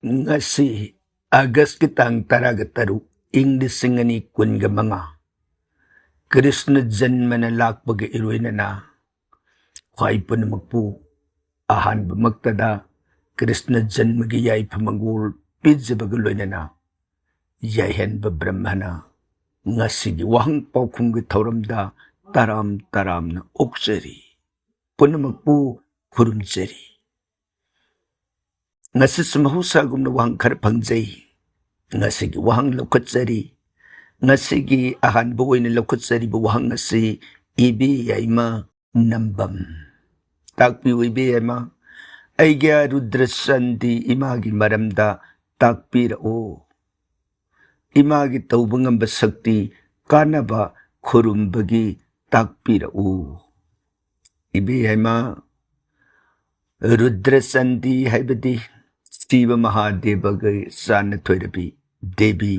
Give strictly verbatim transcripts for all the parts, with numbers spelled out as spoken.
ꯉꯁꯤ ꯑꯥꯒꯁꯀꯤ ꯇꯥꯡ ꯇꯔꯥꯒ ꯇꯔꯨꯛ, ꯏꯪ ꯂꯤꯁꯤꯡ ꯑꯅꯤ ꯀꯨꯟꯒ ꯃꯉꯥ, ꯀ꯭ꯔꯤꯁꯅ ꯖꯟꯃꯅ ꯂꯥꯛꯄꯒ ꯏꯔꯣꯏꯅꯅ ꯈ꯭ꯋꯥꯏ ꯄꯨꯝꯅꯃꯛꯄꯨ ꯑꯍꯥꯟꯕꯃꯛꯇꯗ ꯀ꯭ꯔꯤꯁꯅ ꯖꯟꯃꯒꯤ ꯌꯥꯏꯐ ꯃꯪꯒꯣꯜ ꯄꯤꯖꯕꯒ ꯂꯣꯏꯅꯅ ꯌꯥꯏꯍꯟꯕ ꯕ꯭ꯔꯍ꯭ꯃꯅ ꯉꯁꯤꯒꯤ ꯋꯥꯍꯪ ꯄꯥꯎꯈꯨꯝꯒꯤ ꯊꯧꯔꯝꯗ ꯇꯔꯥꯝ ꯇꯔꯥꯝꯅ ꯑꯣꯛꯆꯔꯤ꯫ ꯄꯨꯝꯅꯃꯛꯄꯨ ꯈꯨꯔꯨꯝꯖꯔꯤ꯫ ꯉꯁꯤꯁꯨ ꯃꯍꯧꯁꯥꯒꯨꯝꯅ ꯋꯥꯍꯪ ꯈꯔ ꯐꯪꯖꯩ꯫ ꯉꯁꯤꯒꯤ ꯋꯥꯍꯪ ꯂꯧꯈꯠꯆꯔꯤ꯫ ꯉꯁꯤꯒꯤ ꯑꯍꯥꯟꯕ ꯑꯣꯏꯅ ꯂꯧꯈꯠꯆꯔꯤꯕ ꯋꯥꯍꯪ ꯑꯁꯤ ꯏꯕꯦ ꯌꯥꯏꯃ ꯅꯝꯕꯝ꯫ ꯇꯥꯛꯄꯤꯌꯨ ꯏꯕꯦ ꯌꯥꯏꯃ, ꯑꯩꯒꯤ ꯔꯨꯗ꯭ꯔ ꯆꯟꯗꯤ ꯏꯃꯥꯒꯤ ꯃꯔꯝꯗ ꯇꯥꯛꯄꯤꯔꯛꯑꯣ꯫ ꯏꯃꯥꯒꯤ ꯇꯧꯕ ꯉꯝꯕ ꯁꯛꯇꯤ, ꯀꯥꯟꯅꯕ ꯈꯨꯔꯨꯝꯕꯒꯤ ꯇꯥꯛꯄꯤꯔꯛꯎ꯫ ꯏꯕꯦ ꯌꯥꯏꯃ, ꯔꯨꯗ꯭ꯔ ꯆꯟꯗꯤ ꯍꯥꯏꯕꯗꯤ ꯁꯤꯕ ꯃꯍꯥꯗꯦꯕꯒ ꯆꯥꯟꯅ ꯊꯣꯏꯔꯕꯤ ꯗꯦꯕꯤ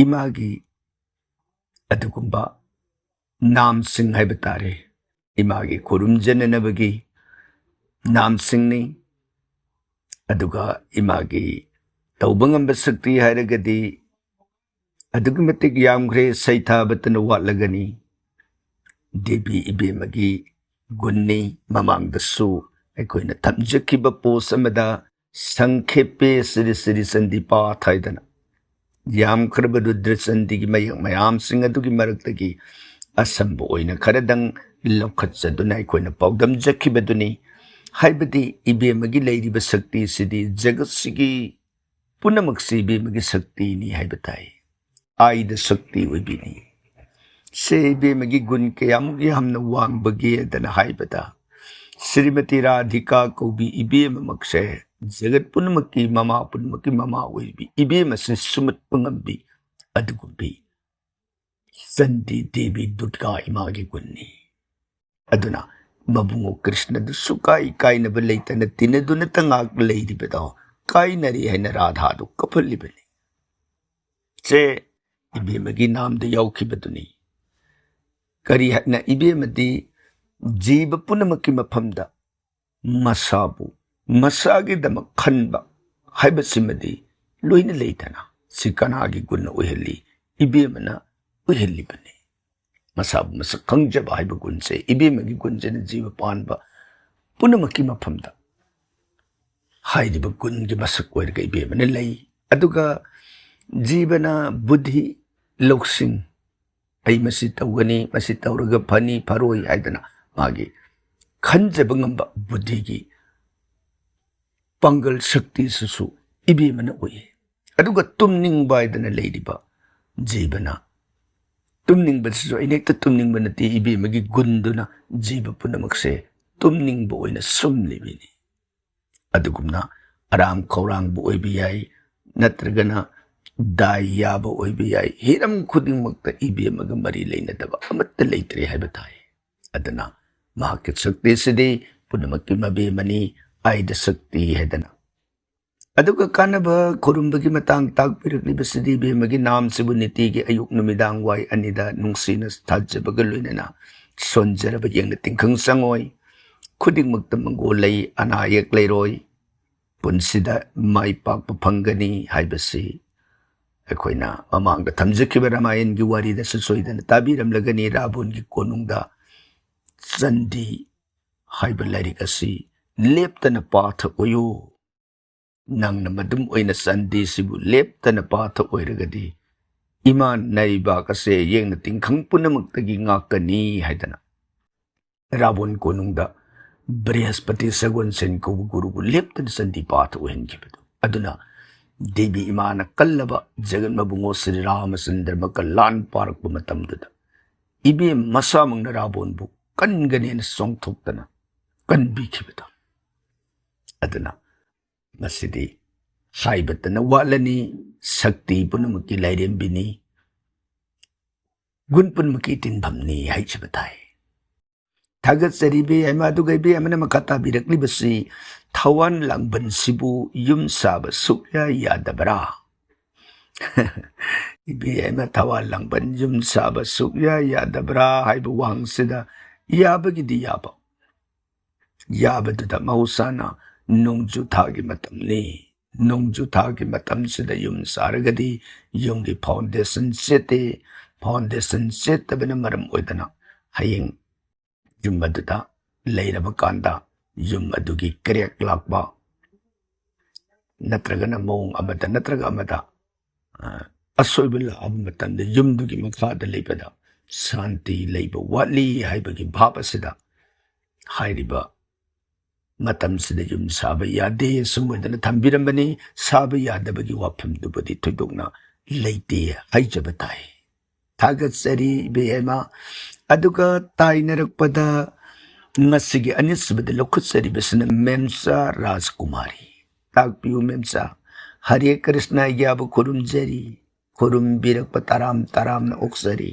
ꯏꯃꯥꯒꯤ ꯑꯗꯨꯒꯨꯝꯕ ꯅꯥꯝꯁꯤꯡ ꯍꯥꯏꯕ ꯇꯥꯔꯦ, ꯏꯃꯥꯒꯤ ꯈꯨꯔꯨꯝꯖꯅꯅꯕꯒꯤ ꯅꯥꯝꯁꯤꯡꯅꯤ꯫ ꯑꯗꯨꯒ ꯏꯃꯥꯒꯤ ꯇꯧꯕ ꯉꯝꯕ ꯁꯛꯇꯤ ꯍꯥꯏꯔꯒꯗꯤ ꯑꯗꯨꯛꯀꯤ ꯃꯇꯤꯛ ꯌꯥꯝꯈ꯭ꯔꯦ, ꯁꯩꯊꯥꯕꯇꯅ ꯋꯥꯠꯂꯒꯅꯤ꯫ ꯗꯦꯕꯤ ꯏꯕꯦꯝꯃꯒꯤ ꯒꯨꯟꯅꯤ꯫ ꯃꯃꯥꯡꯗꯁꯨ ꯑꯩꯈꯣꯏꯅ ꯊꯝꯖꯈꯤꯕ ꯄꯣꯁ ꯑꯃꯗ ꯁꯪꯈꯦꯞꯄꯦ ꯁ꯭ꯔꯤ ꯁ꯭ꯔꯤ ꯆꯟꯗꯤ ꯄꯥꯊ ꯍꯥꯏꯗꯅ ꯌꯥꯝꯈ꯭ꯔꯕ ꯔꯨꯗ꯭ꯔ ꯆꯟꯗꯤꯒꯤ ꯃꯌꯦꯛ ꯃꯌꯥꯝꯁꯤꯡ ꯑꯗꯨꯒꯤ ꯃꯔꯛꯇꯒꯤ ꯑꯁꯝꯕ ꯑꯣꯏꯅ ꯈꯔꯗꯪ ꯂꯧꯈꯠꯆꯗꯨꯅ ꯑꯩꯈꯣꯏꯅ ꯄꯥꯎꯗꯝꯖꯈꯤꯕꯗꯨꯅꯤ꯫ ꯍꯥꯏꯕꯗꯤ ꯏꯕꯦꯝꯃꯒꯤ ꯂꯩꯔꯤꯕ ꯁꯛꯇꯤꯁꯤꯗꯤ ꯖꯒꯠꯁꯤꯒꯤ ꯄꯨꯝꯅꯃꯛꯁꯤ ꯏꯕꯦꯝꯃꯒꯤ ꯁꯛꯇꯤꯅꯤ ꯍꯥꯏꯕ ꯇꯥꯏ꯫ ꯑꯥꯏꯗ ꯁꯛꯇꯤ ꯑꯣꯏꯕꯤꯅꯤ꯫ ꯁꯦ ꯏꯕꯦꯝꯃꯒꯤ ꯒꯨꯟ ꯀꯌꯥꯃꯨꯛ ꯌꯥꯝꯅ ꯋꯥꯡꯕꯒꯦꯗꯅ ꯍꯥꯏꯕꯗ, ꯁ꯭ꯔꯤꯃꯇꯤ ꯔꯥꯙꯤꯀꯥ ꯀꯧꯕꯤ ꯏꯕꯦꯝꯃꯃꯛꯁꯦ ꯖꯒꯠ ꯄꯨꯝꯅꯃꯛꯀꯤ ꯃꯃꯥ, ꯄꯨꯝꯅꯃꯛꯀꯤ ꯃꯃꯥ ꯑꯣꯏꯕꯤ ꯏꯕꯦꯝꯃꯁꯦ ꯁꯨꯝꯍꯠꯄ ꯉꯝꯕꯤ ꯑꯗꯨꯒꯨꯝꯕꯤ ꯆꯟꯗꯤ ꯗꯦꯕꯤ ꯗꯨꯔꯒꯥ ꯏꯃꯥꯒꯤ ꯒꯨꯟꯅꯤ꯫ ꯑꯗꯨꯅ ꯃꯕꯨꯡꯉꯣ ꯀ꯭ꯔꯤꯁꯅꯗꯨ ꯁꯨꯀꯥꯏ ꯀꯥꯏꯅꯕ ꯂꯩꯇꯅ ꯇꯤꯟꯅꯗꯨꯅꯇ ꯉꯥꯛ ꯂꯩꯔꯤꯕꯗꯣ ꯀꯥꯏꯅꯔꯦ ꯍꯥꯏꯅ ꯔꯥꯙꯥꯗꯨ ꯀꯞꯍꯜꯂꯤꯕꯅꯤ꯫ ꯁꯦ ꯏꯕꯦꯝꯃꯒꯤ ꯅꯥꯝꯗ ꯌꯥꯎꯈꯤꯕꯗꯨꯅꯤ꯫ ꯀꯔꯤ ꯍꯥꯏꯅ? ꯏꯕꯦꯝꯃꯗꯤ ꯖꯤꯕ ꯄꯨꯝꯅꯃꯛꯀꯤ ꯃꯐꯝꯗ ꯃꯁꯥꯕꯨ ꯃꯁꯥꯒꯤꯗꯃꯛ ꯈꯟꯕ, ꯍꯥꯏꯕꯁꯤꯃꯗꯤ ꯂꯣꯏꯅ ꯂꯩꯗꯅ꯫ ꯁꯤ ꯀꯅꯥꯒꯤ ꯒꯨꯟꯅ ꯑꯣꯏꯍꯜꯂꯤ? ꯏꯕꯦꯝꯃꯅ ꯑꯣꯏꯍꯜꯂꯤꯕꯅꯤ꯫ ꯃꯁꯥꯕꯨ ꯃꯁꯛ ꯈꯪꯖꯕ ꯍꯥꯏꯕ ꯒꯨꯟꯁꯦ, ꯏꯕꯦꯝꯃꯒꯤ ꯒꯨꯟꯁꯤꯅ ꯖꯤꯕ ꯄꯥꯟꯕ ꯄꯨꯝꯅꯃꯛꯀꯤ ꯃꯐꯝꯗ ꯍꯥꯏꯔꯤꯕ ꯒꯨꯟꯒꯤ ꯃꯁꯛ ꯑꯣꯏꯔꯒ ꯏꯕꯦꯝꯃꯅ ꯂꯩ꯫ ꯑꯗꯨꯒ ꯖꯤꯕꯅ ꯕꯨꯙꯤ, ꯂꯧꯁꯤꯡ, "ꯑꯩ ꯃꯁꯤ ꯇꯧꯒꯅꯤ, ꯃꯁꯤ ꯇꯧꯔꯒ ꯐꯅꯤ, ꯐꯔꯣꯏ" ꯍꯥꯏꯗꯅ ꯃꯥꯒꯤ ꯈꯟꯖꯕ ꯉꯝꯕ ꯕꯨꯙꯤꯒꯤ ꯄꯥꯡꯒꯜ ꯁꯛꯇꯤꯁꯤꯁꯨ ꯏꯕꯦꯝꯃꯅ ꯑꯣꯏꯌꯦ꯫ ꯑꯗꯨꯒ ꯇꯨꯝꯅꯤꯡꯕ ꯍꯥꯏꯗꯅ ꯂꯩꯔꯤꯕ ꯖꯤꯕꯅ, ꯇꯨꯝꯅꯤꯡꯕꯁꯤꯁꯨ ꯑꯩꯅ ꯍꯦꯛꯇ ꯇꯨꯝꯅꯤꯡꯕ ꯅꯠꯇꯦ, ꯏꯕꯦꯝꯃꯒꯤ ꯒꯨꯟꯗꯨꯅ ꯖꯤꯕ ꯄꯨꯝꯅꯃꯛꯁꯦ ꯇꯨꯝꯅꯤꯡꯕ ꯑꯣꯏꯅ ꯁꯨꯝꯂꯤꯕꯅꯤ꯫ ꯑꯗꯨꯒꯨꯝꯅ ꯑꯔꯥꯝ ꯈꯧꯔꯥꯡꯕ ꯑꯣꯏꯕ ꯌꯥꯏ, ꯅꯠꯇ꯭ꯔꯒꯅ ꯗꯥꯏ ꯌꯥꯕ ꯑꯣꯏꯕ ꯌꯥꯏ, ꯍꯤꯔꯝ ꯈꯨꯗꯤꯡꯃꯛꯇ ꯏꯕꯦꯝꯃꯒ ꯃꯔꯤ ꯂꯩꯅꯗꯕ ꯑꯃꯠꯇ ꯂꯩꯇ꯭ꯔꯦ ꯍꯥꯏꯕ ꯇꯥꯏ꯫ ꯑꯗꯨꯅ ꯃꯍꯥꯛꯀꯤ ꯁꯛꯇꯤꯁꯤꯗꯤ ꯄꯨꯝꯅꯃꯛꯀꯤ ꯃꯕꯦꯝꯃꯅꯤ, ꯑꯥꯏꯗ ꯁꯛꯇꯤ ꯍꯥꯏꯗꯅ꯫ ꯑꯗꯨꯒ ꯀꯥꯟꯅꯕ ꯈꯨꯔꯨꯝꯕꯒꯤ ꯃꯇꯥꯡ ꯇꯥꯛꯄꯤꯔꯛꯂꯤꯕꯁꯤꯗꯤ ꯏꯕꯦꯝꯃꯒꯤ ꯅꯥꯝꯁꯤꯕꯨ ꯅꯤꯇꯤꯒꯤ ꯑꯌꯨꯛ ꯅꯨꯃꯤꯗꯥꯡ ꯋꯥꯏ ꯑꯅꯤꯗ ꯅꯨꯡꯁꯤꯅ ꯊꯥꯖꯕꯒ ꯂꯣꯏꯅꯅ ꯁꯣꯟꯖꯔꯕ ꯌꯦꯡꯅ ꯇꯤꯡꯈꯪ ꯆꯪꯉꯣꯏ, ꯈꯨꯗꯤꯡꯃꯛꯇ ꯃꯪꯒꯣꯜ ꯂꯩ, ꯑꯅꯥ ꯑꯌꯦꯛ ꯂꯩꯔꯣꯏ, ꯄꯨꯟꯁꯤꯗ ꯃꯥꯏ ꯄꯥꯛꯄ ꯐꯪꯒꯅꯤ ꯍꯥꯏꯕꯁꯤ ꯑꯩꯈꯣꯏꯅ ꯃꯃꯥꯡꯗ ꯊꯝꯖꯈꯤꯕ ꯔꯥꯃꯥꯌꯟꯒꯤ ꯋꯥꯔꯤꯗꯁꯨ ꯁꯣꯏꯗꯅ ꯇꯥꯕꯤꯔꯝꯂꯒꯅꯤ꯫ ꯔꯥꯕꯣꯟꯒꯤ ꯀꯣꯅꯨꯡꯗ ꯆꯟꯗꯤ ꯍꯥꯏꯕ ꯂꯥꯏꯔꯤꯛ ꯑꯁꯤ ꯂꯦꯞꯇꯅ ꯄꯥꯊꯣꯛꯑꯣꯌꯨ꯫ ꯅꯪꯅ ꯃꯗꯨꯝ ꯑꯣꯏꯅ ꯆꯟꯗꯤꯁꯤꯕꯨ ꯂꯦꯞꯇꯅ ꯄꯥꯊꯣꯛꯑꯣꯏꯔꯒꯗꯤ ꯏꯃꯥ ꯅꯩꯕꯥꯛ ꯑꯁꯦ ꯌꯦꯡꯅ ꯇꯤꯡꯈꯪ ꯄꯨꯝꯅꯃꯛꯇꯒꯤ ꯉꯥꯛꯀꯅꯤ ꯍꯥꯏꯗꯅ ꯔꯥꯕꯣꯟ ꯀꯣꯅꯨꯡꯗ ꯕ꯭ꯔꯤꯍꯁꯄꯇꯤ ꯁꯒꯣꯟꯁꯦꯟ ꯀꯧꯕ ꯒꯨꯔꯨꯕꯨ ꯂꯦꯞꯇꯅ ꯆꯟꯗꯤ ꯄꯥꯊꯣꯛꯍꯟꯈꯤꯕꯗꯨ꯫ ꯑꯗꯨꯅ ꯗꯦꯕꯤ ꯏꯃꯥꯅ ꯀꯜꯂꯕ ꯖꯒꯠ ꯃꯕꯨꯡꯉꯣ ꯁ꯭ꯔꯤ ꯔꯥꯃꯆꯟꯗ꯭ꯔꯃꯛꯀ ꯂꯥꯟ ꯄꯥꯔꯛꯄ ꯃꯇꯝꯗꯨꯗ ꯏꯕꯦꯝ ꯃꯁꯥꯃꯛꯅ ꯔꯥꯕꯣꯟꯕꯨ ꯀꯟꯒꯅꯦꯅ ꯆꯣꯡꯊꯣꯛꯇꯅ ꯀꯟꯕꯤꯈꯤꯕꯗꯣ꯫ ꯑꯗꯨꯅ ꯃꯁꯤꯗꯤ ꯍꯥꯏꯕꯇꯅ ꯋꯥꯠꯂꯅꯤ, ꯁꯛꯇꯤ ꯄꯨꯝꯅꯃꯛꯀꯤ ꯂꯥꯏꯔꯦꯝꯕꯤꯅꯤ, ꯒꯨꯟ ꯄꯨꯝꯅꯃꯛꯀꯤ ꯇꯤꯟꯐꯝꯅꯤ ꯍꯥꯏꯖꯕ ꯇꯥꯏ꯫ ꯊꯥꯒꯠꯆꯔꯤ ꯏꯕꯦꯝꯃ꯫ ꯑꯗꯨꯒ ꯏꯕꯦꯝꯃꯅ ꯃꯈꯥ ꯇꯥꯕꯤꯔꯛꯂꯤꯕꯁꯤ, "ꯊꯋꯥꯟ ꯂꯥꯡꯕꯟꯁꯤꯕꯨ ꯌꯨꯝ ꯁꯥꯕ ꯁꯨꯛꯌꯥ ꯌꯥꯗꯕ꯭ꯔꯥ?" ꯏꯕꯦꯝꯃ, ꯊꯋꯥꯟ ꯂꯥꯡꯕꯟ ꯌꯨꯝ ꯁꯥꯕ ꯁꯨꯛꯌꯥ ꯌꯥꯗꯕ꯭ꯔꯥ ꯍꯥꯏꯕ ꯋꯥꯍꯪꯁꯤꯗ ꯌꯥꯕꯒꯤꯗꯤ ꯌꯥꯕ, ꯌꯥꯕꯗꯨꯗ ꯃꯍꯧꯁꯥꯅ ꯅꯣꯡꯖꯨ ꯊꯥꯒꯤ ꯃꯇꯝꯅꯤ꯫ ꯅꯣꯡꯖꯨ ꯊꯥꯒꯤ ꯃꯇꯝꯁꯤꯗ ꯌꯨꯝ ꯁꯥꯔꯒꯗꯤ ꯌꯨꯝꯒꯤ foundation ꯆꯦꯠꯇꯦ꯫ Foundation ꯆꯦꯠꯇꯕꯅ ꯃꯔꯝ ꯑꯣꯏꯗꯅ ꯍꯌꯦꯡ ꯌꯨꯝ ꯑꯗꯨꯗ ꯂꯩꯔꯕ ꯀꯥꯟꯗ ꯌꯨꯝ ꯑꯗꯨꯒꯤ ꯀ꯭ꯔꯦꯛ ꯂꯥꯛꯄ, ꯅꯠꯇ꯭ꯔꯒꯅ ꯃꯑꯣꯡ ꯑꯃꯗ ꯅꯠꯇ꯭ꯔꯒ ꯑꯃꯗ, ꯑ, ꯑꯁꯣꯏꯕ ꯂꯥꯛꯑꯕ ꯃꯇꯝꯗ ꯌꯨꯝꯗꯨꯒꯤ ꯃꯈꯥꯗ ꯂꯩꯕꯗ ꯁꯥꯟꯇꯤ ꯂꯩꯕ ꯋꯥꯠꯂꯤ ꯍꯥꯏꯕꯒꯤ ꯚꯥꯕ ꯑꯁꯤꯗ ꯍꯥꯏꯔꯤꯕ ꯃꯇꯝꯁꯤꯗ ꯌꯨꯝ ꯁꯥꯕ ꯌꯥꯗꯦ, ꯑꯁꯨꯝ ꯑꯣꯏꯗꯅ ꯊꯝꯕꯤꯔꯝꯕꯅꯤ꯫ ꯁꯥꯕ ꯌꯥꯗꯕꯒꯤ ꯋꯥꯐꯝꯗꯨꯕꯨꯗꯤ ꯊꯣꯏꯗꯣꯛꯅ ꯂꯩꯇꯦ ꯍꯥꯏꯖꯕ ꯇꯥꯏ꯫ ꯊꯥꯒꯠꯆꯔꯤ ꯏꯕꯦꯝꯃ꯫ ꯑꯗꯨꯒ ꯇꯥꯏꯅꯔꯛꯄꯗ ꯉꯁꯤꯒꯤ ꯑꯅꯤꯁꯨꯕꯗ ꯂꯧꯈꯠꯆꯔꯤꯕꯁꯤꯅ ꯃꯦꯝꯆꯥ ꯔꯥꯖꯀꯨꯃꯥꯔꯤ꯫ ꯇꯥꯛꯄꯤꯌꯨ ꯃꯦꯝꯆꯥ꯫ ꯍꯔꯦ ꯀ꯭ꯔꯤꯁꯅ, ꯑꯩꯒꯤꯌꯥꯕꯨ ꯈꯨꯔꯨꯝꯖꯔꯤ꯫ ꯈꯨꯔꯨꯝꯕꯤꯔꯛꯄ ꯇꯔꯥꯝ ꯇꯔꯥꯝꯅ ꯑꯣꯛꯆꯔꯤ꯫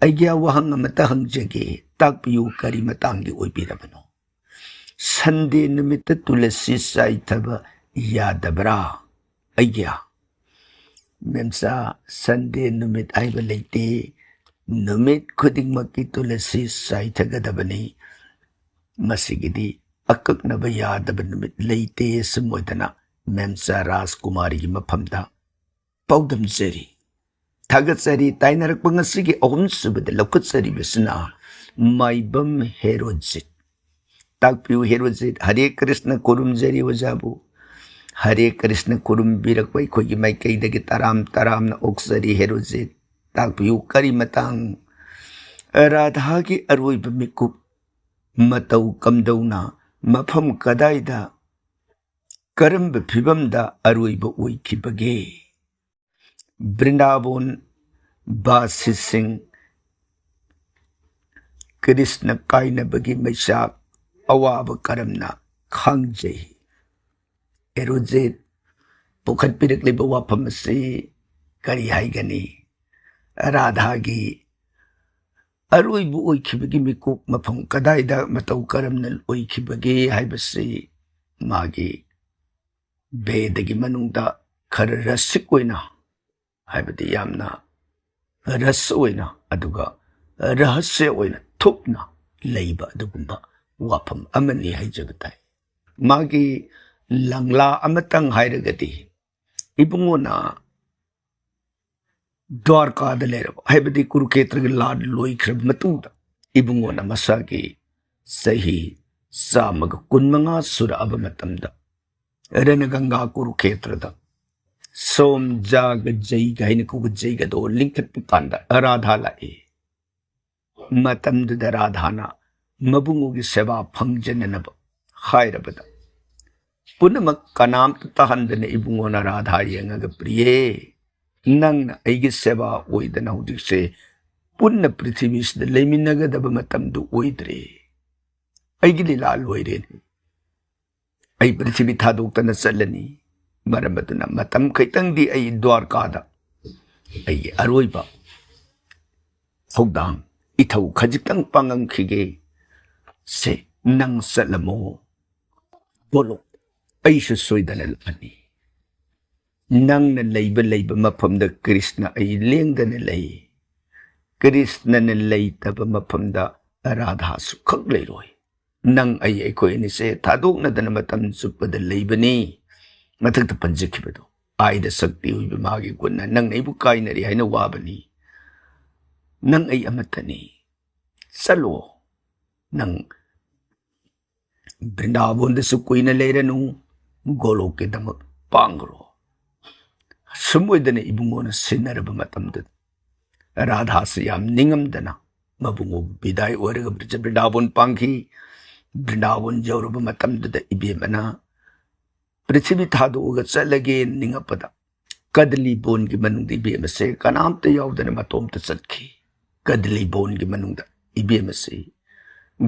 ꯑꯩꯒꯤ ꯋꯥꯍꯪ ꯑꯃꯇ ꯍꯪꯖꯒꯦ, ꯇꯥꯛꯄꯤꯌꯨ, ꯀꯔꯤ ꯃꯇꯥꯡꯒꯤ ꯑꯣꯏꯕꯤꯔꯕꯅꯣ? ꯁꯟꯗꯦ ꯅꯨꯃꯤꯠꯇ ꯇꯨꯂꯁꯤ ꯆꯥꯏꯊꯕ ꯌꯥꯗꯕ꯭ꯔꯥ? ꯑꯩꯒꯤ ꯃꯦꯝꯆꯥ, ꯁꯟꯗꯦ ꯅꯨꯃꯤꯠ ꯍꯥꯏꯕ ꯂꯩꯇꯦ꯫ ꯅꯨꯃꯤꯠ ꯈꯨꯗꯤꯡꯃꯛꯀꯤ ꯇꯨꯂꯁꯤ ꯆꯥꯏꯊꯒꯗꯕꯅꯤ꯫ ꯃꯁꯤꯒꯤꯗꯤ ꯑꯀꯛꯅꯕ ꯌꯥꯗꯕ ꯅꯨꯃꯤꯠ ꯂꯩꯇꯦ꯫ ꯁꯨꯝ ꯑꯣꯏꯗꯅ ꯃꯦꯝꯆꯥ ꯔꯥꯖꯀꯨꯃꯥꯔꯤꯒꯤ ꯃꯐꯝꯗ ꯄꯥꯎꯗꯝꯖꯔꯤ꯫ ꯊꯥꯒꯠꯆꯔꯤ꯫ ꯇꯥꯏꯅꯔꯛꯄ ꯉꯁꯤꯒꯤ ꯑꯍꯨꯝꯁꯨꯕꯗ ꯂꯧꯈꯠꯆꯔꯤꯕꯁꯤꯅ ꯃꯥꯏꯕꯝ ꯍꯦꯔꯣꯖꯤꯠ꯫ ꯇꯥꯛꯄꯤꯌꯨ ꯍꯦꯔꯣꯖꯤꯠ꯫ ꯍꯔꯦ ꯀ꯭ꯔꯤꯁꯅ, ꯈꯨꯔꯨꯝꯖꯔꯤ ꯑꯣꯖꯥꯕꯨ꯫ ꯍꯔꯦ ꯀ꯭ꯔꯤꯁꯅ, ꯈꯨꯔꯨꯝꯕꯤꯔꯛꯄ ꯑꯩꯈꯣꯏꯒꯤ ꯃꯥꯏꯀꯩꯗꯒꯤ ꯇꯔꯥꯝ ꯇꯔꯥꯝꯅ ꯑꯣꯛꯆꯔꯤ ꯍꯦꯔꯣꯖꯤꯠ꯫ ꯇꯥꯛꯄꯤꯌꯨ ꯀꯔꯤ ꯃꯇꯥꯡ? ꯔꯥꯙꯥꯒꯤ ꯑꯔꯣꯏꯕ ꯃꯤꯀꯨꯞ ꯃꯇꯧ ꯀꯝꯗꯧꯅ, ꯃꯐꯝ ꯀꯗꯥꯏꯗ, ꯀꯔꯝꯕ ꯐꯤꯕꯝꯗ ꯑꯔꯣꯏꯕ ꯑꯣꯏꯈꯤꯕꯒꯦ? ꯕ꯭ꯔꯤꯟꯗꯥꯕꯣꯟ ꯕꯥꯁꯤꯁꯤꯡ ꯀ꯭ꯔꯤꯁꯅ ꯀꯥꯏꯅꯕꯒꯤ ꯃꯩꯆꯥꯛ ꯑꯋꯥꯕ ꯀꯔꯝꯅ ꯈꯥꯡꯖꯩ? ꯍꯦꯔꯣꯖꯤꯠ ꯄꯨꯈꯠꯄꯤꯔꯛꯂꯤꯕ ꯋꯥꯐꯝ ꯑꯁꯤ ꯀꯔꯤ ꯍꯥꯏꯒꯅꯤ? ꯔꯥꯙꯥꯒꯤ ꯑꯔꯣꯏꯕ ꯑꯣꯏꯈꯤꯕꯒꯤ ꯃꯤꯀꯨꯞ ꯃꯐꯝ ꯀꯗꯥꯏꯗ ꯃꯇꯧ ꯀꯔꯝꯅ ꯑꯣꯏꯈꯤꯕꯒꯦ ꯍꯥꯏꯕꯁꯤ ꯃꯥꯒꯤ ꯚꯦꯗꯒꯤ ꯃꯅꯨꯡꯗ ꯈꯔ ꯔꯁꯤꯛ ꯑꯣꯏꯅ, ꯍꯥꯏꯕꯗꯤ ꯌꯥꯝꯅ ꯔꯁ ꯑꯣꯏꯅ, ꯑꯗꯨꯒ ꯔꯍꯁ꯭ꯌ ꯑꯣꯏꯅ ꯊꯨꯞꯅ ꯂꯩꯕ ꯑꯗꯨꯒꯨꯝꯕ ꯋꯥꯐꯝ ꯑꯃꯅꯤ ꯍꯥꯏꯖꯕ ꯇꯥꯏ꯫ ꯃꯥꯒꯤ ꯂꯪꯂꯥ ꯑꯃꯇꯪ ꯍꯥꯏꯔꯒꯗꯤ, ꯏꯕꯨꯡꯉꯣꯅ ꯗ꯭ꯋꯥꯔꯀꯥꯗ ꯂꯩꯔꯕ, ꯍꯥꯏꯕꯗꯤ ꯀꯨꯔꯨꯀꯦꯇ꯭ꯔꯒꯤ ꯂꯥꯟ ꯂꯣꯏꯈ꯭ꯔꯕ ꯃꯇꯨꯡꯗ, ꯏꯕꯨꯡꯉꯣꯅ ꯃꯁꯥꯒꯤ ꯆꯍꯤ ꯆꯥꯝꯃꯒ ꯀꯨꯟꯃꯉꯥ ꯁꯨꯔꯛꯑꯕ ꯃꯇꯝꯗ, ꯔꯅꯒꯪꯒꯥ ꯀꯨꯔꯨꯀꯦꯇ꯭ꯔꯗ ꯁꯣꯝ ꯖꯥꯒ ꯖꯩꯒ ꯍꯥꯏꯅ ꯀꯧꯕ ꯖꯩꯒꯗꯣ ꯂꯤꯡꯈꯠꯄ ꯀꯥꯟꯗ ꯔꯥꯙꯥ ꯂꯥꯛꯏ꯫ ꯃꯇꯝꯗꯨꯗ ꯔꯥꯙꯥꯅ ꯃꯕꯨꯡꯉꯣꯒꯤ ꯁꯦꯕꯥ ꯐꯪꯖꯅꯅꯕ ꯍꯥꯏꯔꯕꯗ, ꯄꯨꯝꯅꯃꯛ ꯀꯅꯥꯝꯇ ꯇꯥꯍꯟꯗꯅ ꯏꯕꯨꯡꯉꯣꯅ ꯔꯥꯙꯥ ꯌꯦꯡꯉꯒ, "ꯄ꯭ꯔꯤꯌꯦ, ꯅꯪꯅ ꯑꯩꯒꯤ ꯁꯦꯕꯥ ꯑꯣꯏꯗꯅ ꯍꯧꯖꯤꯛꯁꯦ ꯄꯨꯟꯅ ꯄ꯭ꯔꯤꯊꯤꯕꯤꯁꯤꯗ ꯂꯩꯃꯤꯟꯅꯒꯗꯕ ꯃꯇꯝꯗꯨ ꯑꯣꯏꯗ꯭ꯔꯦ꯫ ꯑꯩꯒꯤ ꯂꯤꯂꯥ ꯂꯣꯏꯔꯦꯅꯦ꯫ ꯑꯩ ꯄ꯭ꯔꯤꯊꯤꯕꯤ ꯊꯥꯗꯣꯛꯇꯅ ꯆꯠꯂꯅꯤ꯫ ꯃꯔꯝ ꯑꯗꯨꯅ ꯃꯇꯝ ꯈꯤꯇꯪꯗꯤ ꯑꯩ ꯗ꯭ꯋꯥꯔꯀꯥꯗ ꯑꯩꯒꯤ ꯑꯔꯣꯏꯕ ꯊꯧꯗꯥꯡ, ꯏꯊꯧ ꯈꯖꯤꯛꯇꯪ ꯄꯥꯡꯉꯝꯈꯤꯒꯦ꯫ ꯁꯦ, ꯅꯪ ꯆꯠꯂꯝꯃꯣ꯫ ꯒꯣꯂꯣꯛ, ꯑꯩꯁꯨ ꯁꯣꯏꯗꯅ ꯂꯥꯛꯑꯅꯤ꯫ ꯅꯪꯅ ꯂꯩꯕ ꯂꯩꯕ ꯃꯐꯝꯗ ꯀ꯭ꯔꯤꯁꯅ ꯑꯩ ꯂꯦꯡꯗꯅ ꯂꯩ꯫ ꯀ꯭ꯔꯤꯁꯅꯅ ꯂꯩꯇꯕ ꯃꯐꯝꯗ ꯔꯥꯙꯥꯁꯨ ꯈꯛ ꯂꯩꯔꯣꯏ꯫ ꯅꯪ ꯑꯩ, ꯑꯩꯈꯣꯏ ꯑꯅꯤꯁꯦ ꯊꯥꯗꯣꯛꯅꯗꯅ ꯃꯇꯝ ꯆꯨꯞꯄꯗ ꯂꯩꯕꯅꯤ"꯫ ꯃꯊꯛꯇ ꯄꯟꯖꯈꯤꯕꯗꯣ, ꯑꯥꯏꯗ ꯁꯛꯇꯤ ꯑꯣꯏꯕ ꯃꯥꯒꯤ ꯒꯨꯟꯅ, "ꯅꯪꯅ ꯑꯩꯕꯨ ꯀꯥꯏꯅꯔꯦ ꯍꯥꯏꯅ ꯋꯥꯕꯅꯤ꯫ ꯅꯪ ꯑꯩ ꯑꯃꯠꯇꯅꯤ꯫ ꯆꯠꯂꯣ꯫ ꯅꯪ ꯕ꯭ꯔꯤꯟꯗꯥꯕꯣꯟꯗꯁꯨ ꯀꯨꯏꯅ ꯂꯩꯔꯅꯨ, ꯒꯣꯂꯣꯛꯀꯤꯗꯃꯛ ꯄꯥꯡꯈ꯭ꯔꯣ"꯫ ꯁꯨꯝ ꯑꯣꯏꯗꯅ ꯏꯕꯨꯡꯉꯣꯅ ꯁꯤꯟꯅꯔꯕ ꯃꯇꯝꯗꯨꯗ, ꯔꯥꯙꯥꯁꯤ ꯌꯥꯝ ꯅꯤꯡꯉꯝꯗꯅ ꯃꯕꯨꯡꯉꯣ ꯕꯤꯗꯥꯏ ꯑꯣꯏꯔꯒ ꯕ꯭ꯔꯤꯖ ꯕ꯭ꯔꯤꯟꯗꯥꯕꯣꯟ ꯄꯥꯡꯈꯤ꯫ ꯕ꯭ꯔꯤꯟꯗꯥꯕꯣꯟ ꯌꯧꯔꯕ ꯃꯇꯝꯗꯨꯗ ꯏꯕꯦꯝꯃꯅ ꯄ꯭ꯔꯤꯊꯤꯕꯤ ꯊꯥꯗꯣꯛꯑꯒ ꯆꯠꯂꯒꯦ ꯅꯤꯡꯉꯛꯄꯗ, ꯀꯗꯂꯤ ꯕꯣꯟꯒꯤ ꯃꯅꯨꯡꯗ ꯏꯕꯦꯝꯃꯁꯦ ꯀꯅꯥꯝꯇ ꯌꯥꯎꯗꯅ ꯃꯇꯣꯝꯇ ꯆꯠꯈꯤ꯫ ꯀꯗꯂꯤ ꯕꯣꯟꯒꯤ ꯃꯅꯨꯡꯗ ꯏꯕꯦꯝꯃꯁꯤ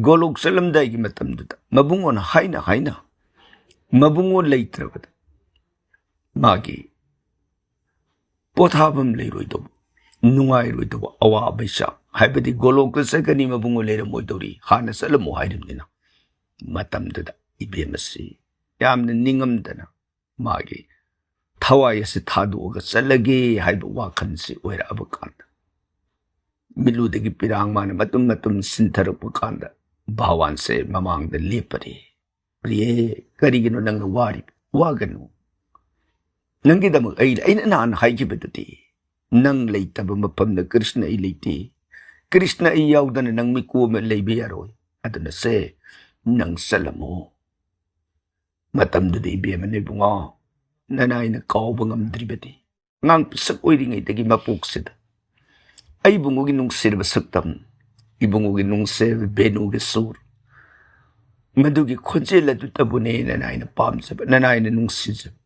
ꯒꯣꯂꯣꯛ ꯆꯠꯂꯝꯗꯥꯏꯒꯤ ꯃꯇꯝꯗꯨꯗ ꯃꯕꯨꯡꯉꯣꯅ ꯍꯥꯏꯅ ꯍꯥꯏꯅ ꯃꯕꯨꯡꯉꯣ ꯂꯩꯇ꯭ꯔꯕꯗ ꯃꯥꯒꯤ ꯄꯣꯊꯥꯐꯝ ꯂꯩꯔꯣꯏꯗꯧꯕ, ꯅꯨꯡꯉꯥꯏꯔꯣꯏꯗꯧꯕ ꯑꯋꯥꯕꯩ ꯆꯥꯡ, ꯍꯥꯏꯕꯗꯤ ꯒꯣꯂꯣꯛꯇ ꯆꯠꯀꯅꯤ, ꯃꯕꯨꯡꯉꯣ ꯂꯩꯔꯝꯃꯣꯏꯗꯧꯔꯤ, ꯍꯥꯟꯅ ꯆꯠꯂꯝꯃꯣ ꯍꯥꯏꯔꯤꯕꯅꯤꯅ꯫ ꯃꯇꯝꯗꯨꯗ ꯏꯕꯦꯝ ꯑꯁꯤ ꯌꯥꯝꯅ ꯅꯤꯡꯉꯝꯗꯅ ꯃꯥꯒꯤ ꯊꯋꯥꯏ ꯑꯁꯤ ꯊꯥꯗꯣꯛꯑꯒ ꯆꯠꯂꯒꯦ ꯍꯥꯏꯕ ꯋꯥꯈꯜꯁꯤ ꯑꯣꯏꯔꯛꯑꯕ ꯀꯥꯟꯗ, ꯃꯤꯠꯂꯨꯗꯒꯤ ꯄꯤꯔꯥꯡ ꯃꯥꯅ ꯃꯇꯨꯝ ꯃꯇꯨꯝ ꯁꯤꯟꯊꯔꯛꯄ ꯀꯥꯟꯗ, ꯚꯒꯋꯥꯟꯁꯦ ꯃꯃꯥꯡꯗ ꯂꯦꯞꯄꯔꯤ꯫ "ꯄ꯭ꯔꯤꯌꯦ, ꯀꯔꯤꯒꯤꯅꯣ ꯅꯪꯅ ꯋꯥꯔꯤꯕ? ꯋꯥꯒꯅꯨ꯫ ꯅꯪꯒꯤꯗꯃꯛ ꯑꯩ, ꯑꯩꯅ ꯅꯍꯥꯟ ꯍꯥꯏꯈꯤꯕꯗꯨꯗꯤ, ꯅꯪ ꯂꯩꯇꯕ ꯃꯐꯝꯗ ꯀ꯭ꯔꯤꯁꯅ ꯑꯩ ꯂꯩꯇꯦ, ꯀ꯭ꯔꯤꯁꯅ ꯑꯩ ꯌꯥꯎꯗꯅ ꯅꯪ ꯃꯤꯀꯨꯞ ꯑꯃ ꯂꯩꯕ ꯌꯥꯔꯣꯏ꯫ ꯑꯗꯨꯅ ꯁꯦ, ꯅꯪ ꯆꯠꯂꯝꯃꯣ"꯫ ꯃꯇꯝꯗꯨꯗ ꯏꯕꯦꯝꯃ ꯏꯕꯨꯡꯉꯣ, ꯅꯅꯥꯏꯅ ꯀꯥꯎꯕ ꯉꯝꯗ꯭ꯔꯤꯕꯗꯤ, ꯑꯉꯥꯡ ꯄꯤꯁꯛ ꯑꯣꯏꯔꯤꯉꯩꯗꯒꯤ ꯃꯄꯣꯛꯁꯤꯗ ꯏꯕꯨꯡꯉꯣꯒꯤ ꯅꯨꯡꯁꯤꯔꯕ ꯁꯛꯇꯝ, ꯏꯕꯨꯡꯉꯣꯒꯤ ꯅꯨꯡꯁꯤꯔꯕ ꯕꯦꯅꯨꯒꯤ ꯁꯨꯔ, ꯃꯗꯨꯒꯤ ꯈꯣꯟꯖꯦꯜ ꯑꯗꯨꯇꯕꯨꯅꯦ ꯅꯅꯥꯏꯅ ꯄꯥꯝꯖꯕ, ꯅꯅꯥꯏꯅ ꯅꯨꯡꯁꯤꯖꯕ꯫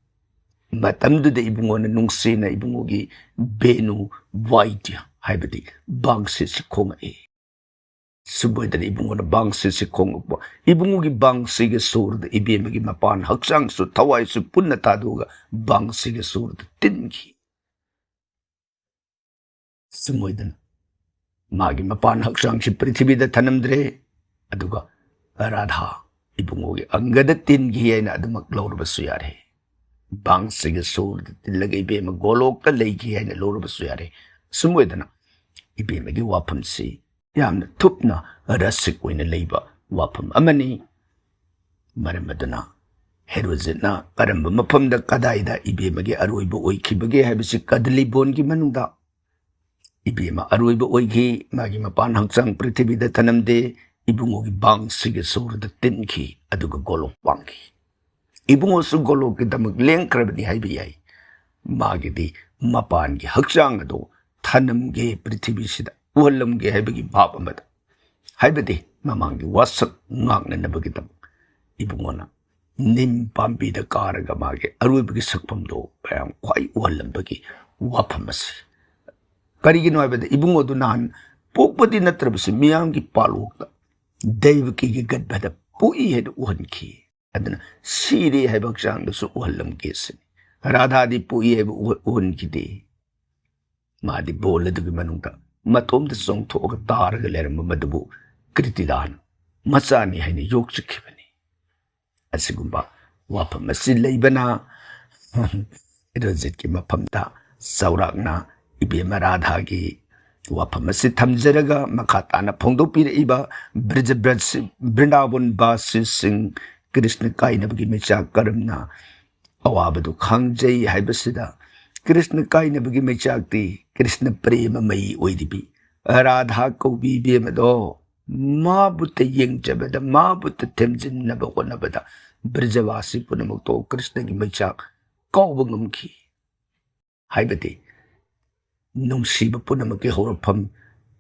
ꯃꯇꯝꯗꯨꯗ ꯏꯕꯨꯡꯉꯣꯅ ꯅꯨꯡꯁꯤꯅ ꯏꯕꯨꯡꯉꯣꯒꯤ ꯕꯦꯅꯨ ꯋꯥꯏꯗ꯭ꯌ, ꯍꯥꯏꯕꯗꯤ ꯕꯥꯡꯁꯤꯁꯤ ꯈꯣꯡꯉꯛꯏ꯫ ꯁꯨꯝꯕꯣꯏꯗꯅ ꯏꯕꯨꯡꯉꯣꯅ ꯕꯥꯡꯁꯤꯁꯤ ꯈꯣꯡꯉꯛꯄ, ꯏꯕꯨꯡꯉꯣꯒꯤ ꯕꯥꯡꯁꯤꯒꯤ ꯁꯨꯔꯗ ꯏꯕꯦꯝꯃꯒꯤ ꯃꯄꯥꯟ ꯍꯛꯆꯥꯡꯁꯨ ꯊꯋꯥꯏꯁꯨ ꯄꯨꯟꯅ ꯊꯥꯗꯣꯛꯑꯒ ꯕꯥꯡꯁꯤꯒꯤ ꯁꯨꯔꯗ ꯇꯤꯟꯈꯤ꯫ ꯁꯨꯝꯕꯣꯏꯗꯅ ꯃꯥꯒꯤ ꯃꯄꯥꯟ ꯍꯛꯆꯥꯡꯁꯤ ꯄ꯭ꯔꯤꯊꯤꯕꯤꯗ ꯊꯅꯝꯗ꯭ꯔꯦ, ꯑꯗꯨꯒ ꯔꯥꯙꯥ ꯏꯕꯨꯡꯉꯣꯒꯤ ꯑꯪꯒꯗ ꯇꯤꯟꯈꯤ ꯍꯥꯏꯅ ꯑꯗꯨꯃꯛ ꯂꯧꯔꯕꯁꯨ ꯌꯥꯔꯦ꯫ ꯕꯥꯡꯁꯤꯒꯤ ꯁꯨꯔꯗ ꯇꯤꯜꯂꯒ ꯏꯕꯦꯝꯃ ꯒꯣꯂꯣꯛꯇ ꯂꯩꯈꯤ ꯍꯥꯏꯅ ꯂꯧꯔꯕꯁꯨ ꯌꯥꯔꯦ꯫ ꯁꯨꯝꯕꯣꯏꯗꯅ ꯏꯕꯦꯝꯃꯒꯤ ꯋꯥꯐꯝꯁꯤ ꯌꯥꯝꯅ ꯊꯨꯞꯅ ꯔꯁꯤꯛ ꯑꯣꯏꯅ ꯂꯩꯕ ꯋꯥꯐꯝ ꯑꯃꯅꯤ꯫ ꯃꯔꯝ ꯑꯗꯨꯅ ꯍꯦꯔꯣꯖꯤꯠꯅ ꯀꯔꯝꯕ ꯃꯐꯝꯗ, ꯀꯗꯥꯏꯗ ꯏꯕꯦꯝꯃꯒꯤ ꯑꯔꯣꯏꯕ ꯑꯣꯏꯈꯤꯕꯒꯦ ꯍꯥꯏꯕꯁꯤ ꯀꯗꯂꯤꯕꯣꯟꯒꯤ ꯃꯅꯨꯡꯗ ꯏꯕꯦꯝꯃ ꯑꯔꯣꯏꯕ ꯑꯣꯏꯈꯤ, ꯃꯥꯒꯤ ꯃꯄꯥꯟ ꯍꯛꯆꯥꯡ ꯄ꯭ꯔꯤꯊꯤꯕꯤꯗ ꯊꯅꯝꯗꯦ, ꯏꯕꯨꯡꯉꯣꯒꯤ ꯕꯥꯡꯁꯤꯒꯤ ꯁꯣꯔꯗ ꯇꯤꯟꯈꯤ, ꯑꯗꯨꯒ ꯒꯣꯂꯣꯛ ꯄꯥꯡꯈꯤ꯫ ꯏꯕꯨꯡꯉꯣꯁꯨ ꯒꯣꯂꯣꯛꯀꯤꯗꯃꯛ ꯂꯦꯡꯈ꯭ꯔꯕꯅꯤ ꯍꯥꯏꯕ ꯌꯥꯏ꯫ ꯃꯥꯒꯤꯗꯤ ꯃꯄꯥꯟꯒꯤ ꯍꯛꯆꯥꯡ ꯑꯗꯨ ꯊꯅꯝꯒꯦ, ꯄ꯭ꯔꯤꯊꯤꯕꯤꯁꯤꯗ ꯎꯍꯜꯂꯝꯒꯦ ꯍꯥꯏꯕꯒꯤ ꯚꯥꯕ ꯑꯃꯗ, ꯍꯥꯏꯕꯗꯤ ꯃꯃꯥꯡꯒꯤ ꯋꯥꯁꯛ ꯉꯥꯛꯅꯅꯕꯒꯤꯗꯃꯛ ꯏꯕꯨꯡꯉꯣꯅ ꯅꯤꯝ ꯄꯥꯝꯕꯤꯗ ꯀꯥꯔꯒ ꯃꯥꯒꯤ ꯑꯔꯣꯏꯕꯒꯤ ꯁꯛꯐꯝꯗꯣ ꯃꯌꯥꯝ ꯈ꯭ꯋꯥꯏ ꯎꯍꯜꯂꯝꯕꯒꯤ ꯋꯥꯐꯝ ꯑꯁꯤ꯫ ꯀꯔꯤꯒꯤꯅꯣ ꯍꯥꯏꯕꯗ ꯏꯕꯨꯡꯉꯣꯗꯨ ꯅꯍꯥꯟ ꯄꯣꯛꯄꯗꯤ ꯅꯠꯇ꯭ꯔꯕꯁꯨ ꯃꯤꯌꯥꯝꯒꯤ ꯄꯥꯂꯣꯛꯇ ꯗꯩꯕꯀꯤꯒꯤ ꯒꯔꯚꯗ ꯄꯣꯛꯏ ꯍꯥꯏꯅ ꯎꯍꯟꯈꯤ꯫ ꯑꯗꯨꯅ ꯁꯤꯔꯦ ꯍꯥꯏꯕ ꯍꯛꯆꯥꯡꯗꯨꯁꯨ ꯎꯍꯜꯂꯝꯒꯦ ꯁꯤꯅꯤ꯫ ꯔꯥꯙꯥꯗꯤ ꯄꯣꯛꯏ ꯍꯥꯏꯕ ꯎꯍ-, ꯎꯍꯟꯈꯤꯗꯦ꯫ ꯃꯥꯗꯤ ꯕꯣꯜ ꯑꯗꯨꯒꯤ ꯃꯅꯨꯡꯗ ꯃꯇꯣꯝꯇ ꯆꯣꯡꯊꯣꯛꯑꯒ ꯇꯥꯔꯒ ꯂꯩꯔꯝꯕ ꯃꯗꯨꯕꯨ ꯀ꯭ꯔꯤꯇꯤꯗꯥꯅ ꯃꯆꯥꯅꯤ ꯍꯥꯏꯅ ꯌꯣꯛꯆꯈꯤꯕꯅꯤ꯫ ꯑꯁꯤꯒꯨꯝꯕ ꯋꯥꯐꯝ ꯑꯁꯤ ꯂꯩꯕꯅ ꯍꯦꯔꯣꯖꯤꯠꯀꯤ ꯃꯐꯝꯗ ꯆꯥꯎꯔꯥꯛꯅ ꯏꯕꯦꯝꯃ ꯔꯥꯙꯥꯒꯤ ꯋꯥꯐꯝ ꯑꯁꯤ ꯊꯝꯖꯔꯒ ꯃꯈꯥ ꯇꯥꯅ ꯐꯣꯡꯗꯣꯛꯄꯤꯔꯛꯏꯕ ꯕ꯭ꯔꯖ-, ꯕ꯭ꯔꯖ-, ꯕ꯭ꯔꯤꯟꯗꯥꯕꯟ ꯕꯥꯁꯤꯁꯤꯡ ꯀ꯭ꯔꯤꯁꯅ ꯀꯥꯏꯅꯕꯒꯤ ꯃꯩꯆꯥꯛ ꯀꯔꯝꯅ ꯑꯋꯥꯕꯗꯨ ꯈꯥꯡꯖꯩ ꯍꯥꯏꯕꯁꯤꯗ, ꯀ꯭ꯔꯤꯁꯅ ꯀꯥꯏꯅꯕꯒꯤ ꯃꯩꯆꯥꯛꯇꯤ ꯀ꯭ꯔꯤꯁꯅ ꯄ꯭ꯔꯦꯃ ꯃꯩ ꯑꯣꯏꯔꯤꯕꯤ ꯔꯥꯙꯥ ꯀꯧꯕꯤ ꯏꯕꯦꯝꯃꯗꯣ, ꯃꯥꯕꯨꯇ ꯌꯦꯡꯖꯕꯗ, ꯃꯥꯕꯨꯇ ꯊꯦꯝꯖꯤꯟꯅꯕ ꯍꯣꯠꯅꯕꯗ ꯕ꯭ꯔꯖꯕꯥꯁꯤ ꯄꯨꯝꯅꯃꯛꯇꯣ ꯀ꯭ꯔꯤꯁꯅꯒꯤ ꯃꯩꯆꯥꯛ ꯀꯥꯎꯕ ꯉꯝꯈꯤ ꯍꯥꯏꯕꯗꯤ ꯅꯨꯡꯁꯤꯕ ꯄꯨꯝꯅꯃꯛꯀꯤ ꯍꯧꯔꯛꯐꯝ,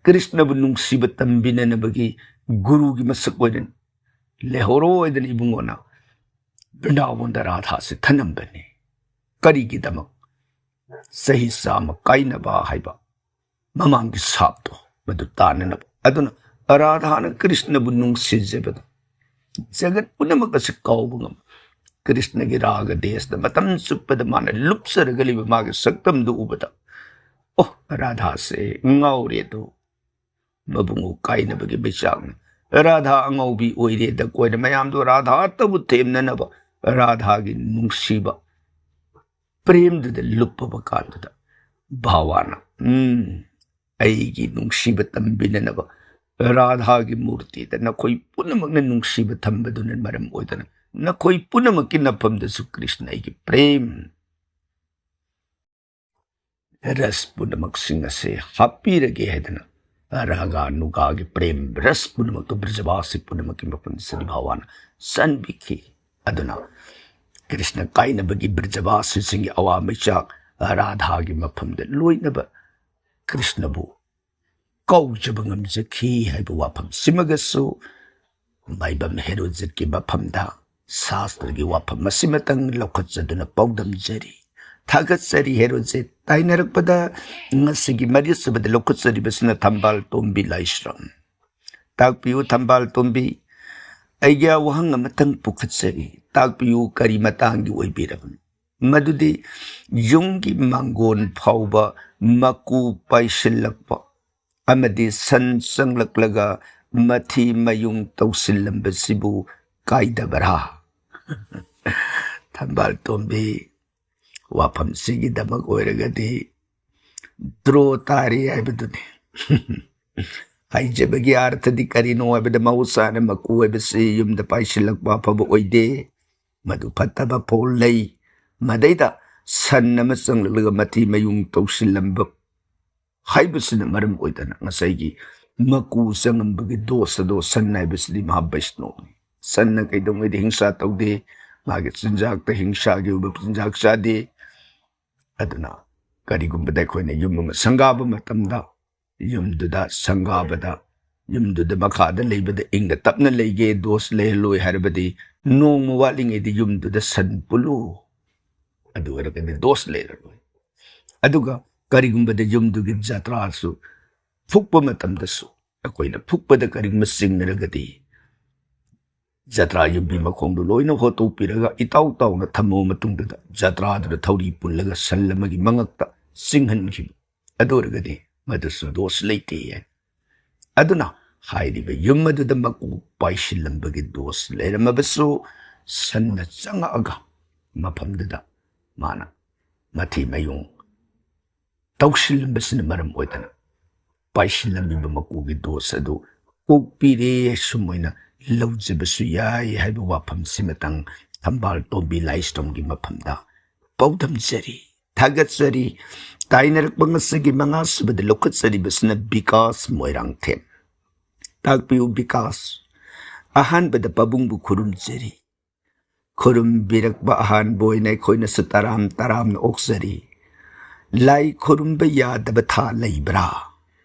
ꯀ꯭ꯔꯤꯁꯅꯕꯨ ꯅꯨꯡꯁꯤꯕ ꯇꯝꯕꯤꯅꯅꯕꯒꯤ ꯒꯨꯔꯨꯒꯤ ꯃꯁꯛ ꯑꯣꯏꯅ ꯂꯩꯍꯧꯔꯣꯏꯗꯅ ꯏꯕꯨꯡꯉꯣꯅ ꯕ꯭ꯔꯤꯟꯗꯥꯕꯟꯗ ꯔꯥꯙꯥꯁꯤ ꯊꯅꯝꯕꯅꯤ꯫ ꯀꯔꯤꯒꯤꯗꯃꯛ? ꯆꯍꯤ ꯆꯥꯝꯃ ꯀꯥꯏꯅꯕ ꯍꯥꯏꯕ ꯃꯃꯥꯡꯒꯤ ꯁꯥꯞꯇꯣ ꯃꯗꯨ ꯇꯥꯅꯅꯕ꯫ ꯑꯗꯨꯅ ꯔꯥꯙꯥꯅ ꯀ꯭ꯔꯤꯁꯅꯕꯨ ꯅꯨꯡꯁꯤꯖꯕꯗ ꯖꯒꯠ ꯄꯨꯝꯅꯃꯛ ꯑꯁꯤ ꯀꯥꯎꯕ ꯉꯝ꯫ ꯀ꯭ꯔꯤꯁꯅꯒꯤ ꯔꯥꯒ ꯗꯦꯁꯇ ꯃꯇꯝ ꯆꯨꯞꯄꯗ ꯃꯥꯅ ꯂꯨꯞꯆꯔꯒ ꯂꯩꯕ ꯃꯥꯒꯤ ꯁꯛꯇꯝꯗꯨ ꯎꯕꯗ, "ꯑꯣ, ꯔꯥꯙꯥꯁꯦ ꯉꯥꯎꯔꯦ ꯑꯗꯨ, ꯃꯕꯨꯡꯉꯣ ꯀꯥꯏꯅꯕꯒꯤ ꯃꯩꯆꯥꯛꯅ ꯔꯥꯙꯥ ꯑꯉꯥꯎꯕꯤ ꯑꯣꯏꯔꯦꯗ" ꯀꯣꯏꯅ ꯃꯌꯥꯝꯗꯣ ꯔꯥꯙꯥꯇꯕꯨ ꯊꯦꯝꯅꯅꯕ ꯔꯥꯙꯥꯒꯤ ꯅꯨꯡꯁꯤꯕ ꯄ꯭ꯔꯦꯝꯗꯨꯗ ꯂꯨꯞꯄꯕ ꯀꯥꯟꯗꯨꯗ ꯚꯥꯋꯥꯅ, "ꯎꯝ, ꯑꯩꯒꯤ ꯅꯨꯡꯁꯤꯕ ꯇꯝꯕꯤꯅꯅꯕ ꯔꯥꯙꯥꯒꯤ ꯃꯨꯔꯇꯤꯗ ꯅꯈꯣꯏ ꯄꯨꯝꯅꯃꯛꯅ ꯅꯨꯡꯁꯤꯕ ꯊꯝꯕꯗꯨꯅ ꯃꯔꯝ ꯑꯣꯏꯗꯅ ꯅꯈꯣꯏ ꯄꯨꯝꯅꯃꯛꯀꯤ ꯅꯐꯝꯗꯁꯨ ꯀ꯭ꯔꯤꯁꯅ ꯑꯩꯒꯤ ꯄ꯭ꯔꯦꯝ ꯔꯁ ꯄꯨꯝꯅꯃꯛꯁꯤꯡ ꯑꯁꯦ ꯍꯥꯞꯄꯤꯔꯒꯦ" ꯍꯥꯏꯗꯅ ꯔꯥꯒꯥ ꯅꯨꯒꯥꯒꯤ ꯄ꯭ꯔꯦꯝ ꯔꯁ ꯄꯨꯝꯅꯃꯛꯇꯨ ꯕ꯭ꯔꯖꯕꯥꯁꯤ ꯄꯨꯝꯅꯃꯛꯀꯤ ꯃꯐꯝꯗ ꯁ꯭ꯔꯤ ꯚꯥꯋꯥꯅ ꯆꯟꯕꯤꯈꯤ꯫ ꯑꯗꯨꯅ ꯀ꯭ꯔꯤꯁꯅ ꯀꯥꯏꯅꯕꯒꯤ ꯕ꯭ꯔꯖꯕꯥꯁꯤꯁꯤꯡꯒꯤ ꯑꯋꯥ ꯃꯩꯆꯥꯛ ꯔꯥꯙꯥꯒꯤ ꯃꯐꯝꯗ ꯂꯣꯏꯅꯕ ꯀ꯭ꯔꯤꯁꯅꯕꯨ ꯀꯧꯖꯕ ꯉꯝꯖꯈꯤ ꯍꯥꯏꯕ ꯋꯥꯐꯝꯁꯤꯃꯒꯁꯨ ꯃꯥꯏꯕꯝ ꯍꯦꯔꯣꯖꯤꯠꯀꯤ ꯃꯐꯝꯗ ꯁꯥꯁꯇ꯭ꯔꯒꯤ ꯋꯥꯐꯝ ꯑꯁꯤꯃꯇꯪ ꯂꯧꯈꯠꯆꯗꯨꯅ ꯄꯥꯎꯗꯝꯖꯔꯤ꯫ ꯊꯥꯒꯠꯆꯔꯤ ꯍꯦꯔꯣꯖꯤꯠ꯫ ꯇꯥꯏꯅꯔꯛꯄꯗ ꯉꯁꯤꯒꯤ ꯃꯔꯤꯁꯨꯕꯗ ꯂꯧꯈꯠꯆꯔꯤꯕꯁꯤꯅ ꯊꯝꯕꯥꯜ ꯇꯣꯝꯕꯤ ꯂꯥꯏꯁ꯭ꯔꯝ꯫ ꯇꯥꯛꯄꯤꯌꯨ ꯊꯝꯕꯥꯜ ꯇꯣꯝꯕꯤ, ꯑꯩꯒꯤ ꯋꯥꯍꯪ ꯑꯃꯇꯪ ꯄꯨꯈꯠꯆꯔꯤ꯫ ꯇꯥꯛꯄꯤꯌꯨ, ꯀꯔꯤ ꯃꯇꯥꯡꯒꯤ ꯑꯣꯏꯕꯤꯔꯕꯅꯣ? ꯃꯗꯨꯗꯤ ꯌꯨꯝꯒꯤ ꯃꯥꯡꯒꯣꯟ ꯐꯥꯎꯕ ꯃꯀꯨ ꯄꯥꯏꯁꯤꯜꯂꯛꯄ ꯑꯃꯗꯤ ꯁꯟ ꯆꯪꯂꯛꯂꯒ ꯃꯊꯤ ꯃꯌꯨꯡ ꯇꯧꯁꯤꯜꯂꯝꯕꯁꯤꯕꯨ ꯀꯥꯏꯗꯕꯔꯥ? ꯊꯝꯕꯥꯜ ꯇꯣꯝꯕꯤ, ꯋꯥꯐꯝꯁꯤꯒꯤꯗꯃꯛ ꯑꯣꯏꯔꯒꯗꯤ ꯗ꯭ꯔꯣ ꯇꯥꯔꯤ ꯍꯥꯏꯕꯗꯨꯅꯤ꯫ ꯍꯥꯏꯖꯕꯒꯤ ꯑꯥꯔꯊꯗꯤ ꯀꯔꯤꯅꯣ ꯍꯥꯏꯕꯗ, ꯃꯍꯧꯁꯥꯅ ꯃꯀꯨ ꯍꯥꯏꯕꯁꯤ ꯌꯨꯝꯗ ꯄꯥꯏꯁꯤꯜꯂꯛꯄ ꯑꯐꯕ ꯑꯣꯏꯗꯦ꯫ ꯃꯗꯨ ꯐꯠꯇꯕ ꯐꯣꯜ ꯂꯩ꯫ ꯃꯗꯩꯗ ꯁꯟ ꯑꯃ ꯆꯪꯂꯛꯂꯒ ꯃꯊꯤ ꯃꯌꯨꯡ ꯇꯧꯁꯤꯜꯂꯝꯕ ꯍꯥꯏꯕꯁꯤꯅ ꯃꯔꯝ ꯑꯣꯏꯗꯅ ꯉꯁꯥꯏꯒꯤ ꯃꯀꯨ ꯆꯪꯉꯝꯕꯒꯤ ꯗꯣꯁ ꯑꯗꯣ, ꯁꯟ ꯍꯥꯏꯕꯁꯤꯗꯤ ꯃꯍꯥ ꯕꯩꯁꯅꯣꯞꯅꯤ꯫ ꯁꯟꯅ ꯀꯩꯗꯧꯉꯩꯗ ꯍꯤꯡꯁꯥ ꯇꯧꯗꯦ, ꯃꯥꯒꯤ ꯆꯤꯟꯖꯥꯛꯇ ꯍꯤꯡꯁꯥꯒꯤ ꯑꯣꯏꯕ ꯆꯤꯟꯖꯥꯛ ꯆꯥꯗꯦ꯫ ꯑꯗꯨꯅ ꯀꯔꯤꯒꯨꯝꯕꯗ ꯑꯩꯈꯣꯏꯅ ꯌꯨꯝ ꯑꯃ ꯁꯪꯒꯥꯕ ꯃꯇꯝꯗ, ꯌꯨꯝꯗꯨꯗ ꯁꯪꯒꯥꯕꯗ, ꯌꯨꯝꯗꯨꯗ ꯃꯈꯥꯗ ꯂꯩꯕꯗ ꯏꯪꯅ ꯇꯞꯅ ꯂꯩꯒꯦ, ꯗꯣꯁ ꯂꯩꯍꯜꯂꯣꯏ ꯍꯥꯏꯔꯕꯗꯤ, ꯅꯣꯡꯃ ꯋꯥꯠꯂꯤꯉꯩꯗ ꯌꯨꯝꯗꯨꯗ ꯁꯟ ꯄꯨꯜꯂꯨ꯫ ꯑꯗꯨ ꯑꯣꯏꯔꯒꯗꯤ ꯗꯣꯁ ꯂꯩꯔꯔꯣꯏ꯫ ꯑꯗꯨꯒ ꯀꯔꯤꯒꯨꯝꯕꯗ ꯌꯨꯝꯗꯨꯒꯤ ꯖꯇ꯭ꯔꯥꯁꯨ ꯐꯨꯛꯄ ꯃꯇꯝꯗꯁꯨ, ꯑꯩꯈꯣꯏꯅ ꯐꯨꯛꯄꯗ ꯀꯔꯤꯒꯨꯝꯕ ꯆꯤꯡꯅꯔꯒꯗꯤ, ꯖꯇ꯭ꯔꯥ ꯌꯨꯝꯕꯤ ꯃꯈꯣꯡꯗꯨ ꯂꯣꯏꯅ ꯍꯣꯠꯇꯣꯛꯄꯤꯔꯒ ꯏꯇꯥꯎ ꯇꯥꯎꯅ ꯊꯝꯃꯕ ꯃꯇꯨꯡꯗꯨꯗ ꯖꯇ꯭ꯔꯥꯗꯨꯗ ꯊꯧꯔꯤ ꯄꯨꯜꯂꯒ ꯁꯟ ꯑꯃꯒꯤ ꯃꯉꯛꯇ ꯆꯤꯡꯍꯟꯈꯤꯕ, ꯑꯗꯨ ꯑꯣꯏꯔꯒꯗꯤ ꯃꯗꯨꯁꯨ ꯗꯣꯁ ꯂꯩꯇꯦ ꯍꯥꯏ꯫ ꯑꯗꯨꯅ ꯍꯥꯏꯔꯤꯕ ꯌꯨꯝ ꯑꯗꯨꯗ ꯃꯀꯨ ꯄꯥꯏꯁꯤꯜꯂꯝꯕꯒꯤ ꯗꯣꯁ ꯂꯩꯔꯝꯃꯕꯁꯨ, ꯁꯟꯅ ꯆꯪꯉꯛꯑꯒ ꯃꯐꯝꯗꯨꯗ ꯃꯥꯅ ꯃꯊꯤ ꯃꯌꯨꯡ ꯇꯧꯁꯤꯜꯂꯝꯕꯁꯤꯅ ꯃꯔꯝ ꯑꯣꯏꯗꯅ ꯄꯥꯏꯁꯤꯜꯂꯝꯃꯤꯕ ꯃꯀꯨꯒꯤ ꯗꯣꯁ ꯑꯗꯨ ꯀꯣꯛꯄꯤꯔꯦ, ꯑꯁꯨꯝ ꯑꯣꯏꯅ ꯂꯧꯖꯕꯁꯨ ꯌꯥꯏ ꯍꯥꯏꯕ ꯋꯥꯐꯝꯁꯤꯃꯇꯪ ꯊꯝꯕꯥꯜ ꯇꯣꯝꯕꯤ ꯂꯥꯏꯁ꯭ꯔꯝꯒꯤ ꯃꯐꯝꯗ ꯄꯥꯎꯗꯝꯖꯔꯤ, ꯊꯥꯒꯠꯆꯔꯤ꯫ ꯇꯥꯏꯅꯔꯛꯄ ꯉꯁꯤꯒꯤ ꯃꯉꯥ ꯁꯨꯕꯗ ꯂꯧꯈꯠꯆꯔꯤꯕꯁꯤꯅ ꯕꯤꯀꯥꯁ ꯃꯣꯏꯔꯥꯡꯊꯦꯝ꯫ ꯇꯥꯛꯄꯤꯌꯨ ꯕꯤꯀꯥꯁ, ꯑꯍꯥꯟꯕꯗ ꯄꯥꯕꯨꯡꯕꯨ ꯈꯨꯔꯨꯝꯖꯔꯤ꯫ ꯈꯨꯔꯨꯝꯕꯤꯔꯛꯄ ꯑꯍꯥꯟꯕ ꯑꯣꯏꯅ ꯑꯩꯈꯣꯏꯅꯁꯨ ꯇꯔꯥꯝ ꯇꯔꯥꯝꯅ ꯑꯣꯛꯆꯔꯤ꯫ ꯂꯥꯏ ꯈꯨꯔꯨꯝꯕ ꯌꯥꯗꯕ ꯊꯥ ꯂꯩꯕ꯭ꯔꯥ?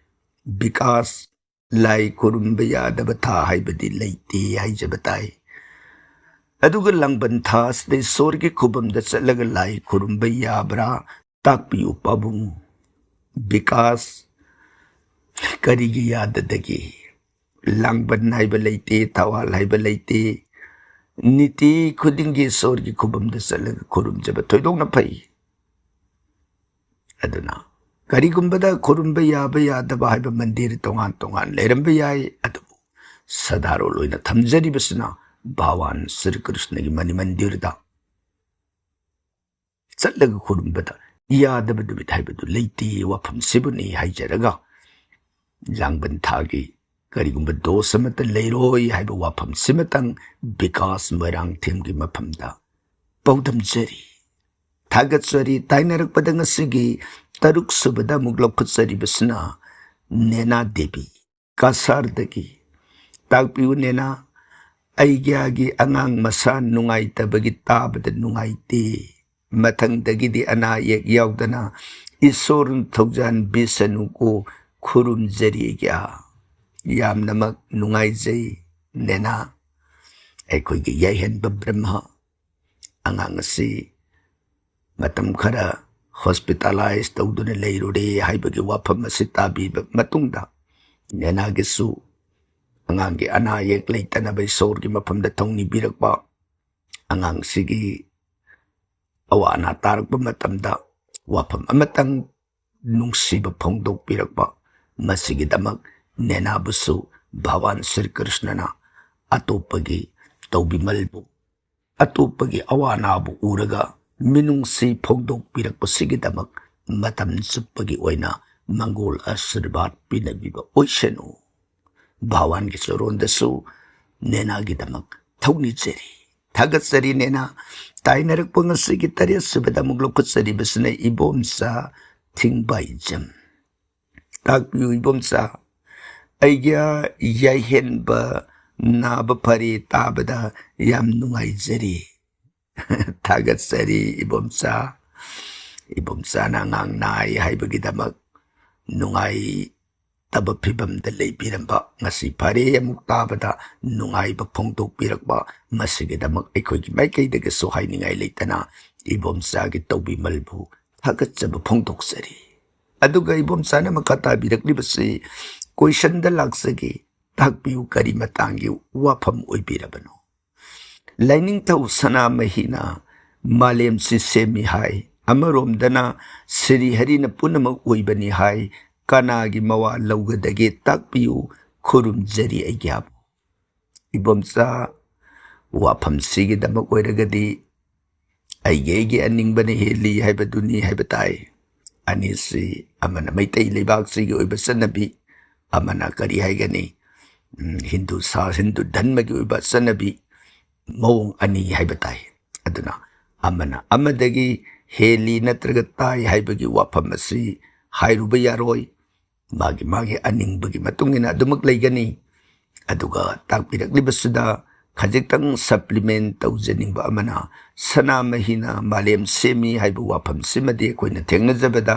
ꯕꯤꯀꯥꯁ, ꯂꯥꯏ ꯈꯨꯔꯨꯝꯕ ꯌꯥꯗꯕ ꯊꯥ ꯍꯥꯏꯕꯗꯤ ꯂꯩꯇꯦ ꯍꯥꯏꯖꯕ ꯇꯥꯏ꯫ ꯑꯗꯨꯒ ꯂꯥꯡꯕꯟ ꯊꯥ ꯑꯁꯤꯗ ꯏꯁꯣꯔꯒꯤ ꯈꯨꯕꯝꯗ ꯆꯠꯂꯒ ꯂꯥꯏ ꯈꯨꯔꯨꯝꯕ ꯌꯥꯕ꯭ꯔꯥ? ꯇꯥꯛꯄꯤꯌꯨ ꯄꯥꯕꯨꯡ꯫ ꯕꯤꯀꯥꯁ, ꯀꯔꯤꯒꯤ ꯌꯥꯗꯗꯒꯦ? ꯂꯥꯡꯕꯟ ꯍꯥꯏꯕ ꯂꯩꯇꯦ, ꯊꯋꯥꯜ ꯍꯥꯏꯕ ꯂꯩꯇꯦ꯫ ꯅꯤꯇꯤ ꯈꯨꯗꯤꯡꯒꯤ ꯏꯁꯣꯔꯒꯤ ꯈꯨꯕꯝꯗ ꯆꯠꯂꯒ ꯈꯨꯔꯨꯝꯖꯕ ꯊꯣꯏꯗꯣꯛꯅ ꯐꯩ꯫ ꯑꯗꯨꯅ ꯀꯔꯤꯒꯨꯝꯕꯗ ꯈꯨꯔꯨꯝꯕ ꯌꯥꯕ ꯌꯥꯗꯕ ꯍꯥꯏꯕ ꯃꯟꯗꯤꯔ ꯇꯣꯉꯥꯟ ꯇꯣꯉꯥꯟ ꯂꯩꯔꯝꯕ ꯌꯥꯏ, ꯑꯗꯨꯕꯨ ꯁꯗꯥꯔꯣꯜ ꯑꯣꯏꯅ ꯊꯝꯖꯔꯤꯕꯁꯤꯅ ꯚꯒꯋꯥꯟ ꯁ꯭ꯔꯤ ꯀ꯭ꯔꯤꯁꯅꯒꯤ ꯃꯅꯤ ꯃꯟꯗꯤꯔꯗ ꯆꯠꯂꯒ ꯈꯨꯔꯨꯝꯕꯗ ꯌꯥꯗꯕ ꯅꯨꯃꯤꯠ ꯍꯥꯏꯕꯗꯨ ꯂꯩꯇꯦ ꯋꯥꯐꯝꯁꯤꯕꯨꯅꯤ ꯍꯥꯏꯖꯔꯒ, ꯂꯥꯡꯕꯟ ꯊꯥꯒꯤ ꯀꯔꯤꯒꯨꯝꯕ ꯗꯣꯁ ꯑꯃꯠꯇ ꯂꯩꯔꯣꯏ ꯍꯥꯏꯕ ꯋꯥꯐꯝꯁꯤꯃꯇꯪ ꯕꯤꯀꯥꯁ ꯃꯣꯏꯔꯥꯡꯊꯦꯝꯒꯤ ꯃꯐꯝꯗ ꯄꯥꯎꯗꯝꯖꯔꯤ꯫ ꯊꯥꯒꯠꯆꯔꯤ꯫ ꯇꯥꯏꯅꯔꯛꯄꯗ ꯉꯁꯤꯒꯤ ꯇꯔꯨꯛ ꯁꯨꯕꯗ ꯑꯃꯨꯛ ꯂꯧꯈꯠꯆꯔꯤꯕꯁꯤꯅ ꯅꯦꯅꯥ ꯗꯦꯕꯤ, ꯀꯁꯥꯔꯗꯒꯤ꯫ ꯇꯥꯛꯄꯤꯌꯨ ꯅꯦꯅꯥ, ꯑꯩꯒꯤ ꯑꯉꯥꯡ ꯃꯁꯥ ꯅꯨꯡꯉꯥꯏꯇꯕꯒꯤ ꯇꯥꯕꯗ ꯅꯨꯡꯉꯥꯏꯇꯦ꯫ ꯃꯊꯪꯗꯒꯤꯗꯤ ꯑꯅꯥ ꯑꯌꯦꯛ ꯌꯥꯎꯗꯅ ꯏꯁꯣꯔꯅ ꯊꯧꯖꯥꯟꯕꯤꯁꯅꯨꯀꯣ, ꯈꯨꯔꯨꯝꯖꯔꯤꯒꯦ꯫ ꯌꯥꯝꯅꯃꯛ ꯅꯨꯡꯉꯥꯏꯖꯩ ꯅꯦꯅꯥ꯫ ꯑꯩꯈꯣꯏꯒꯤ ꯌꯥꯏꯍꯟꯕ ꯕ꯭ꯔꯍ꯭ꯃ ꯑꯉꯥꯡ ꯑꯁꯤ ꯃꯇꯝ ꯈꯔ ꯍꯣꯁꯄꯤꯇꯥꯂꯥꯏꯖ ꯇꯧꯗꯨꯅ ꯂꯩꯔꯨꯔꯦ ꯍꯥꯏꯕꯒꯤ ꯋꯥꯐꯝ ꯑꯁꯤ ꯇꯥꯕꯤꯕ ꯃꯇꯨꯡꯗ, ꯅꯦꯅꯥꯒꯤꯁꯨ ꯑꯉꯥꯡꯒꯤ ꯑꯅꯥ ꯑꯌꯦꯛ ꯂꯩꯇꯅꯕ ꯏꯁꯣꯔꯒꯤ ꯃꯐꯝꯗ ꯊꯧꯅꯤꯕꯤꯔꯛꯄ, ꯑꯉꯥꯡꯁꯤꯒꯤ ꯑꯋꯥ ꯑꯅꯥ ꯇꯥꯔꯛꯄ ꯃꯇꯝꯗ ꯋꯥꯐꯝ ꯑꯃꯇꯪ ꯅꯨꯡꯁꯤꯕ ꯐꯣꯡꯗꯣꯛꯄꯤꯔꯛꯄ, ꯃꯁꯤꯒꯤꯗꯃꯛ ꯅꯦꯅꯥꯕꯨꯁꯨ ꯚꯒꯋꯥꯟ ꯁ꯭ꯔꯤ ꯀ꯭ꯔꯤꯁꯅꯅ ꯑꯇꯣꯞꯄꯒꯤ ꯇꯧꯕꯤꯃꯜꯕꯨ, ꯑꯇꯣꯞꯄꯒꯤ ꯑꯋꯥ ꯑꯅꯥꯕꯨ ꯎꯔꯒ ꯃꯤꯅꯨꯡꯁꯤ ꯐꯣꯡꯗꯣꯛꯄꯤꯔꯛꯄꯁꯤꯒꯤꯗꯃꯛ ꯃꯇꯝ ꯆꯨꯞꯄꯒꯤ ꯑꯣꯏꯅ ꯃꯪꯒꯣꯜ ꯑꯥꯁꯤꯔꯕꯥꯗ ꯄꯤꯅꯕꯤꯕ ꯑꯣꯏꯁꯅꯨ꯫ ꯚꯒꯋꯥꯟꯒꯤ ꯆꯔꯣꯟꯗꯁꯨ ꯅꯦꯅꯥꯒꯤꯗꯃꯛ ꯊꯧꯅꯤꯖꯔꯤ꯫ ꯊꯥꯒꯠꯆꯔꯤ ꯅꯦꯅꯥ꯫ ꯇꯥꯏꯅꯔꯛꯄ ꯉꯁꯤꯒꯤ ꯇꯔꯦꯠ ꯁꯨꯕꯗ ꯑꯃꯨꯛ ꯂꯧꯈꯠꯆꯔꯤꯕꯁꯤꯅ ꯏꯕꯣꯝꯆꯥ ꯊꯤꯡꯕꯥꯏꯖꯝ꯫ ꯇꯥꯛꯄꯤꯌꯨ ꯏꯕꯣꯝꯆꯥ, ꯑꯩꯒꯤ ꯌꯥꯏꯍꯦꯟꯕ ꯅꯥꯕ ꯐꯔꯦ ꯇꯥꯕꯗ ꯌꯥꯝ ꯅꯨꯡꯉꯥꯏꯖꯔꯤ꯫ ꯊꯥꯒꯠꯆꯔꯤ ꯏꯕꯣꯝꯆꯥ꯫ ꯏꯕꯣꯝꯆꯥꯅ ꯑꯉꯥꯡ ꯅꯥꯏ ꯍꯥꯏꯕꯒꯤꯗꯃꯛ ꯅꯨꯡꯉꯥꯏꯇꯕ ꯐꯤꯕꯝꯗ ꯂꯩꯕꯤꯔꯝꯕ, ꯉꯁꯤ ꯐꯔꯦ ꯑꯃꯨꯛ ꯇꯥꯕꯗ ꯅꯨꯡꯉꯥꯏꯕ ꯐꯣꯡꯗꯣꯛꯄꯤꯔꯛꯄ, ꯃꯁꯤꯒꯤꯗꯃꯛ ꯑꯩꯈꯣꯏꯒꯤ ꯃꯥꯏꯀꯩꯗꯒꯤꯁꯨ ꯍꯥꯏꯅꯤꯡꯉꯥꯏ ꯂꯩꯇꯅ ꯏꯕꯣꯝꯆꯥꯒꯤ ꯇꯧꯕꯤꯃꯜꯕꯨ ꯊꯥꯒꯠꯆꯕ ꯐꯣꯡꯗꯣꯛꯆꯔꯤ꯫ ꯑꯗꯨꯒ ꯏꯕꯣꯝꯆꯥꯅ ꯃꯈꯥ ꯇꯥꯕꯤꯔꯛꯂꯤꯕꯁꯤ ꯀꯣꯏꯁꯟꯗ ꯂꯥꯛꯆꯒꯦ, ꯇꯥꯛꯄꯤꯌꯨ ꯀꯔꯤ ꯃꯇꯥꯡꯒꯤ ꯋꯥꯐꯝ ꯑꯣꯏꯕꯤꯔꯕꯅꯣ? ꯂꯥꯏꯅꯤꯡꯊꯧ ꯁꯅꯥꯃꯍꯤꯅ ꯃꯥꯂꯦꯝꯁꯤ ꯁꯦꯝꯃꯤ ꯍꯥꯏ, ꯑꯃꯔꯣꯝꯗꯅ ꯁ꯭ꯔꯤ ꯍꯔꯤꯅ ꯄꯨꯝꯅꯃꯛ ꯑꯣꯏꯕꯅꯤ ꯍꯥꯏ, ꯀꯅꯥꯒꯤ ꯃꯋꯥ ꯂꯧꯒꯗꯒꯦ? ꯇꯥꯛꯄꯤꯌꯨ, ꯈꯨꯔꯨꯝꯖꯔꯤ ꯑꯩꯒꯤ ꯏꯕꯣꯝꯆꯥ꯫ ꯋꯥꯐꯝꯁꯤꯒꯤꯗꯃꯛ ꯑꯣꯏꯔꯒꯗꯤ ꯑꯩꯒꯤ ꯑꯩꯒꯤ ꯑꯅꯤꯡꯕꯅ ꯍꯦꯜꯂꯤ ꯍꯥꯏꯕꯗꯨꯅꯤ ꯍꯥꯏꯕ ꯇꯥꯏ꯫ ꯑꯅꯤꯁꯤ ꯑꯃꯅ ꯃꯩꯇꯩ ꯂꯩꯕꯥꯛꯁꯤꯒꯤ ꯑꯣꯏꯕ ꯆꯠꯅꯕꯤ, ꯑꯃꯅ ꯀꯔꯤ ꯍꯥꯏꯒꯅꯤ? ꯎꯝ, ꯍꯤꯟꯗꯨ ꯁꯥ-, ꯍꯤꯟꯗꯨ ꯙꯔꯃꯒꯤ ꯑꯣꯏꯕ ꯆꯠꯅꯕꯤ ꯃꯑꯣꯡ ꯑꯅꯤ ꯍꯥꯏꯕ ꯇꯥꯏ꯫ ꯑꯗꯨꯅ ꯑꯃꯅ ꯑꯃꯗꯒꯤ ꯍꯦꯜꯂꯤ ꯅꯠꯇ꯭ꯔꯒ ꯇꯥꯏ ꯍꯥꯏꯕꯒꯤ ꯋꯥꯐꯝ ꯑꯁꯤ ꯍꯥꯏꯔꯨꯕ ꯌꯥꯔꯣꯏ꯫ ꯃꯥꯒꯤ ꯃꯥꯒꯤ ꯑꯅꯤꯡꯕꯒꯤ ꯃꯇꯨꯡ ꯏꯟꯅ ꯑꯗꯨꯃꯛ ꯂꯩꯒꯅꯤ꯫ ꯑꯗꯨꯒ ꯇꯥꯛꯄꯤꯔꯛꯂꯤꯕꯁꯤꯗ ꯈꯖꯤꯛꯇꯪ supplement ꯇꯧꯖꯅꯤꯡꯕ ꯑꯃꯅ, ꯁꯅꯥꯃꯍꯤꯅ ꯃꯥꯂꯦꯝ ꯁꯦꯝꯃꯤ ꯍꯥꯏꯕ ꯋꯥꯐꯝꯁꯤꯃꯗꯤ ꯑꯩꯈꯣꯏꯅ ꯊꯦꯡꯅꯖꯕꯗ,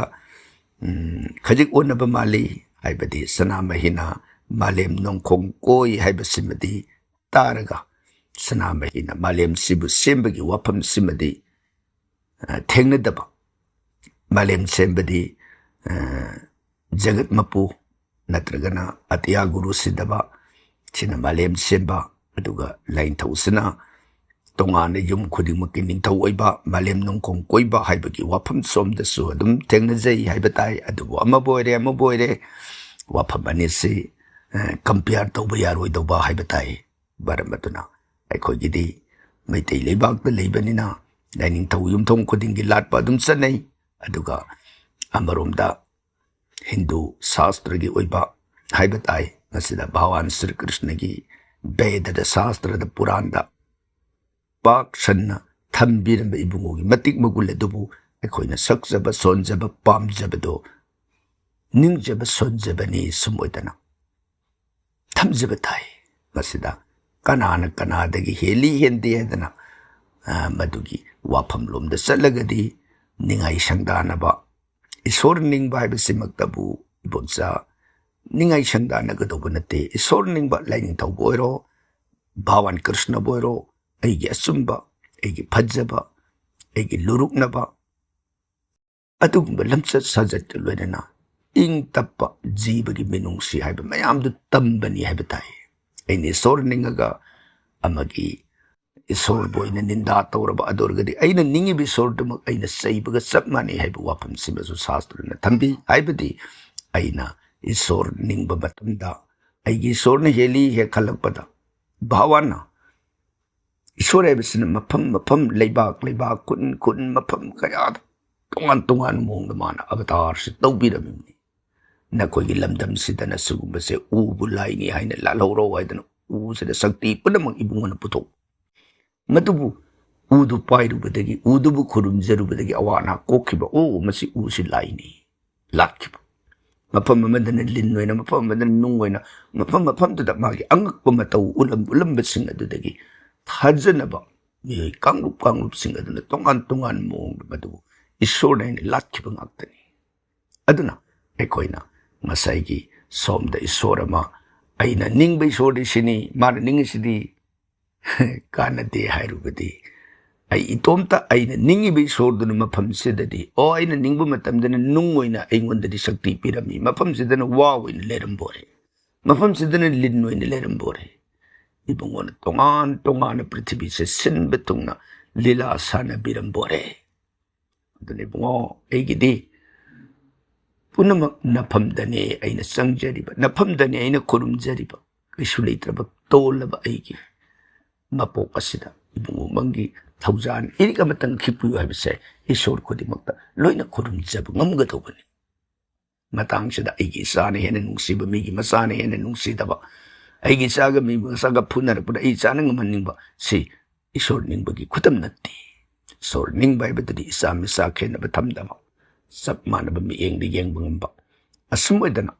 ꯎꯝ, ꯈꯖꯤꯛ ꯑꯣꯟꯅꯕ ꯃꯥꯜꯂꯤ꯫ ꯍꯥꯏꯕꯗꯤ ꯁꯅꯥꯃꯍꯤꯅ ꯃꯥꯂꯦꯝ ꯅꯣꯡꯈꯣꯡ ꯀꯣꯏ ꯍꯥꯏꯕꯁꯤꯃꯗꯤ ꯇꯥꯔꯒ, ꯁꯅꯥꯃꯍꯤꯅ ꯃꯥꯂꯦꯝꯁꯤꯕꯨ ꯁꯦꯝꯕꯒꯤ ꯋꯥꯐꯝꯁꯤꯃꯗꯤ, ꯑ, ꯊꯦꯡꯅꯗꯕ꯫ ꯃꯥꯂꯦꯝ ꯁꯦꯝꯕꯗꯤ, ꯑ, ꯖꯒꯠ ꯃꯄꯨ ꯅꯠꯇ꯭ꯔꯒꯅ ꯑꯇꯤꯌꯥ ꯒꯨꯔꯨ ꯁꯤꯗꯕ, ꯁꯤꯅ ꯃꯥꯂꯦꯝ ꯁꯦꯝꯕ, ꯑꯗꯨꯒ ꯂꯥꯏꯅꯤꯡꯊꯧꯁꯤꯅ ꯇꯣꯉꯥꯟꯅ ꯌꯨꯝ ꯈꯨꯗꯤꯡꯃꯛꯀꯤ ꯅꯤꯡꯊꯧ ꯑꯣꯏꯕ, ꯃꯥꯂꯦꯝ ꯅꯣꯡꯈꯣꯡ ꯀꯣꯏꯕ ꯍꯥꯏꯕꯒꯤ ꯋꯥꯐꯝ ꯁꯣꯝꯗꯁꯨ ꯑꯗꯨꯝ ꯊꯦꯡꯅꯖꯩ ꯍꯥꯏꯕ ꯇꯥꯏ꯫ ꯑꯗꯨꯕꯨ ꯑꯃꯕꯨ ꯑꯣꯏꯔꯦ, ꯑꯃꯕꯨ ꯑꯣꯏꯔꯦ, ꯋꯥꯐꯝ ꯑꯅꯤꯁꯤ, ꯑ, compare ꯇꯧꯕ ꯌꯥꯔꯣꯏꯗꯧꯕ ꯍꯥꯏꯕ ꯇꯥꯏ꯫ ꯃꯔꯝ ꯑꯗꯨꯅ ꯑꯩꯈꯣꯏꯒꯤꯗꯤ ꯃꯩꯇꯩ ꯂꯩꯕꯥꯛꯇ ꯂꯩꯕꯅꯤꯅ ꯂꯥꯏꯅꯤꯡꯊꯧ ꯌꯨꯝꯊꯣꯡ ꯈꯨꯗꯤꯡꯒꯤ ꯂꯥꯠꯄ ꯑꯗꯨꯝ ꯆꯠꯅꯩ꯫ ꯑꯗꯨꯒ ꯑꯃꯔꯣꯝꯗ ꯍꯤꯟꯗꯨ ꯁꯥꯁꯇ꯭ꯔꯒꯤ ꯑꯣꯏꯕ ꯍꯥꯏꯕ ꯇꯥꯏ, ꯃꯁꯤꯗ ꯚꯒꯋꯥꯟ ꯁ꯭ꯔꯤ ꯀ꯭ꯔꯤꯁꯅꯒꯤ ꯕꯦꯗꯗ, ꯁꯥꯁꯇ꯭ꯔꯗ, ꯄꯨꯔꯥꯟꯗ ꯄꯥꯛ ꯁꯟꯅ ꯊꯝꯕꯤꯔꯝꯕ ꯏꯕꯨꯡꯉꯣꯒꯤ ꯃꯇꯤꯛ ꯃꯒꯨꯟ ꯑꯗꯨꯕꯨ ꯑꯩꯈꯣꯏꯅ ꯁꯛꯆꯕ, ꯁꯣꯟꯖꯕ, ꯄꯥꯝꯖꯕꯗꯣ, ꯅꯤꯡꯖꯕ, ꯁꯣꯟꯖꯕꯅꯤ ꯁꯨꯝ ꯑꯣꯏꯗꯅ ꯊꯝꯖꯕ ꯇꯥꯏ꯫ ꯃꯁꯤꯗ ꯀꯅꯥꯅ ꯀꯅꯥꯗꯒꯤ ꯍꯦꯜꯂꯤ ꯍꯦꯟꯗꯦ ꯍꯥꯏꯗꯅ, ꯑ, ꯃꯗꯨꯒꯤ ꯋꯥꯐꯝꯂꯣꯝꯗ ꯆꯠꯂꯒꯗꯤ ꯅꯤꯡꯉꯥꯏ ꯁꯪꯗꯥꯅꯕ, ꯏꯁꯣꯔ ꯅꯤꯡꯕ ꯍꯥꯏꯕꯁꯤꯃꯛꯇꯕꯨ ꯏꯕꯣꯝꯆꯥ ꯅꯤꯡꯉꯥꯏ ꯁꯪꯗꯥꯅꯒꯗꯧꯕ ꯅꯠꯇꯦ꯫ ꯏꯁꯣꯔ ꯅꯤꯡꯕ ꯂꯥꯏꯅꯤꯡꯊꯧꯕꯨ ꯑꯣꯏꯔꯣ, ꯚꯒꯋꯥꯟ ꯀ꯭ꯔꯤꯁꯅꯕꯨ ꯑꯣꯏꯔꯣ, ꯑꯩꯒꯤ ꯑꯆꯨꯝꯕ, ꯑꯩꯒꯤ ꯐꯖꯕ, ꯑꯩꯒꯤ ꯂꯨꯔꯨꯛꯅꯕ, ꯑꯗꯨꯒꯨꯝꯕ ꯂꯝꯆꯠ ꯁꯥꯖꯠꯀ ꯂꯣꯏꯅꯅ ꯏꯪ ꯇꯞꯄ ꯖꯤꯕꯒꯤ ꯃꯤꯅꯨꯡꯁꯤ ꯍꯥꯏꯕ ꯃꯌꯥꯝꯗꯨ ꯇꯝꯕꯅꯤ ꯍꯥꯏꯕ ꯇꯥꯏ꯫ ꯑꯩꯅ ꯏꯁꯣꯔ ꯅꯤꯡꯉꯒ ꯑꯃꯒꯤ ꯏꯁꯣꯔꯕꯨ ꯑꯩꯅ ꯅꯤꯟꯗꯥ ꯇꯧꯔꯕ ꯑꯗꯨ ꯑꯣꯏꯔꯒꯗꯤ ꯑꯩꯅ ꯅꯤꯡꯉꯤꯕ ꯏꯁꯣꯔꯗꯨꯃꯛ ꯑꯩꯅ ꯆꯩꯕꯒ ꯆꯞ ꯃꯥꯟꯅꯩ ꯍꯥꯏꯕ ꯋꯥꯐꯝꯁꯤꯃꯁꯨ ꯁꯥꯁꯇ꯭ꯔꯅ ꯊꯝꯕꯤ꯫ ꯍꯥꯏꯕꯗꯤ ꯑꯩꯅ ꯏꯁꯣꯔ ꯅꯤꯡꯕ ꯃꯇꯝꯗ ꯑꯩꯒꯤ ꯏꯁꯣꯔꯅ ꯍꯦꯜꯂꯤ ꯍꯦꯛ ꯈꯜꯂꯛꯄꯗ ꯚꯒꯋꯥꯟꯅ ꯏꯁꯣꯔ ꯍꯥꯏꯕꯁꯤꯅ ꯃꯐꯝ ꯃꯐꯝ, ꯂꯩꯕꯥꯛ ꯂꯩꯕꯥꯛ, ꯈꯨꯟ ꯈꯨꯟ, ꯃꯐꯝ ꯀꯌꯥꯗ ꯇꯣꯉꯥꯟ ꯇꯣꯉꯥꯟꯕ ꯃꯑꯣꯡꯗ ꯃꯥꯅ ꯑꯕꯇꯥꯔꯁꯤ ꯇꯧꯕꯤꯔꯝꯃꯤꯕꯅꯤ꯫ ꯅꯈꯣꯏꯒꯤ ꯂꯝꯗꯝꯁꯤꯗꯅ ꯁꯤꯒꯨꯝꯕꯁꯦ ꯎꯕꯨ ꯂꯥꯏꯅꯤ ꯍꯥꯏꯅ ꯂꯥꯠꯍꯧꯔꯣ ꯍꯥꯏꯗꯅ ꯎꯁꯤꯗ ꯁꯛꯇꯤ ꯄꯨꯝꯅꯃꯛ ꯏꯕꯨꯡꯉꯣꯅ ꯄꯨꯊꯣꯛ꯫ ꯃꯗꯨꯕꯨ ꯎꯗꯨ ꯄꯥꯏꯔꯨꯕꯗꯒꯤ, ꯎꯗꯨꯕꯨ ꯈꯨꯔꯨꯝꯖꯔꯨꯕꯗꯒꯤ ꯑꯋꯥ ꯑꯅꯥ ꯀꯣꯛꯈꯤꯕ, "ꯑꯣ, ꯃꯁꯤ ꯎꯁꯤ ꯂꯥꯏꯅꯤ" ꯂꯥꯠꯈꯤꯕ꯫ ꯃꯐꯝ ꯑꯃꯗꯅ ꯂꯤꯟ ꯑꯣꯏꯅ, ꯃꯐꯝ ꯑꯃꯗꯅ ꯅꯨꯡ ꯑꯣꯏꯅ, ꯃꯐꯝ ꯃꯐꯝꯗꯨꯗ ꯃꯥꯒꯤ ꯑꯉꯛꯄ ꯃꯇꯧ ꯎꯠꯂꯝ-, ꯎꯠꯂꯝꯕꯁꯤꯡ ꯑꯗꯨꯗꯒꯤ ꯊꯥꯖꯅꯕ ꯃꯤꯑꯣꯏ ꯀꯥꯡꯂꯨꯞ ꯀꯥꯡꯂꯨꯞꯁꯤꯡ ꯑꯗꯨꯅ ꯇꯣꯉꯥꯟ ꯇꯣꯉꯥꯟꯕ ꯃꯑꯣꯡꯗ ꯃꯗꯨꯕꯨ ꯏꯁꯣꯔꯅ ꯍꯥꯏꯅ ꯂꯥꯠꯈꯤꯕ ꯉꯥꯛꯇꯅꯤ꯫ ꯑꯗꯨꯅ ꯑꯩꯈꯣꯏꯅ ꯉꯁꯥꯏꯒꯤ ꯁꯣꯝꯗ ꯏꯁꯣꯔ ꯑꯃ, "ꯑꯩꯅ ꯅꯤꯡꯕ ꯏꯁꯣꯔꯗꯤ ꯁꯤꯅꯤ, ꯃꯥꯅ ꯅꯤꯡꯉꯤꯁꯤꯗꯤ ꯀꯥꯟꯅꯗꯦ" ꯍꯥꯏꯔꯨꯕꯗꯤ, ꯑꯩ ꯏꯇꯣꯝꯇ ꯑꯩꯅ ꯅꯤꯡꯉꯤꯕ ꯏꯁꯣꯔꯗꯨꯅ ꯃꯐꯝꯁꯤꯗꯗꯤ, ꯑꯣ, ꯑꯩꯅ ꯅꯤꯡꯕ ꯃꯇꯝꯗꯅ ꯅꯨꯡ ꯑꯣꯏꯅ ꯑꯩꯉꯣꯟꯗꯗꯤ ꯁꯛꯇꯤ ꯄꯤꯔꯝꯃꯤ, ꯃꯐꯝꯁꯤꯗꯅ ꯋꯥ ꯑꯣꯏꯅ ꯂꯩꯔꯝꯕꯣꯔꯦ, ꯃꯐꯝꯁꯤꯗꯅ ꯂꯤꯟ ꯑꯣꯏꯅ ꯂꯩꯔꯝꯕꯣꯔꯦ꯫ ꯏꯕꯨꯡꯉꯣꯅ ꯇꯣꯉꯥꯟ ꯇꯣꯉꯥꯟꯅ ꯄ꯭ꯔꯤꯊꯤꯕꯤꯁꯦ ꯁꯤꯟꯕ ꯊꯨꯡꯅ ꯂꯤꯂꯥ ꯁꯥꯟꯅꯕꯤꯔꯝꯕꯣꯔꯦ꯫ ꯑꯗꯨꯅ ꯏꯕꯨꯡꯉꯣ, ꯑꯩꯒꯤꯗꯤ ꯄꯨꯝꯅꯃꯛ ꯅꯐꯝꯗꯅꯦ ꯑꯩꯅ ꯆꯪꯖꯔꯤꯕ, ꯅꯐꯝꯗꯅꯦ ꯑꯩꯅ ꯈꯨꯔꯨꯝꯖꯔꯤꯕ꯫ ꯀꯩꯁꯨ ꯂꯩꯇ꯭ꯔꯕ ꯇꯣꯜꯂꯕ ꯑꯩꯒꯤ ꯃꯄꯣꯛ ꯑꯁꯤꯗ ꯏꯕꯨꯡꯉꯣ ꯃꯪꯒꯤ ꯊꯧꯖꯥꯟ ꯏꯔꯤꯛ ꯑꯃꯇꯪ ꯈꯤꯛꯄꯤꯌꯨ ꯍꯥꯏꯕꯁꯦ ꯏꯁꯣꯔ ꯈꯨꯗꯤꯡꯃꯛꯇ ꯂꯣꯏꯅ ꯈꯨꯔꯨꯝꯖꯕ ꯉꯝꯒꯗꯧꯕꯅꯤ꯫ ꯃꯇꯥꯡꯁꯤꯗ ꯑꯩꯒꯤ ꯏꯆꯥꯅ ꯍꯦꯟꯅ ꯅꯨꯡꯁꯤꯕ, ꯃꯤꯒꯤ ꯃꯆꯥꯅ ꯍꯦꯟꯅ ꯅꯨꯡꯁꯤꯗꯕ, ꯑꯩꯒꯤ ꯏꯆꯥꯒ ꯃꯤ ꯃꯆꯥꯒ ꯐꯨꯅꯔꯛꯄꯗ ꯑꯩ ꯏꯆꯥꯅ ꯉꯝꯍꯟꯅꯤꯡꯕ, ꯁꯤ ꯏꯁꯣꯔ ꯅꯤꯡꯕꯒꯤ ꯈꯨꯗꯝ ꯅꯠꯇꯦ꯫ ꯏꯁꯣꯔ ꯅꯤꯡꯕ ꯍꯥꯏꯕꯗꯨꯗꯤ ꯏꯆꯥ ꯃꯤꯆꯥ ꯈꯦꯠꯅꯕ ꯊꯝꯗꯕ, ꯆꯞ ꯃꯥꯟꯅꯕ ꯃꯤꯠꯌꯦꯡꯗ ꯌꯦꯡꯕ ꯉꯝꯕ꯫ ꯑꯁꯨꯝ ꯑꯣꯏꯗꯅ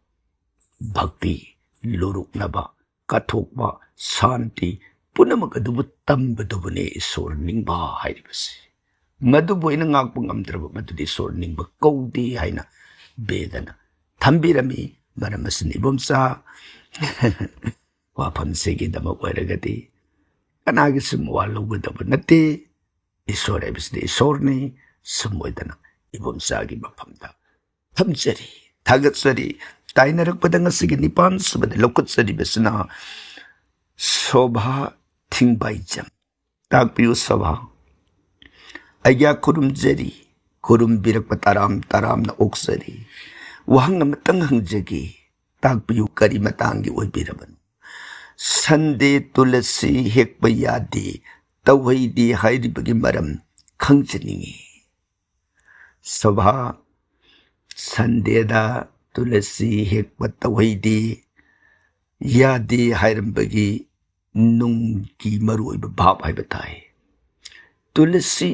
ꯚꯛꯇꯤ, ꯂꯨꯔꯨꯛꯅꯕ, ꯀꯠꯊꯣꯛꯄ, ꯁꯥꯟꯇꯤ ꯄꯨꯝꯅꯃꯛ ꯑꯗꯨꯕꯨ ꯇꯝꯕꯗꯨꯕꯨꯅꯦ ꯏꯁꯣꯔ ꯅꯤꯡꯕ ꯍꯥꯏꯔꯤꯕꯁꯤ꯫ ꯃꯗꯨꯕꯨ ꯑꯩꯅ ꯉꯥꯛꯄ ꯉꯝꯗ꯭ꯔꯕ ꯃꯗꯨꯗꯤ ꯏꯁꯣꯔ ꯅꯤꯡꯕ ꯀꯧꯗꯦ ꯍꯥꯏꯅ ꯕꯦꯗꯅ ꯊꯝꯕꯤꯔꯝꯃꯤ꯫ ꯃꯔꯝ ꯑꯁꯤꯅ ꯏꯕꯣꯝꯆꯥ, ꯋꯥꯐꯝꯁꯤꯒꯤꯗꯃꯛ ꯑꯣꯏꯔꯒꯗꯤ ꯀꯅꯥꯒꯤꯁꯨ ꯃꯋꯥ ꯂꯧꯒꯗꯕ ꯅꯠꯇꯦ꯫ ꯏꯁꯣꯔ ꯍꯥꯏꯕꯁꯤꯗꯤ ꯏꯁꯣꯔꯅꯤ꯫ ꯁꯨꯝ ꯑꯣꯏꯗꯅ ꯏꯕꯣꯝꯆꯥꯒꯤ ꯃꯐꯝꯗ ꯊꯝꯖꯔꯤ, ꯊꯥꯒꯠꯆꯔꯤ꯫ ꯇꯥꯏꯅꯔꯛꯄꯗ ꯉꯁꯤꯒꯤ ꯅꯤꯄꯥꯟ ꯁꯨꯕꯗ ꯂꯧꯈꯠꯆꯔꯤꯕꯁꯤꯅ ꯁꯣꯚꯥ ꯊꯤꯡꯕꯥꯏꯖꯝ꯫ ꯇꯥꯛꯄꯤꯌꯨ ꯁꯣꯚꯥ꯫ ꯑꯩꯒ꯭ꯌꯥ ꯈꯨꯔꯨꯝꯖꯔꯤ, ꯈꯨꯔꯨꯝꯕꯤꯔꯛꯄ ꯇꯔꯥꯝ ꯇꯔꯥꯝꯅ ꯑꯣꯛꯆꯔꯤ꯫ ꯋꯥꯍꯪ ꯑꯃꯇꯪ ꯍꯪꯖꯒꯦ, ꯇꯥꯛꯄꯤꯌꯨ, ꯀꯔꯤ ꯃꯇꯥꯡꯒꯤ ꯑꯣꯏꯕꯤꯔꯕꯅꯣ? ꯁꯟꯗꯦ ꯇꯨꯂꯁꯤ ꯍꯦꯛꯄ ꯌꯥꯗꯦ, ꯇꯧꯍꯩꯗꯦ ꯍꯥꯏꯔꯤꯕꯒꯤ ꯃꯔꯝ ꯈꯪꯖꯅꯤꯡꯏ꯫ ꯁꯣꯚꯥ, ꯁꯟꯗꯦꯗ ꯇꯨꯂꯁꯤ ꯍꯦꯛꯄ ꯇꯧꯍꯩꯗꯦ, ꯌꯥꯗꯦ ꯍꯥꯏꯔꯝꯕꯒꯤ ꯅꯨꯡꯒꯤ ꯃꯔꯨꯑꯣꯏꯕ ꯚꯥꯞ ꯍꯥꯏꯕ ꯇꯥꯏ꯫ ꯇꯨꯂꯁꯤ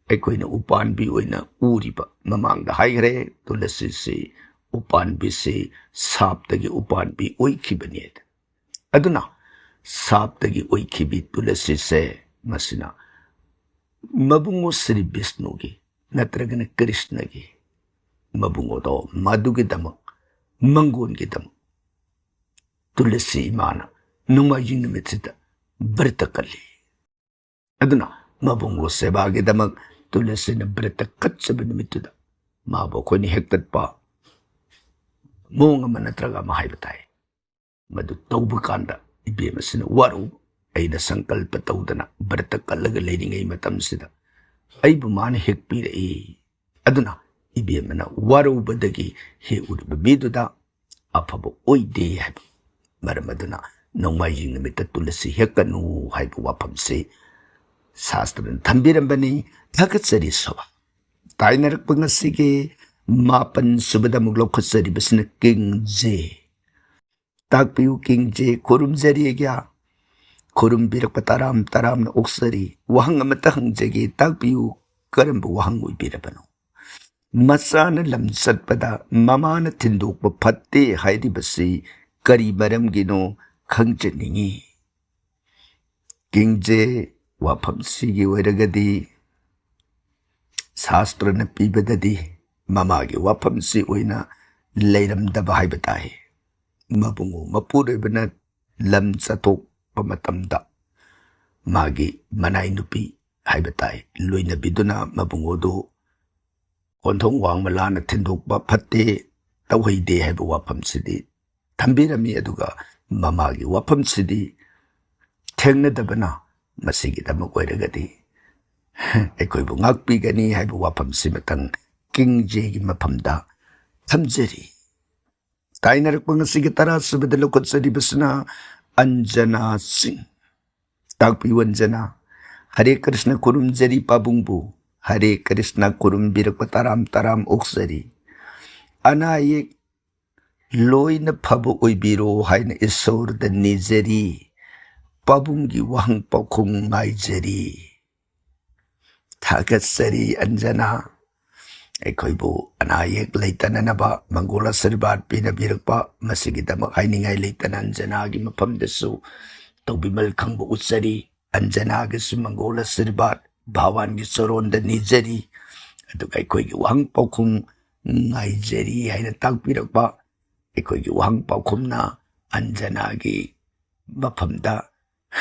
ꯑꯩꯈꯣꯏꯅ ꯎꯄꯥꯟꯕꯤ ꯑꯣꯏꯅ ꯎꯔꯤꯕ, ꯃꯃꯥꯡꯗ ꯍꯥꯏꯈ꯭ꯔꯦ, ꯇꯨꯂꯁꯤꯁꯤ ꯎꯄꯥꯟꯕꯤꯁꯤ ꯁꯥꯞꯇꯒꯤ ꯎꯄꯥꯟꯕꯤ ꯑꯣꯏꯈꯤꯕꯅꯤ꯫ ꯑꯗꯨꯅ ꯁꯥꯞꯇꯒꯤ ꯑꯣꯏꯈꯤꯕꯤ ꯇꯨꯂꯁꯤꯁꯦ, ꯃꯁꯤꯅ ꯃꯕꯨꯡꯉꯣ ꯁ꯭ꯔꯤ ꯕꯤꯁꯅꯨꯒꯤ ꯅꯠꯇ꯭ꯔꯒꯅ ꯀ꯭ꯔꯤꯁꯅꯒꯤ ꯃꯕꯨꯡꯉꯣꯗꯣ ꯃꯗꯨꯒꯤꯗꯃꯛ, ꯃꯪꯒꯣꯟꯒꯤꯗꯃꯛ ꯇꯨꯂꯁꯤ ꯏꯃꯥꯅ ꯅꯣꯡꯃꯥꯏꯖꯤꯡ ꯅꯨꯃꯤꯠꯁꯤꯗ ꯕ꯭ꯔꯇ ꯀꯜꯂꯤ꯫ ꯑꯗꯨꯅ ꯃꯕꯨꯡꯉꯣ ꯁꯦꯕꯥꯒꯤꯗꯃꯛ ꯇꯨꯂꯁꯤꯅ ꯕ꯭ꯔꯇ ꯀꯠꯆꯕ ꯅꯨꯃꯤꯠꯇꯨꯗ ꯃꯥꯕꯨ ꯑꯩꯈꯣꯏꯅ ꯍꯦꯛꯇꯠꯄ ꯃꯑꯣꯡ ꯑꯃ ꯅꯠꯇ꯭ꯔꯒ ꯑꯃ ꯍꯥꯏꯕ ꯇꯥꯏ꯫ ꯃꯗꯨ ꯇꯧꯕ ꯀꯥꯟꯗ ꯏꯕꯦꯝ ꯑꯁꯤꯅ ꯋꯥꯔꯧꯕ, ꯑꯩꯅ ꯁꯪꯀꯜꯄ ꯇꯧꯗꯅ ꯕ꯭ꯔꯇ ꯀꯠꯂꯒ ꯂꯩꯔꯤꯉꯩ ꯃꯇꯝꯁꯤꯗ ꯑꯩꯕꯨ ꯃꯥꯅ ꯍꯦꯛꯄꯤꯔꯛꯏ꯫ ꯑꯗꯨꯅ ꯏꯕꯦꯝꯃꯅ ꯋꯥꯔꯧꯕꯗꯒꯤ ꯍꯦꯛꯎꯔꯤꯕ ꯃꯤꯗꯨꯗ ꯑꯐꯕ ꯑꯣꯏꯗꯦ ꯍꯥꯏꯕ ꯃꯔꯝ ꯑꯗꯨꯅ ꯅꯣꯡꯃꯥꯏꯖꯤꯡ ꯅꯨꯃꯤꯠꯇ ꯇꯨꯂꯁꯤ ꯍꯦꯛꯀꯅꯨ ꯍꯥꯏꯕ ꯋꯥꯐꯝꯁꯤ ꯁꯥꯁꯇ꯭ꯔꯅ ꯊꯝꯕꯤꯔꯝꯕꯅꯤ꯫ ꯊꯥꯒꯠꯆꯔꯤ ꯁꯣꯚꯥ꯫ ꯇꯥꯏꯅꯔꯛꯄ ꯉꯁꯤꯒꯤ ꯃꯥꯄꯟ ꯁꯨꯕꯗ ꯑꯃꯨꯛ ꯂꯧꯈꯠꯆꯔꯤꯕꯁꯤꯅ ꯀꯤꯡ ꯖꯦ꯫ ꯇꯥꯛꯄꯤꯌꯨ ꯀꯤꯡ ꯖꯦ, ꯈꯨꯔꯨꯝꯖꯔꯤ ꯑꯩꯒ꯭ꯌꯥ꯫ ꯈꯨꯔꯨꯝꯕꯤꯔꯛꯄ ꯇꯔꯥꯝ ꯇꯔꯥꯝꯅ ꯑꯣꯛꯆꯔꯤ꯫ ꯋꯥꯍꯪ ꯑꯃꯇ ꯍꯪꯖꯒꯦ, ꯇꯥꯛꯄꯤꯌꯨ, ꯀꯔꯝꯕ ꯋꯥꯍꯪ ꯑꯣꯏꯕꯤꯔꯕꯅꯣ? ꯃꯆꯥꯅ ꯂꯝ ꯆꯠꯄꯗ ꯃꯃꯥꯅ ꯊꯤꯟꯗꯣꯛꯄ ꯐꯠꯇꯦ ꯍꯥꯏꯔꯤꯕꯁꯤ ꯀꯔꯤ ꯃꯔꯝꯒꯤꯅꯣ ꯈꯪꯖꯅꯤꯡꯏ꯫ ꯀꯤꯡ ꯖꯦ, ꯋꯥꯐꯝꯁꯤꯒꯤ ꯑꯣꯏꯔꯒꯗꯤ ꯁꯥꯁꯇ꯭ꯔꯅ ꯄꯤꯕꯗꯗꯤ ꯃꯃꯥꯒꯤ ꯋꯥꯐꯝꯁꯤ ꯑꯣꯏꯅ ꯂꯩꯔꯝꯗꯕ ꯍꯥꯏꯕ ꯇꯥꯏ꯫ ꯃꯕꯨꯡꯉꯣ ꯃꯄꯨꯔꯣꯏꯕꯅ ꯂꯝ ꯆꯠꯊꯣꯛꯄ ꯃꯇꯝꯗ ꯃꯥꯒꯤ ꯃꯅꯥꯏ ꯅꯨꯄꯤ ꯍꯥꯏꯕ ꯇꯥꯏ, ꯂꯣꯏꯅꯕꯤꯗꯨꯅ ꯃꯕꯨꯡꯉꯣꯗꯨ ꯀꯣꯟꯊꯣꯡ ꯋꯥꯡꯃ ꯂꯥꯟꯅ ꯊꯤꯟꯗꯣꯛꯄ ꯐꯠꯇꯦ, ꯇꯧꯍꯩꯗꯦ ꯍꯥꯏꯕ ꯋꯥꯐꯝꯁꯤꯗꯤ ꯊꯝꯕꯤꯔꯝꯃꯤ꯫ ꯑꯗꯨꯒ ꯃꯃꯥꯒꯤ ꯋꯥꯐꯝꯁꯤꯗꯤ ꯊꯦꯡꯅꯗꯕꯅ ꯃꯁꯤꯒꯤꯗꯃꯛ ꯑꯣꯏꯔꯒꯗꯤ ꯑꯩꯈꯣꯏꯕꯨ ꯉꯥꯛꯄꯤꯒꯅꯤ ꯍꯥꯏꯕ ꯋꯥꯐꯝꯁꯤꯃꯇꯪ ꯀꯤꯡ ꯖꯦꯒꯤ ꯃꯐꯝꯗ ꯊꯝꯖꯔꯤ꯫ ꯇꯥꯏꯅꯔꯛꯄ ꯉꯁꯤꯒꯤ ꯇꯔꯥꯁꯨꯕꯗ ꯂꯧꯈꯠꯆꯔꯤꯕꯁꯤꯅ ꯑꯟꯖꯅꯥ ꯁꯤꯡ꯫ ꯇꯥꯛꯄꯤꯌꯨ ꯑꯟꯖꯅꯥ꯫ ꯍꯔꯦ ꯀ꯭ꯔꯤꯁꯅ ꯈꯨꯔꯨꯝꯖꯔꯤ ꯄꯥꯕꯨꯡꯕꯨ꯫ ꯍꯔꯦ ꯀ꯭ꯔꯤꯁꯅ ꯈꯨꯔꯨꯝꯕꯤꯔꯛꯄ ꯇꯔꯥꯝ ꯇꯔꯥꯝ ꯑꯣꯛꯆꯔꯤ꯫ ꯑꯅꯥ ꯑꯌꯦꯛ ꯂꯣꯏꯅ ꯐꯕ ꯑꯣꯏꯕꯤꯔꯣ ꯍꯥꯏꯅ ꯏꯁꯣꯔꯗ ꯅꯤꯖꯔꯤ꯫ ꯄꯥꯕꯨꯡꯒꯤ ꯋꯥꯍꯪ ꯄꯥꯎꯈꯨꯝ ꯉꯥꯏꯖꯔꯤ꯫ ꯊꯥꯒꯠꯆꯔꯤ ꯑꯟꯖꯅꯥ꯫ ꯑꯩꯈꯣꯏꯕꯨ ꯑꯅꯥ ꯑꯌꯦꯛ ꯂꯩꯇꯅꯅꯕ ꯃꯪꯒꯣꯜ ꯑꯁꯤꯔꯕꯥꯗ ꯄꯤꯅꯕꯤꯔꯛꯄ, ꯃꯁꯤꯒꯤꯗꯃꯛ ꯍꯥꯏꯅꯤꯡꯉꯥꯏ ꯂꯩꯇꯅ ꯑꯟꯖꯅꯥꯒꯤ ꯃꯐꯝꯗꯁꯨ ꯇꯧꯕꯤꯃꯜ ꯈꯪꯕ ꯎꯠꯆꯔꯤ꯫ ꯑꯟꯖꯅꯥꯒꯤꯁꯨ ꯃꯪꯒꯣꯜ ꯑꯁꯤꯔꯕꯥꯗ ꯚꯥꯋꯥꯟꯒꯤ ꯆꯔꯣꯟꯗ ꯅꯤꯖꯔꯤ꯫ ꯑꯗꯨꯒ ꯑꯩꯈꯣꯏꯒꯤ ꯋꯥꯍꯪ ꯄꯥꯎꯈꯨꯝ ꯉꯥꯏꯖꯔꯤ ꯍꯥꯏꯅ ꯇꯥꯛꯄꯤꯔꯛꯄ ꯑꯩꯈꯣꯏꯒꯤ ꯋꯥꯍꯪ ꯄꯥꯎꯈꯨꯝꯅ ꯑꯟꯖꯅꯥꯒꯤ ꯃꯐꯝꯗ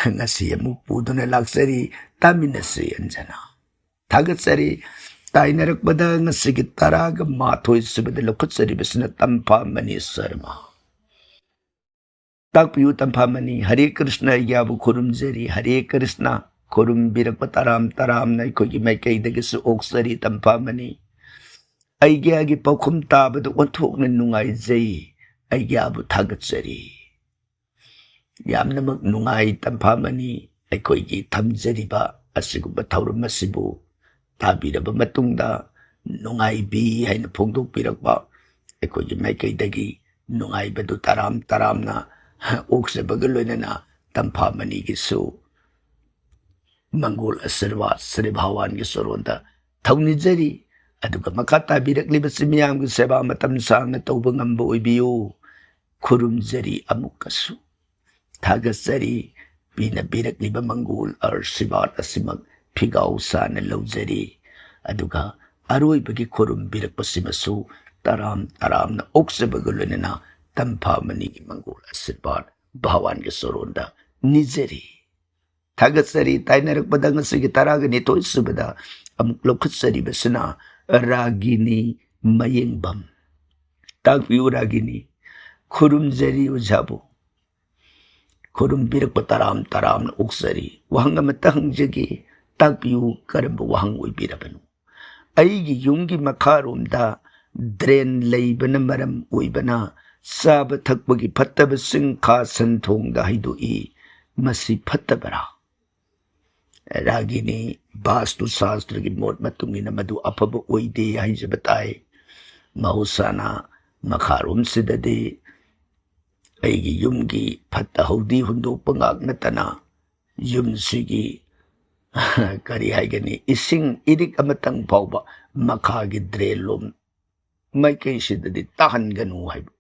ꯉꯁꯤ ꯑꯃꯨꯛ ꯄꯨꯗꯨꯅ ꯂꯥꯛꯆꯔꯤ꯫ ꯇꯥꯃꯤꯟꯅꯁꯤ ꯑꯟꯖꯅꯥ꯫ ꯊꯥꯒꯠꯆꯔꯤ꯫ ꯇꯥꯏꯅꯔꯛꯄꯗ ꯉꯁꯤꯒꯤ ꯇꯔꯥꯒ ꯃꯥꯊꯣꯏ ꯁꯨꯕꯗ ꯂꯧꯈꯠꯆꯔꯤꯕꯁꯤꯅ ꯇꯝꯐꯥꯃꯅꯤ ꯁꯔꯃ꯫ ꯇꯥꯛꯄꯤꯌꯨ ꯇꯝꯐꯥꯃꯅꯤ꯫ ꯍꯔꯦ ꯀ꯭ꯔꯤꯁꯅ, ꯑꯩꯒꯤ ꯑꯥꯕꯨ ꯈꯨꯔꯨꯝꯖꯔꯤ꯫ ꯍꯔꯦ ꯀ꯭ꯔꯤꯁꯅ꯫ ꯈꯨꯔꯨꯝꯕꯤꯔꯛꯄ ꯇꯔꯥꯝ ꯇꯔꯥꯝꯅ ꯑꯩꯈꯣꯏꯒꯤ ꯃꯥꯏꯀꯩꯗꯒꯤꯁꯨ ꯑꯣꯛꯆꯔꯤ ꯇꯝꯐꯥꯃꯅꯤ꯫ ꯑꯩꯒꯤ ꯑꯥꯒꯤ ꯄꯥꯎꯈꯨꯝ ꯇꯥꯕꯗ ꯑꯣꯟꯊꯣꯛꯅ ꯅꯨꯡꯉꯥꯏꯖꯩ꯫ ꯑꯩꯒꯤ ꯑꯥꯕꯨ ꯊꯥꯒꯠꯆꯔꯤ꯫ ꯌꯥꯝꯅꯃꯛ ꯅꯨꯡꯉꯥꯏ ꯇꯝꯐꯥꯃꯅꯤ꯫ ꯑꯩꯈꯣꯏꯒꯤ ꯊꯝꯖꯔꯤꯕ ꯑꯁꯤꯒꯨꯝꯕ ꯊꯧꯔꯝ ꯑꯁꯤꯕꯨ ꯇꯥꯕꯤꯔꯕ ꯃꯇꯨꯡꯗ ꯅꯨꯡꯉꯥꯏꯕꯤ ꯍꯥꯏꯅ ꯐꯣꯡꯗꯣꯛꯄꯤꯔꯛꯄ ꯑꯩꯈꯣꯏꯒꯤ ꯃꯥꯏꯀꯩꯗꯒꯤ ꯅꯨꯡꯉꯥꯏꯕꯗꯨ ꯇꯔꯥꯝ ꯇꯔꯥꯝꯅ ꯑꯣꯛꯆꯕꯒ ꯂꯣꯏꯅꯅ ꯇꯝꯐꯥꯃꯅꯤꯒꯤꯁꯨ ꯃꯪꯒꯣꯜ ꯑꯁꯤꯔꯕꯥꯗ ꯁ꯭ꯔꯤ ꯚꯥꯋꯥꯟꯒꯤ ꯆꯔꯣꯟꯗ ꯊꯧꯅꯤꯖꯔꯤ꯫ ꯑꯗꯨꯒ ꯃꯈꯥ ꯇꯥꯕꯤꯔꯛꯂꯤꯕꯁꯤ ꯃꯤꯌꯥꯝꯒꯤ ꯁꯦꯕꯥ ꯃꯇꯝ ꯁꯥꯡꯅ ꯇꯧꯕ ꯉꯝꯕ ꯑꯣꯏꯕꯤꯌꯨ꯫ ꯈꯨꯔꯨꯝꯖꯔꯤ ꯑꯃꯨꯛꯀꯁꯨ꯫ ꯊꯥꯒꯠꯆꯔꯤ꯫ ꯄꯤꯅꯕꯤꯔꯛꯂꯤꯕ ꯃꯪꯒꯣꯜ ꯑꯁꯤꯔꯕꯥꯗ ꯑꯁꯤꯃꯛ ꯐꯤꯒꯥꯎ ꯁꯥꯅ ꯂꯧꯖꯔꯤ꯫ ꯑꯗꯨꯒ ꯑꯔꯣꯏꯕꯒꯤ ꯈꯨꯔꯨꯝꯕꯤꯔꯛꯄꯁꯤꯃꯁꯨ ꯇꯔꯥꯝ ꯇꯔꯥꯝꯅ ꯑꯣꯛꯆꯕꯒ ꯂꯣꯏꯅꯅ ꯇꯝꯐꯥꯃꯅꯤꯒꯤ ꯃꯪꯒꯣꯜ ꯑꯁꯤꯔꯕꯥꯗ ꯚꯥꯋꯥꯟꯒꯤ ꯆꯔꯣꯟꯗ ꯅꯤꯖꯔꯤ꯫ ꯊꯥꯒꯠꯆꯔꯤ꯫ ꯇꯥꯏꯅꯔꯛꯄꯗ ꯉꯁꯤꯒꯤ ꯇꯔꯥꯒ ꯅꯤꯊꯣꯏ ꯁꯨꯕꯗ ꯑꯃꯨꯛ ꯂꯧꯈꯠꯆꯔꯤꯕꯁꯤꯅ ꯔꯥꯒꯤꯅꯤ ꯃꯌꯦꯡꯕꯝ꯫ ꯇꯥꯛꯄꯤꯌꯨ ꯔꯥꯒꯤꯅꯤ꯫ ꯈꯨꯔꯨꯝꯖꯔꯤ ꯑꯣꯖꯥꯕꯨ꯫ ꯈꯨꯔꯨꯝꯕꯤꯔꯛꯄ ꯇꯔꯥꯝ ꯇꯔꯥꯝꯅ ꯑꯣꯛꯆꯔꯤ꯫ ꯋꯥꯍꯪ ꯑꯃꯠꯇ ꯍꯪꯖꯒꯦ꯫ ꯇꯥꯛꯄꯤꯌꯨ, ꯀꯔꯝꯕ ꯋꯥꯍꯪ ꯑꯣꯏꯕꯤꯔꯕꯅꯣ? ꯑꯩꯒꯤ ꯌꯨꯝꯒꯤ ꯃꯈꯥꯔꯣꯝꯗ ꯗ꯭ꯔꯦꯟ ꯂꯩꯕꯅ ꯃꯔꯝ ꯑꯣꯏꯕꯅ ꯆꯥꯕ ꯊꯛꯄꯒꯤ ꯐꯠꯇꯕꯁꯤꯡ ꯈꯥ ꯁꯟꯊꯣꯡꯗ ꯍꯩꯗꯣꯛꯏ꯫ ꯃꯁꯤ ꯐꯠꯇꯕꯔꯥ? ꯔꯥꯒꯤꯅꯤ, ꯚꯥꯁꯇꯨ ꯁꯥꯁꯇ꯭ꯔꯒꯤ ꯃꯣꯠ ꯃꯇꯨꯡ ꯏꯟꯅ ꯃꯗꯨ ꯑꯐꯕ ꯑꯣꯏꯗꯦ ꯍꯥꯏꯖꯕ ꯇꯥꯏ꯫ ꯃꯍꯧꯁꯥꯅ ꯃꯈꯥꯔꯣꯝꯁꯤꯗꯗꯤ ꯑꯩꯒꯤ ꯌꯨꯝꯒꯤ ꯐꯠꯇ ꯍꯥꯎꯗꯤ ꯍꯨꯟꯗꯣꯛꯄ ꯉꯥꯛ ꯅꯠꯇꯅ ꯌꯨꯝꯁꯤꯒꯤ ꯀꯔꯤ ꯍꯥꯏꯒꯅꯤ, ꯏꯁꯤꯡ ꯏꯔꯤꯛ ꯑꯃꯇꯪ ꯐꯥꯎꯕ ꯃꯈꯥꯒꯤ ꯗ꯭ꯔꯦꯟ ꯂꯣꯝ ꯃꯥꯏꯀꯩꯁꯤꯗꯗꯤ ꯇꯥꯍꯟꯒꯅꯨ ꯍꯥꯏꯕ꯫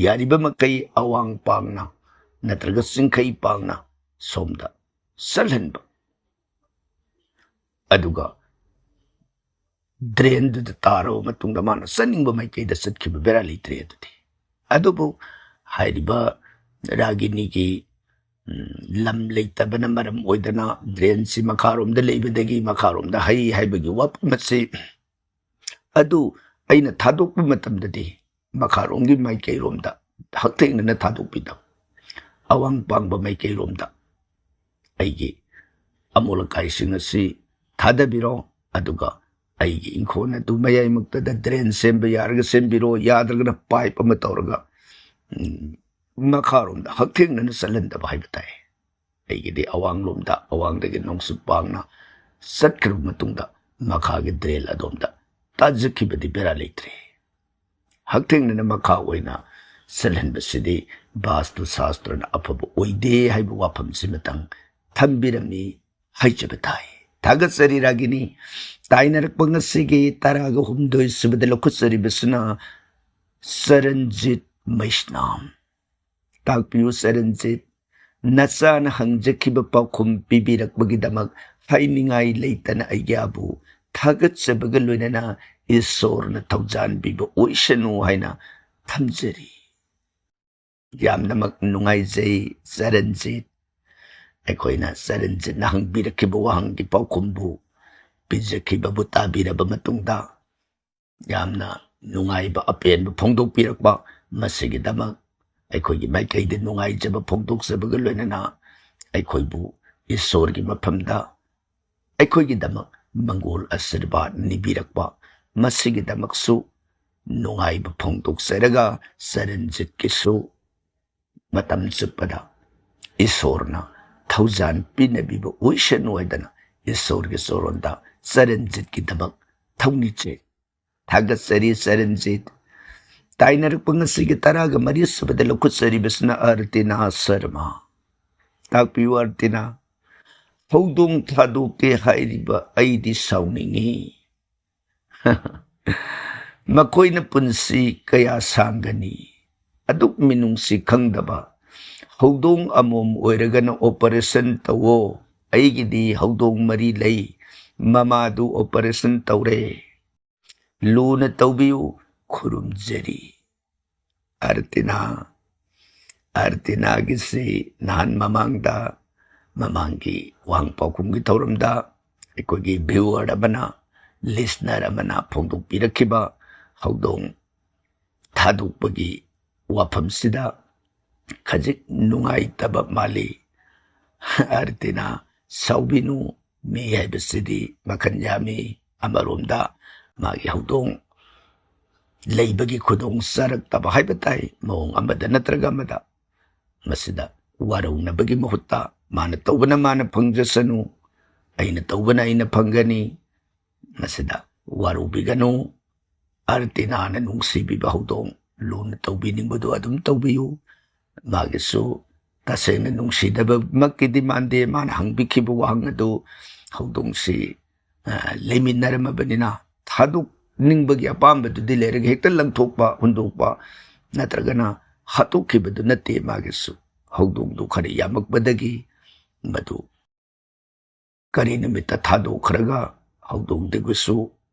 ꯌꯥꯔꯤꯕ ꯃꯈꯩ ꯑꯋꯥꯡ ꯄꯥꯡꯅ ꯅꯠꯇ꯭ꯔꯒ ꯆꯤꯡꯈꯩ ꯄꯥꯡꯅ ꯁꯣꯝꯗ ꯆꯠꯍꯟꯕ꯫ ꯑꯗꯨꯒ ꯗ꯭ꯔꯦꯟꯗꯨꯗ ꯇꯥꯔꯕ ꯃꯇꯨꯡꯗ ꯃꯥꯅ ꯆꯠꯅꯤꯡꯕ ꯃꯥꯏꯀꯩꯗ ꯆꯠꯈꯤꯕ ꯕꯦꯔꯥ ꯂꯩꯇ꯭ꯔꯦ꯫ ꯑꯗꯨꯗꯤ ꯑꯗꯨꯕꯨ ꯍꯥꯏꯔꯤꯕ ꯔꯥꯒꯤꯅꯤꯒꯤ, ꯎꯝ, ꯂꯝ ꯂꯩꯇꯕꯅ ꯃꯔꯝ ꯑꯣꯏꯗꯅ ꯗ꯭ꯔꯦꯟꯁꯤ ꯃꯈꯥꯔꯣꯝꯗ ꯂꯩꯕꯗꯒꯤ ꯃꯈꯥꯔꯣꯝꯗ ꯍꯩ ꯍꯥꯏꯕꯒꯤ ꯋꯥꯐꯝ ꯑꯁꯤ ꯑꯗꯨ ꯑꯩꯅ ꯊꯥꯗꯣꯛꯄ ꯃꯇꯝꯗꯗꯤ ꯃꯈꯥꯔꯣꯝꯒꯤ ꯃꯥꯏꯀꯩꯔꯣꯝꯗ ꯍꯛꯊꯦꯡꯅꯅ ꯊꯥꯗꯣꯛꯄꯤꯗꯕ, ꯑꯋꯥꯡ ꯄꯥꯡꯕ ꯃꯥꯏꯀꯩꯔꯣꯝꯗ ꯑꯩꯒꯤ ꯑꯃꯣꯠ ꯑꯀꯥꯏꯁꯤꯡ ꯑꯁꯤ ꯊꯥꯗꯕꯤꯔꯣ꯫ ꯑꯗꯨꯒ ꯑꯩꯒꯤ ꯏꯪꯈꯣꯜ ꯑꯗꯨ ꯃꯌꯥꯏꯃꯛꯇꯗ ꯗ꯭ꯔꯦꯟ ꯁꯦꯝꯕ ꯌꯥꯔꯒ ꯁꯦꯝꯕꯤꯔꯣ, ꯌꯥꯗ꯭ꯔꯒꯅ ꯄꯥꯏꯞ ꯑꯃ ꯇꯧꯔꯒ, ꯎꯝ, ꯃꯈꯥꯔꯣꯝꯗ ꯍꯛꯊꯦꯡꯅꯅ ꯆꯠꯍꯟꯗꯕ ꯍꯥꯏꯕ ꯇꯥꯏ꯫ ꯑꯩꯒꯤꯗꯤ ꯑꯋꯥꯡꯂꯣꯝꯗ, ꯑꯋꯥꯡꯗꯒꯤ ꯅꯣꯡꯆꯨꯞ ꯄꯥꯡꯅ ꯆꯠꯈ꯭ꯔꯕ ꯃꯇꯨꯡꯗ ꯃꯈꯥꯒꯤ ꯗ꯭ꯔꯦꯟ ꯑꯗꯣꯝꯗ ꯇꯥꯖꯈꯤꯕꯗꯤ ꯕꯦꯔꯥ ꯂꯩꯇ꯭ꯔꯦ꯫ ꯍꯛꯊꯦꯡꯅꯅ ꯃꯈꯥ ꯑꯣꯏꯅ ꯆꯠꯍꯟꯕꯁꯤꯗꯤ ꯚꯥꯁꯇꯨ ꯁꯥꯁꯇ꯭ꯔꯅ ꯑꯐꯕ ꯑꯣꯏꯗꯦ ꯍꯥꯏꯕ ꯋꯥꯐꯝꯁꯤꯃꯇꯪ ꯊꯝꯕꯤꯔꯝꯃꯤ ꯍꯥꯏꯖꯕ ꯇꯥꯏ꯫ ꯊꯥꯒꯠꯆꯔꯤ ꯔꯥꯒꯤꯅꯤ꯫ ꯇꯥꯏꯅꯔꯛꯄ ꯉꯁꯤꯒꯤ ꯇꯔꯥꯒ ꯍꯨꯝꯗꯣꯏ ꯁꯨꯕꯗ ꯂꯧꯈꯠꯆꯔꯤꯕꯁꯤꯅ ꯆꯔꯟꯖꯤꯠ ꯃꯩꯁꯅꯥꯝ꯫ ꯇꯥꯛꯄꯤꯌꯨ ꯆꯔꯟꯖꯤꯠ, ꯅꯆꯥꯅ ꯍꯪꯖꯈꯤꯕ ꯄꯥꯎꯈꯨꯝ ꯄꯤꯕꯤꯔꯛꯄꯒꯤꯗꯃꯛ ꯍꯥꯏꯅꯤꯡꯉꯥꯏ ꯂꯩꯇꯅ ꯑꯩꯒꯤꯕꯨ ꯊꯥꯒꯠꯆꯕꯒ ꯂꯣꯏꯅꯅ ꯏꯁꯣꯔꯅ ꯊꯧꯖꯥꯟꯕꯤꯕ ꯑꯣꯏꯁꯅꯨ ꯍꯥꯏꯅ ꯊꯝꯖꯔꯤ꯫ ꯌꯥꯝꯅꯃꯛ ꯅꯨꯡꯉꯥꯏꯖꯩ ꯆꯔꯟꯖꯤꯠ꯫ ꯑꯩꯈꯣꯏꯅ ꯆꯔꯟꯖꯤꯠꯅ ꯍꯪꯕꯤꯔꯛꯈꯤꯕ ꯋꯥꯍꯪꯒꯤ ꯄꯥꯎꯈꯨꯝꯕꯨ ꯄꯤꯖꯈꯤꯕꯕꯨ ꯇꯥꯕꯤꯔꯕ ꯃꯇꯨꯡꯗ ꯌꯥꯝꯅ ꯅꯨꯡꯉꯥꯏꯕ ꯑꯄꯦꯟꯕ ꯐꯣꯡꯗꯣꯛꯄꯤꯔꯛꯄ, ꯃꯁꯤꯒꯤꯗꯃꯛ ꯑꯩꯈꯣꯏꯒꯤ ꯃꯥꯏꯀꯩꯗ ꯅꯨꯡꯉꯥꯏꯖꯕ ꯐꯣꯡꯗꯣꯛꯆꯕꯒ ꯂꯣꯏꯅꯅ ꯑꯩꯈꯣꯏꯕꯨ ꯏꯁꯣꯔꯒꯤ ꯃꯐꯝꯗ ꯑꯩꯈꯣꯏꯒꯤꯗꯃꯛ ꯃꯪꯒꯣꯜ ꯑꯁꯤꯔꯕꯥꯗ ꯅꯤꯕꯤꯔꯛꯄ, ꯃꯁꯤꯒꯤꯗꯃꯛꯁꯨ ꯅꯨꯡꯉꯥꯏꯕ ꯐꯣꯡꯗꯣꯛꯆꯔꯒ ꯆꯔꯟꯖꯤꯠꯀꯤꯁꯨ ꯃꯇꯝ ꯆꯨꯞꯄꯗ ꯏꯁꯣꯔꯅ ꯊꯧꯖꯥꯟ ꯄꯤꯅꯕꯤꯕ ꯑꯣꯏꯁꯅꯨ ꯍꯥꯏꯗꯅ ꯏꯁꯣꯔꯒꯤ ꯆꯣꯔꯣꯟꯗ ꯆꯔꯟꯖꯤꯠꯀꯤꯗꯃꯛ ꯊꯧꯅꯤꯖꯩ꯫ ꯊꯥꯒꯠꯆꯔꯤ ꯆꯔꯟꯖꯤꯠ꯫ ꯇꯥꯏꯅꯔꯛꯄ ꯉꯁꯤꯒꯤ ꯇꯔꯥꯒ ꯃꯔꯤ ꯁꯨꯕꯗ ꯂꯧꯈꯠꯆꯔꯤꯕꯁꯤꯅ ꯑꯔꯇꯤꯅꯥ ꯁꯔꯃ꯫ ꯇꯥꯛꯄꯤꯌꯨ ꯑꯔꯇꯤꯅꯥ, ꯍꯧꯗꯣꯡ ꯊꯥꯗꯣꯛꯀꯦ ꯍꯥꯏꯔꯤꯕ ꯑꯩꯗꯤ ꯁꯥꯎꯅꯤꯡꯉꯤ꯫ ꯃꯈꯣꯏꯅ ꯄꯨꯟꯁꯤ ꯀꯌꯥ ꯁꯥꯡꯒꯅꯤ? ꯑꯗꯨꯛ ꯃꯤꯅꯨꯡꯁꯤ ꯈꯪꯗꯕ ꯍꯧꯗꯣꯡ ꯑꯃꯣꯝ ꯑꯣꯏꯔꯒꯅ operation ꯇꯧꯋꯣ꯫ ꯑꯩꯒꯤꯗꯤ ꯍꯧꯗꯣꯡ ꯃꯔꯤ ꯂꯩ, ꯃꯃꯥꯗꯨ operation ꯇꯧꯔꯦ꯫ ꯂꯨꯅ ꯇꯧꯕꯤꯌꯨ, ꯈꯨꯔꯨꯝꯖꯔꯤ꯫ ꯑꯔꯇꯤꯅꯥ, ꯑꯔꯇꯤꯅꯥꯒꯤꯁꯤ ꯅꯍꯥꯟ ꯃꯃꯥꯡꯗ, ꯃꯃꯥꯡꯒꯤ ꯋꯥꯍꯪ ꯄꯥꯎꯈꯨꯝꯒꯤ ꯊꯧꯔꯝꯗ ꯑꯩꯈꯣꯏꯒꯤ viewer ꯑꯃꯅ, listener ꯑꯃꯅ ꯐꯣꯡꯗꯣꯛꯄꯤꯔꯛꯈꯤꯕ ꯍꯧꯗꯣꯡ ꯊꯥꯗꯣꯛꯄꯒꯤ ꯋꯥꯐꯝꯁꯤꯗ ꯈꯖꯤꯛ ꯅꯨꯡꯉꯥꯏꯇꯕ ꯃꯥꯜꯂꯤ꯫ ꯑꯔꯇꯤꯅꯥ, ꯁꯥꯎꯕꯤꯅꯨ, ꯃꯤ ꯍꯥꯏꯕꯁꯤꯗꯤ ꯃꯈꯜ ꯌꯥꯝꯃꯤ꯫ ꯑꯃꯔꯣꯝꯗ ꯃꯥꯒꯤ ꯍꯧꯗꯣꯡ ꯂꯩꯕꯒꯤ ꯈꯨꯗꯣꯡ ꯆꯥꯔꯛꯇꯕ ꯍꯥꯏꯕ ꯇꯥꯏ, ꯃꯑꯣꯡ ꯑꯃꯗ ꯅꯠꯇ꯭ꯔꯒ ꯑꯃꯗ꯫ ꯃꯁꯤꯗ ꯋꯥꯔꯧꯅꯕꯒꯤ ꯃꯍꯨꯠꯇ ꯃꯥꯅ ꯇꯧꯕꯅ ꯃꯥꯅ ꯐꯪꯖꯁꯅꯨ, ꯑꯩꯅ ꯇꯧꯕꯅ ꯑꯩꯅ ꯐꯪꯒꯅꯤ꯫ ꯃꯁꯤꯗ ꯋꯥꯔꯧꯕꯤꯒꯅꯨ꯫ ꯑꯔꯇꯤꯅꯥꯅ ꯅꯨꯡꯁꯤꯕꯤꯕ ꯍꯧꯗꯣꯡ ꯂꯨꯅ ꯇꯧꯕꯤꯅꯤꯡꯕꯗꯨ ꯑꯗꯨꯝ ꯇꯧꯕꯤꯌꯨ꯫ ꯃꯥꯒꯤꯁꯨ ꯇꯁꯦꯡꯅ ꯅꯨꯡꯁꯤꯗꯕꯃꯛꯀꯤꯗꯤ ꯃꯥꯟꯗꯦ꯫ ꯃꯥꯅ ꯍꯪꯕꯤꯈꯤꯕ ꯋꯥꯍꯪ ꯑꯗꯨ ꯍꯧꯗꯣꯡꯁꯤ, ꯑ, ꯂꯩꯃꯤꯟꯅꯔꯝꯃꯕꯅꯤꯅ ꯊꯥꯗꯣꯛꯅꯤꯡꯕꯒꯤ ꯑꯄꯥꯝꯕꯗꯨꯗꯤ ꯂꯩꯔꯒ ꯍꯦꯛꯇ ꯂꯪꯊꯣꯛꯄ, ꯍꯨꯟꯗꯣꯛꯄ ꯅꯠꯇ꯭ꯔꯒꯅ ꯍꯥꯠꯇꯣꯛꯈꯤꯕꯗꯨ ꯅꯠꯇꯦ꯫ ꯃꯥꯒꯤꯁꯨ ꯍꯧꯗꯣꯡꯗꯨ ꯈꯔ ꯌꯥꯝꯃꯛꯄꯗꯒꯤ ꯃꯗꯨ ꯀꯔꯤ ꯅꯨꯃꯤꯠꯇ ꯊꯥꯗꯣꯛꯈ꯭ꯔꯒ ꯍꯧꯗꯣꯡꯗꯨꯒꯤꯁꯨ,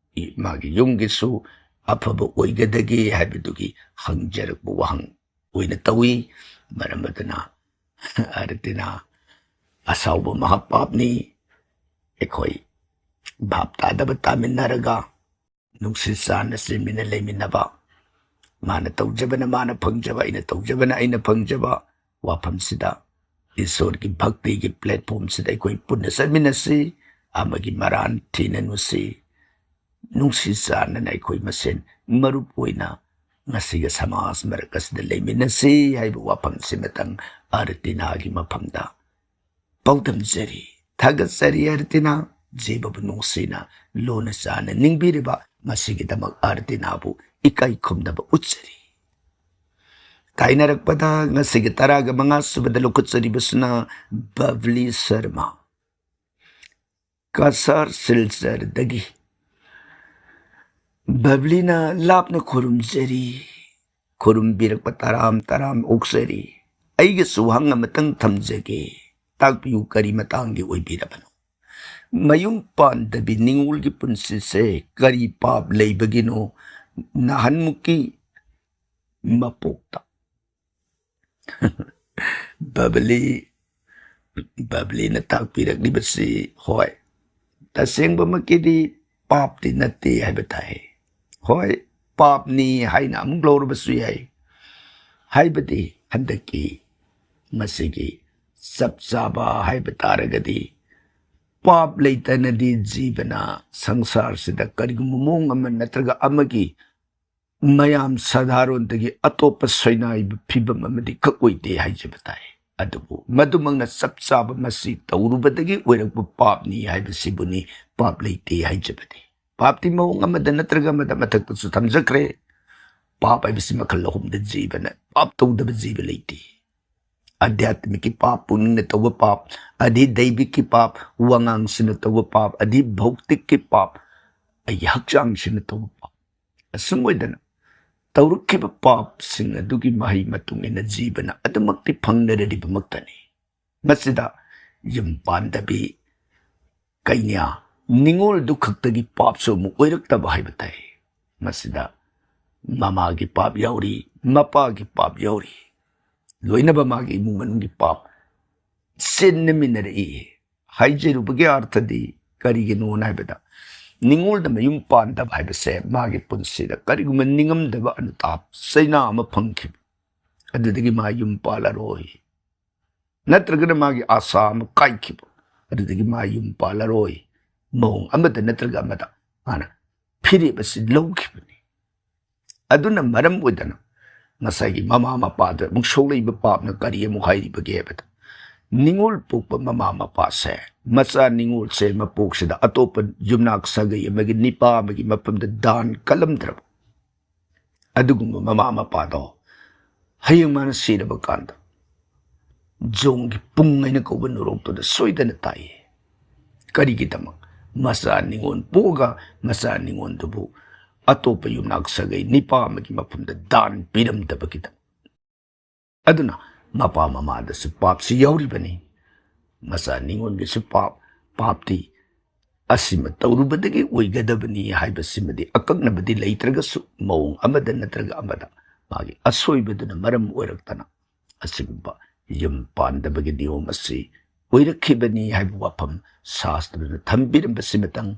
ꯃꯥꯒꯤ ꯌꯨꯝꯒꯤꯁꯨ ꯑꯐꯕ ꯑꯣꯏꯒꯗꯒꯦ ꯍꯥꯏꯕꯗꯨꯒꯤ ꯍꯪꯖꯔꯛꯄ ꯋꯥꯍꯪ ꯑꯣꯏꯅ ꯇꯧꯏ꯫ ꯃꯔꯝ ꯑꯗꯨꯅ ꯑꯔꯇꯤꯅꯥ, ꯑꯁꯥꯎꯕ ꯃꯍꯥꯄꯥꯞꯅꯤ꯫ ꯑꯩꯈꯣꯏ ꯚꯥꯞ ꯇꯥꯗꯕ ꯇꯥꯃꯤꯟꯅꯔꯒ ꯅꯨꯡꯁꯤ ꯆꯥꯟꯅ ꯆꯦꯟꯃꯤꯟꯅ ꯂꯩꯃꯤꯟꯅꯕ, ꯃꯥꯅ ꯇꯧꯖꯕꯅ ꯃꯥꯅ ꯐꯪꯖꯕ, ꯑꯩꯅ ꯇꯧꯖꯕꯅ ꯑꯩꯅ ꯐꯪꯖꯕ ꯋꯥꯐꯝꯁꯤꯗ ꯏꯁꯣꯔꯒꯤ ꯚꯛꯇꯤꯒꯤ platformꯁꯤꯗ ꯑꯩꯈꯣꯏ ꯄꯨꯟꯅ ꯆꯠꯃꯤꯟꯅꯁꯤ, ꯑꯃꯒꯤ ꯃꯔꯥꯟ ꯊꯤꯅꯅꯨꯁꯤ, ꯅꯨꯡꯁꯤ ꯆꯥꯟꯅꯅ ꯑꯩꯈꯣꯏ ꯃꯁꯦꯟ ꯃꯔꯨꯞ ꯑꯣꯏꯅ ꯉꯁꯤꯒꯤ ꯁꯃꯥꯖ ꯃꯔꯛ ꯑꯁꯤꯗ ꯂꯩꯃꯤꯟꯅꯁꯤ ꯍꯥꯏꯕ ꯋꯥꯐꯝꯁꯤꯃꯇꯪ ꯑꯔꯇꯤꯅꯥꯒꯤ ꯃꯐꯝꯗ ꯄꯥꯎꯗꯝꯖꯔꯤ꯫ ꯊꯥꯒꯠꯆꯔꯤ ꯑꯔꯇꯤꯅꯥ, ꯖꯤꯕꯕꯨ ꯅꯨꯡꯁꯤꯅ ꯂꯨꯅ ꯆꯥꯟꯅ ꯅꯤꯡꯕꯤꯔꯤꯕ ꯃꯁꯤꯒꯤꯗꯃꯛ ꯑꯔꯇꯤꯅꯥꯕꯨ ꯏꯀꯥꯏ ꯈꯨꯝꯅꯕ ꯎꯠꯆꯔꯤ꯫ ꯇꯥꯏꯅꯔꯛꯄꯗ ꯉꯁꯤꯒꯤ ꯇꯔꯥꯒ ꯃꯉꯥ ꯁꯨꯕꯗ ꯂꯧꯈꯠꯆꯔꯤꯕꯁꯤꯅ ꯕꯕ꯭ꯂꯤ ꯁꯔꯃ, ꯀꯁꯥꯔ ꯁꯤꯜꯆꯔꯗꯒꯤ꯫ ꯕꯕ꯭ꯂꯤꯅ ꯂꯥꯞꯅ ꯈꯨꯔꯨꯝꯖꯔꯤ, ꯈꯨꯔꯨꯝꯕꯤꯔꯛꯄ ꯇꯔꯥꯝ ꯇꯔꯥꯝ ꯑꯣꯛꯆꯔꯤ꯫ ꯑꯩꯒꯤꯁꯨ ꯋꯥꯍꯪ ꯑꯃꯇꯪ ꯊꯝꯖꯒꯦ, ꯇꯥꯛꯄꯤꯌꯨ, ꯀꯔꯤ ꯃꯇꯥꯡꯒꯤ ꯑꯣꯏꯕꯤꯔꯕꯅꯣ? ꯃꯌꯨꯝ ꯄꯥꯟꯗꯕꯤ ꯅꯤꯉꯣꯜꯒꯤ ꯄꯨꯟꯁꯤꯁꯦ ꯀꯔꯤ ꯄꯥꯞ ꯂꯩꯕꯒꯤꯅꯣ ꯅꯍꯥꯟꯃꯨꯛꯀꯤ ꯃꯄꯣꯛꯇ? ꯕꯕꯂꯤ, ꯕꯕꯂꯤꯅ ꯇꯥꯛꯄꯤꯔꯛꯂꯤꯕꯁꯤ, ꯍꯣꯏ, ꯇꯁꯦꯡꯕꯃꯛꯀꯤꯗꯤ ꯄꯥꯞꯇꯤ ꯅꯠꯇꯦ ꯍꯥꯏꯕ ꯇꯥꯏ꯫ ꯍꯣꯏ, ꯄꯥꯞꯅꯤ ꯍꯥꯏꯅ ꯑꯃꯨꯛ ꯂꯧꯔꯕꯁꯨ ꯌꯥꯏ꯫ ꯍꯥꯏꯕꯗꯤ ꯍꯟꯗꯛꯀꯤ ꯃꯁꯤꯒꯤ ꯆꯞ ꯆꯥꯕ ꯍꯥꯏꯕ ꯇꯥꯔꯒꯗꯤ, ꯄꯥꯞ ꯂꯩꯇꯅꯗꯤ ꯖꯤꯕꯅ ꯁꯪꯁꯥꯔꯁꯤꯗ ꯀꯔꯤꯒꯨꯝꯕ ꯃꯑꯣꯡ ꯑꯃ ꯅꯠꯇ꯭ꯔꯒ ꯑꯃꯒꯤ ꯃꯌꯥꯝ ꯁꯥꯙꯥꯔꯣꯟꯗꯒꯤ ꯑꯇꯣꯞꯄ ꯁꯣꯏꯅꯥꯏꯕ ꯐꯤꯕꯝ ꯑꯃꯗꯤ ꯈꯛ ꯑꯣꯏꯗꯦ ꯍꯥꯏꯖꯕ ꯇꯥꯏ꯫ ꯑꯗꯨꯕꯨ ꯃꯗꯨꯃꯛꯅ ꯆꯞ ꯆꯥꯕ ꯃꯁꯤ ꯇꯧꯔꯨꯕꯗꯒꯤ ꯑꯣꯏꯔꯛꯄ ꯄꯥꯞꯅꯤ ꯍꯥꯏꯕꯁꯤꯕꯨꯅꯤ ꯄꯥꯞ ꯂꯩꯇꯦ ꯍꯥꯏꯖꯕꯗꯤ꯫ ꯄꯥꯞꯇꯤ ꯃꯑꯣꯡ ꯑꯃꯗ ꯅꯠꯇ꯭ꯔꯒ ꯑꯃꯗ ꯃꯊꯛꯇꯁꯨ ꯊꯝꯖꯈ꯭ꯔꯦ꯫ ꯄꯥꯞ ꯍꯥꯏꯕꯁꯤ ꯃꯈꯜ ꯑꯍꯨꯝꯗ ꯖꯤꯕꯅ, ꯄꯥꯞ ꯇꯧꯗꯕ ꯖꯤꯕ ꯂꯩꯇꯦ꯫ ꯑꯙ꯭ꯌꯥꯠꯃꯤꯛꯀꯤ ꯄꯥꯞ, ꯄꯨꯛꯅꯤꯡꯅ ꯇꯧꯕ ꯄꯥꯞ, ꯑꯗꯤ ꯗꯩꯕꯤꯛꯀꯤ ꯄꯥꯞ, ꯋꯥꯉꯥꯡꯁꯤꯅ ꯇꯧꯕ ꯄꯥꯞ, ꯑꯗꯤ ꯚꯧꯇꯤꯛꯀꯤ ꯄꯥꯞ, ꯑꯩꯒꯤ ꯍꯛꯆꯥꯡꯁꯤꯅ ꯇꯧꯕ ꯄꯥꯞ꯫ ꯑꯁꯨꯝ ꯑꯣꯏꯗꯅ ꯇꯧꯔꯛꯈꯤꯕ ꯄꯥꯞꯁꯤꯡ ꯑꯗꯨꯒꯤ ꯃꯍꯩ ꯃꯇꯨꯡ ꯏꯟꯅ ꯖꯤꯕꯅ ꯑꯗꯨꯃꯛꯇꯤ ꯐꯪꯅꯔꯤꯕꯃꯛꯇꯅꯤ꯫ ꯃꯁꯤꯗ ꯌꯨꯝ ꯄꯥꯟꯗꯕꯤ, ꯀꯩꯅ꯭ꯌꯥ, ꯅꯤꯉꯣꯜꯗꯨ ꯈꯛꯇꯒꯤ ꯄꯥꯞꯁꯨ ꯑꯃꯨꯛ ꯑꯣꯏꯔꯛꯇꯕ ꯍꯥꯏꯕ ꯇꯥꯏ꯫ ꯃꯁꯤꯗ ꯃꯃꯥꯒꯤ ꯄꯥꯞ ꯌꯥꯎꯔꯤ, ꯃꯄꯥꯒꯤ ꯄꯥꯞ ꯌꯥꯎꯔꯤ, ꯂꯣꯏꯅꯕ ꯃꯥꯒꯤ ꯏꯃꯨꯡ ꯃꯅꯨꯡꯒꯤ ꯄꯥꯞ ꯆꯦꯟꯅꯃꯤꯟꯅꯔꯛꯏ꯫ ꯍꯥꯏꯖꯔꯨꯕꯒꯤ ꯑꯥꯔꯊꯗꯤ ꯀꯔꯤꯒꯤꯅꯣ ꯍꯥꯏꯕꯗ, ꯅꯤꯉꯣꯜꯗ ꯃꯌꯨꯝ ꯄꯥꯟꯗꯕ ꯍꯥꯏꯕꯁꯦ ꯃꯥꯒꯤ ꯄꯨꯟꯁꯤꯗ ꯀꯔꯤꯒꯨꯝꯕ ꯅꯤꯡꯉꯝꯗꯕ ꯑꯅꯨꯇꯥꯞ ꯆꯩꯅꯥ ꯑꯃ ꯐꯪꯈꯤꯕ, ꯑꯗꯨꯗꯒꯤ ꯃꯥ ꯌꯨꯝ ꯄꯥꯜꯂꯔꯣꯏ, ꯅꯠꯇ꯭ꯔꯒꯅ ꯃꯥꯒꯤ ꯑꯥꯁꯥ ꯑꯃ ꯀꯥꯏꯈꯤꯕ, ꯑꯗꯨꯗꯒꯤ ꯃꯥ ꯌꯨꯝ ꯄꯥꯜꯂꯔꯣꯏ, ꯃꯑꯣꯡ ꯑꯃꯗ ꯅꯠꯇ꯭ꯔꯒ ꯑꯃꯗ ꯃꯥꯅ ꯐꯤꯔꯦꯞ ꯑꯁꯤ ꯂꯧꯈꯤꯕꯅꯤ꯫ ꯑꯗꯨꯅ ꯃꯔꯝ ꯑꯣꯏꯗꯅ ꯉꯁꯥꯏꯒꯤ ꯃꯃꯥ ꯃꯄꯥꯗ ꯑꯃꯨꯛ ꯁꯣꯛꯂꯛꯏꯕ ꯄꯥꯞꯅ ꯀꯔꯤ ꯑꯃꯨꯛ ꯍꯥꯏꯔꯤꯕꯒꯦ ꯍꯥꯏꯕꯗ, ꯅꯤꯉꯣꯜ ꯄꯣꯛꯄ ꯃꯃꯥ ꯃꯄꯥꯁꯦ ꯃꯆꯥ ꯅꯤꯉꯣꯜꯁꯦ ꯃꯄꯣꯛꯁꯤꯗ ꯑꯇꯣꯞꯄ ꯌꯨꯝꯅꯥꯛ ꯁꯥꯒꯩ ꯑꯃꯒꯤ ꯅꯤꯄꯥ ꯑꯃꯒꯤ ꯃꯐꯝꯗ ꯗꯥꯟ ꯀꯜꯂꯝꯗ꯭ꯔꯕ, ꯑꯗꯨꯒꯨꯝꯕ ꯃꯃꯥ ꯃꯄꯥꯗꯣ ꯍꯌꯦꯡ ꯃꯥꯅ ꯁꯤꯔꯕ ꯀꯥꯟꯗ ꯖꯣꯡꯒꯤ ꯄꯨꯡ ꯍꯥꯏꯅ ꯀꯧꯕ ꯅꯨꯔꯣꯛꯇꯨꯗ ꯁꯣꯏꯗꯅ ꯇꯥꯛꯏ꯫ ꯀꯔꯤꯒꯤꯗꯃꯛ? ꯃꯆꯥ ꯅꯤꯉꯣꯜ ꯄꯣꯛꯑꯒ ꯃꯆꯥ ꯅꯤꯉꯣꯜꯗꯨꯕꯨ ꯑꯇꯣꯞꯄ ꯌꯨꯝꯅꯥꯛ ꯁꯥꯒꯩ ꯅꯤꯄꯥ ꯑꯃꯒꯤ ꯃꯐꯝꯗ ꯗꯥꯟ ꯄꯤꯔꯝꯗꯕꯒꯤꯗꯃꯛ꯫ ꯑꯗꯨꯅ ꯃꯄꯥ ꯃꯃꯥꯗꯁꯨ ꯄꯥꯞꯁꯤ ꯌꯥꯎꯔꯤꯕꯅꯤ꯫ ꯃꯆꯥ ꯅꯤꯉꯣꯜꯒꯤꯁꯨ ꯄꯥꯞ, ꯄꯥꯞꯇꯤ ꯑꯁꯤꯃ ꯇꯧꯔꯨꯕꯗꯒꯤ ꯑꯣꯏꯒꯗꯕꯅꯤ ꯍꯥꯏꯕꯁꯤꯃꯗꯤ ꯑꯀꯛꯅꯕꯗꯤ ꯂꯩꯇ꯭ꯔꯒꯁꯨ, ꯃꯑꯣꯡ ꯑꯃꯗ ꯅꯠꯇ꯭ꯔꯒ ꯑꯃꯗ ꯃꯥꯒꯤ ꯑꯁꯣꯏꯕꯗꯨꯅ ꯃꯔꯝ ꯑꯣꯏꯔꯛꯇꯅ ꯑꯁꯤꯒꯨꯝꯕ ꯌꯨꯝ ꯄꯥꯟꯗꯕꯒꯤ ꯅꯤꯌꯣꯝ ꯑꯁꯤ ꯑꯣꯏꯔꯛꯈꯤꯕꯅꯤ ꯍꯥꯏꯕ ꯋꯥꯐꯝ ꯁꯥꯁꯇ꯭ꯔꯅ ꯊꯝꯕꯤꯔꯝꯕꯁꯤꯃꯇꯪ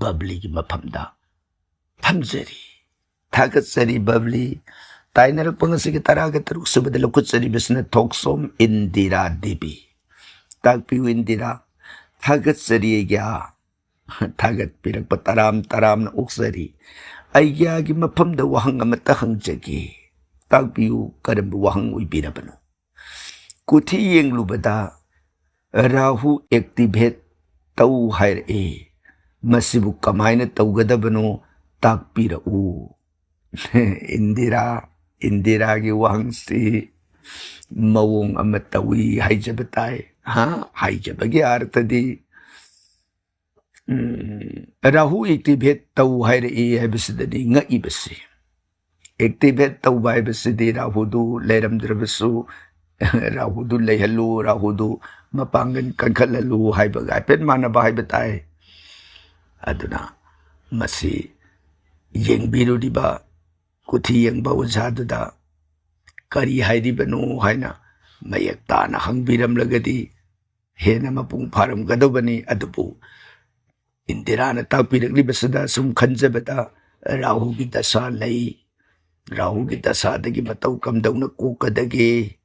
ꯕꯕ꯭ꯂꯤꯒꯤ ꯃꯐꯝꯗ ꯊꯝꯖꯔꯤ꯫ ꯊꯥꯒꯠꯆꯔꯤ ꯕꯕ꯭ꯂꯤ꯫ ꯇꯥꯏꯅꯔꯛꯄ ꯉꯁꯤꯒꯤ ꯇꯔꯥꯒ ꯇꯔꯨꯛ ꯁꯨꯕꯗ ꯂꯧꯈꯠꯆꯔꯤꯕꯁꯤꯅ ꯊꯣꯛꯁꯣꯝ ꯏꯟꯗꯤꯔꯥ ꯗꯦꯕꯤ꯫ ꯇꯥꯛꯄꯤꯌꯨ ꯏꯟꯗꯤꯔꯥ꯫ ꯊꯥꯒꯠꯆꯔꯤ ꯑꯩꯒꯤ꯫ ꯊꯥꯒꯠꯄꯤꯔꯛꯄ ꯇꯔꯥꯝ ꯇꯔꯥꯝꯅ ꯑꯣꯛꯆꯔꯤ꯫ ꯑꯩꯒꯤ ꯃꯐꯝꯗ ꯋꯥꯍꯪ ꯑꯃꯠꯇ ꯍꯪꯖꯒꯦ꯫ ꯇꯥꯛꯄꯤꯌꯨ, ꯀꯔꯝꯕ ꯋꯥꯍꯪ ꯑꯣꯏꯕꯤꯔꯕꯅꯣ? ꯀꯨꯊꯤ ꯌꯦꯡꯂꯨꯕꯗ ꯔꯥꯍꯨ ꯑꯦꯛꯇꯤꯚꯦꯠ ꯇꯧ ꯍꯥꯏꯔꯛꯏ꯫ ꯃꯁꯤꯕꯨ ꯀꯃꯥꯏꯅ ꯇꯧꯒꯗꯕꯅꯣ ꯇꯥꯛꯄꯤꯔꯛꯎ꯫ ꯏꯟꯗꯤꯔꯥ, ꯏꯟꯗꯤꯔꯥꯒꯤ ꯋꯥꯍꯪꯁꯤ ꯃꯑꯣꯡ ꯑꯃ ꯇꯧꯏ ꯍꯥꯏꯖꯕ ꯇꯥꯏ꯫ ꯍꯥ? ꯍꯥꯏꯖꯕꯒꯤ ꯑꯥꯔꯊꯗꯤ, ꯎꯝ, ꯔꯥꯍꯨ ꯑꯦꯛꯇꯤꯚꯦꯠ ꯇꯧ ꯍꯥꯏꯔꯛꯏ ꯍꯥꯏꯕꯁꯤꯗꯅꯤ ꯉꯛꯏꯕꯁꯤ꯫ ꯑꯦꯛꯇꯤꯚꯦꯠ ꯇꯧꯕ ꯍꯥꯏꯕꯁꯤꯗꯤ ꯔꯥꯍꯨꯗꯨ ꯂꯩꯔꯝꯗ꯭ꯔꯕꯁꯨ, ꯔꯥꯍꯨꯗꯨ ꯂꯩꯍꯜꯂꯨ, ꯔꯥꯍꯨꯗꯨ ꯃꯄꯥꯡꯒꯜ ꯀꯟꯈꯠꯍꯜꯂꯨ ꯍꯥꯏꯕꯒ ꯍꯥꯏꯐꯦꯠ ꯃꯥꯟꯅꯕ ꯍꯥꯏꯕ ꯇꯥꯏ꯫ ꯑꯗꯨꯅ ꯃꯁꯤ ꯌꯦꯡꯕꯤꯔꯨꯔꯤꯕ ꯀꯨꯊꯤ ꯌꯦꯡꯕ ꯑꯣꯖꯥꯗꯨꯗ ꯀꯔꯤ ꯍꯥꯏꯔꯤꯕꯅꯣ ꯍꯥꯏꯅ ꯃꯌꯦꯛ ꯇꯥꯅ ꯍꯪꯕꯤꯔꯝꯂꯒꯗꯤ ꯍꯦꯟꯅ ꯃꯄꯨꯡ ꯐꯥꯔꯝꯒꯗꯧꯕꯅꯤ꯫ ꯑꯗꯨꯕꯨ ꯏꯟꯗꯤꯔꯥꯅ ꯇꯥꯛꯄꯤꯔꯛꯂꯤꯕꯁꯤꯗ ꯁꯨꯝ ꯈꯟꯖꯕꯗ, ꯔꯥꯍꯨꯒꯤ ꯗꯁꯥ ꯂꯩ, ꯔꯥꯍꯨꯒꯤ ꯗꯁꯥꯗꯒꯤ ꯃꯇꯧ ꯀꯝꯗꯧꯅ ꯀꯣꯛꯀꯗꯒꯦ,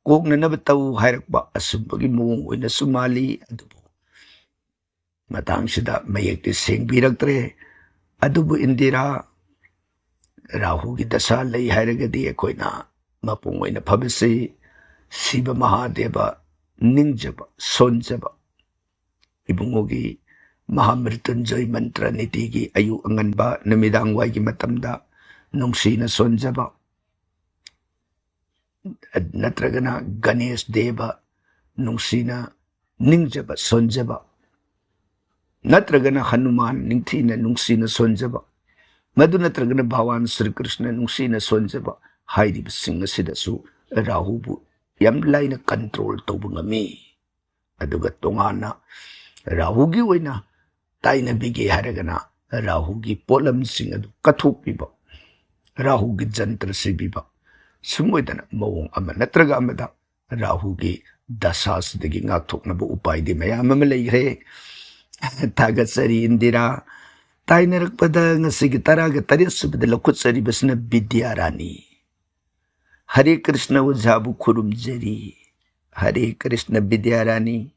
ꯀꯣꯛꯅꯅꯕ ꯇꯧ ꯍꯥꯏꯔꯛꯄ ꯑꯁꯨꯝꯕꯒꯤ ꯃꯑꯣꯡ ꯑꯣꯏꯅꯁꯨ ꯃꯥꯜꯂꯤ꯫ ꯑꯗꯨꯕꯨ ꯃꯇꯥꯡꯁꯤꯗ ꯃꯌꯦꯛꯇꯤ ꯁꯦꯡꯕꯤꯔꯛꯇ꯭ꯔꯦ꯫ ꯑꯗꯨꯕꯨ ꯏꯟꯗꯤꯔꯥ, ꯔꯥꯍꯨꯒꯤ ꯗꯁꯥ ꯂꯩ ꯍꯥꯏꯔꯒꯗꯤ ꯑꯩꯈꯣꯏꯅ ꯃꯄꯨꯡ ꯑꯣꯏꯅ ꯐꯕꯁꯤ ꯁꯤꯕ ꯃꯍꯥꯗꯦꯕ ꯅꯤꯡꯖꯕ, ꯁꯣꯟꯖꯕ, ꯏꯕꯨꯡꯉꯣꯒꯤ ꯃꯍꯥꯃ꯭ꯔꯤꯇꯨꯟꯖꯣꯏ ꯃꯟꯇ꯭ꯔ ꯅꯤꯇꯤꯒꯤ ꯑꯌꯨꯛ ꯑꯉꯟꯕ ꯅꯨꯃꯤꯗꯥꯡ ꯋꯥꯏꯒꯤ ꯃꯇꯝꯗ ꯅꯨꯡꯁꯤꯅ ꯁꯣꯟꯖꯕ, ꯅꯠꯇ꯭ꯔꯒꯅ ꯒꯅꯦꯁ ꯗꯦꯕ ꯅꯨꯡꯁꯤꯅ ꯅꯤꯡꯖꯕ ꯁꯣꯟꯖꯕ, ꯅꯠꯇ꯭ꯔꯒꯅ ꯍꯅꯨꯃꯥꯟ ꯅꯤꯡꯊꯤꯅ ꯅꯨꯡꯁꯤꯅ ꯁꯣꯟꯖꯕ, ꯃꯗꯨ ꯅꯠꯇ꯭ꯔꯒꯅ ꯚꯒꯋꯥꯟ ꯁ꯭ꯔꯤ ꯀ꯭ꯔꯤꯁꯅ ꯅꯨꯡꯁꯤꯅ ꯁꯣꯟꯖꯕ ꯍꯥꯏꯔꯤꯕꯁꯤꯡ ꯑꯁꯤꯗꯁꯨ ꯔꯥꯍꯨꯕꯨ ꯌꯥꯝ ꯂꯥꯏꯅ ꯀꯟꯇ꯭ꯔꯣꯜ ꯇꯧꯕ ꯉꯝꯃꯤ꯫ ꯑꯗꯨꯒ ꯇꯣꯉꯥꯟꯅ ꯔꯥꯍꯨꯒꯤ ꯑꯣꯏꯅ ꯇꯥꯏꯅꯕꯤꯒꯦ ꯍꯥꯏꯔꯒꯅ ꯔꯥꯍꯨꯒꯤ ꯄꯣꯠꯂꯝꯁꯤꯡ ꯑꯗꯨ ꯀꯠꯊꯣꯛꯄꯤꯕ, ꯔꯥꯍꯨꯒꯤ ꯖꯟꯇ꯭ꯔ ꯁꯤꯕꯤꯕ, ꯁꯨꯝ ꯑꯣꯏꯗꯅ ꯃꯑꯣꯡ ꯑꯃ ꯅꯠꯇ꯭ꯔꯒ ꯑꯃꯗ ꯔꯥꯍꯨꯒꯤ ꯗꯁꯥꯁꯤꯗꯒꯤ ꯉꯥꯛꯊꯣꯛꯅꯕ ꯎꯄꯥꯏꯗꯤ ꯃꯌꯥꯝ ꯑꯃ ꯂꯩꯈ꯭ꯔꯦ꯫ ꯊꯥꯒꯠꯆꯔꯤ ꯏꯟꯗꯤꯔꯥ꯫ ꯇꯥꯏꯅꯔꯛꯄꯗ ꯉꯁꯤꯒꯤ ꯇꯔꯥꯒ ꯇꯔꯦꯠ ꯁꯨꯕꯗ ꯂꯧꯈꯠꯆꯔꯤꯕꯁꯤꯅ ꯕꯤꯗ꯭ꯌꯥ ꯔꯥꯅꯤ꯫ ꯍꯔꯦ ꯀ꯭ꯔꯤꯁꯅ ꯑꯣꯖꯥꯕꯨ ꯈꯨꯔꯨꯝꯖꯔꯤ꯫ ꯍꯔꯦ ꯀ꯭ꯔꯤꯁꯅ ꯕꯤꯗ꯭ꯌꯥ ꯔꯥꯅꯤ꯫